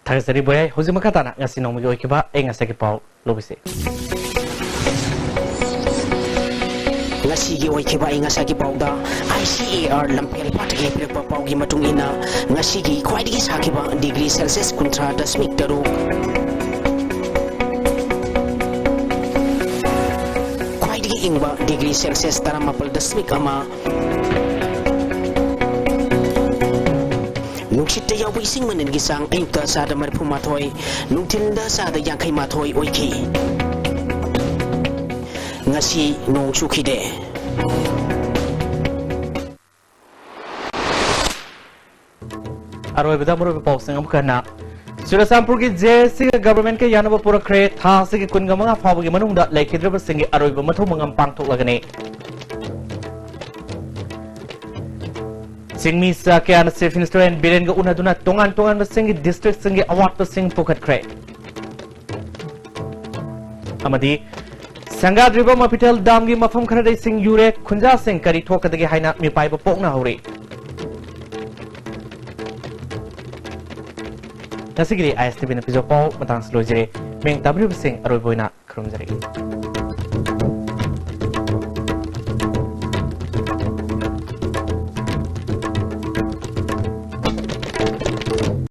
ꯊꯥꯒꯠꯆꯔꯤ ꯕꯣꯌꯥꯏ꯫ ꯍꯧꯖꯤꯛ ꯃꯈꯥ ꯇꯥꯅ ꯉꯁꯤ ꯅꯣꯡꯃꯒꯤ ꯑꯣꯏꯈꯤꯕ ꯑꯏꯪ ꯑꯁꯥꯒꯤ ꯄꯥꯎ ꯂꯧꯕꯤꯁꯤ꯫ ꯉꯁꯤꯒꯤ ꯑꯣꯏꯈꯤꯕ ꯑꯏꯪ ꯑꯁꯥꯒꯤ ꯄꯥꯎꯗ ICAR ꯂꯝꯐꯦꯜ ꯄꯥꯠꯇꯒꯤ ꯄꯤꯔꯛꯄ ꯄꯥꯎꯒꯤ ꯃꯇꯨꯡ ꯏꯟꯅ, ꯉꯁꯤꯒꯤ ꯈ꯭ꯋꯥꯏꯗꯒꯤ ꯁꯥꯈꯤꯕ ꯗꯤꯒ꯭ꯔꯤ ꯁꯦꯜꯁꯤꯌꯁ ꯀꯨꯟꯊ꯭ꯔꯥ ꯗꯁꯃꯤꯛ ꯇꯔꯨꯛ, ꯈ꯭ꯋꯥꯏꯗꯒꯤ ꯏꯪꯕ ꯗꯤꯒ꯭ꯔꯤ ꯁꯦꯜꯁꯤꯌꯁ ꯇꯔꯥꯃꯥꯄꯜ ꯗꯁꯃꯤꯛ ꯑꯃ, ꯅꯨꯡꯁꯤꯠꯇ ꯌꯥꯎꯕ ꯏꯁꯤꯡ ꯃꯅꯤꯜꯒꯤ ꯆꯥꯡ ꯑꯌꯨꯛꯇ ꯆꯥꯗ ꯃꯔꯤꯐꯨ ꯃꯥꯊꯣꯏ, ꯅꯨꯡꯊꯤꯜꯗ ꯆꯥꯗ ꯌꯥꯡꯈꯩ ꯃꯥꯊꯣꯏ ꯑꯣꯏꯈꯤ꯫ ꯉꯁꯤ ꯅꯣꯡ ꯆꯨꯈꯤꯗꯦ꯫ ꯑꯔꯣꯏꯕꯗ ꯃꯔꯨꯑꯣꯏꯕ ꯄꯥꯎꯁꯤꯡ ꯑꯃꯨꯛ ꯍꯟꯅ꯫ ꯆꯨꯔꯆꯥꯟꯄꯨꯔꯒꯤ JACꯒ ꯒꯚꯔꯟꯃꯦꯟꯠꯀ ꯌꯥꯅꯕ ꯄꯨꯔꯛꯈ꯭ꯔꯦ꯫ ꯊꯥ ꯑꯁꯤꯒꯤ ꯀꯨꯟꯒ ꯃꯉꯥ ꯐꯥꯎꯕꯒꯤ ꯃꯅꯨꯡꯗ ꯂꯩꯈꯤꯗ꯭ꯔꯕꯁꯤꯡꯒꯤ ꯑꯔꯣꯏꯕ ꯃꯊꯧ ꯃꯉꯝ ꯄꯥꯡꯊꯣꯛꯂꯒꯅꯤ꯫ ꯆꯤꯡꯃꯤ ꯆꯥ ꯀꯌꯥꯅ Chief Minister N ꯕꯤꯔꯦꯟꯒ ꯎꯅꯗꯨꯅ ꯇꯣꯉꯥꯟ ꯇꯣꯉꯥꯟꯕꯁꯤꯡꯒꯤ districtꯁꯤꯡꯒꯤ ꯑꯋꯥꯠꯄꯁꯤꯡ ꯄꯨꯈꯠꯈ꯭ꯔꯦ꯫ ꯑꯃꯗꯤ ꯁꯪꯒꯥꯗ꯭ꯔꯤꯕ ꯃꯐꯤꯇꯦꯜ ꯗꯥꯝꯒꯤ ꯃꯐꯝ ꯈꯔꯗ ꯏꯁꯤꯡ ꯌꯨꯔꯦ, ꯈꯨꯟꯖꯥꯁꯤꯡ ꯀꯔꯤ ꯊꯣꯛꯀꯗꯒꯦ ꯍꯥꯏꯅ ꯃꯤꯄꯥꯏꯕ ꯄꯣꯛꯅꯍꯧꯔꯤ꯫ ꯉꯁꯤꯒꯤꯗꯤ ISTVꯅ ꯄꯤꯖꯕ ꯄꯥꯎ ꯃꯇꯥꯡꯁꯤ ꯂꯣꯏꯖꯔꯦ꯫ ꯃꯤꯡ ꯇꯥꯕꯤꯔꯤꯕꯁꯤꯡ ꯑꯔꯣꯏꯕ ꯑꯣꯏꯅ ꯈꯨꯔꯨꯝꯖꯔꯤ꯫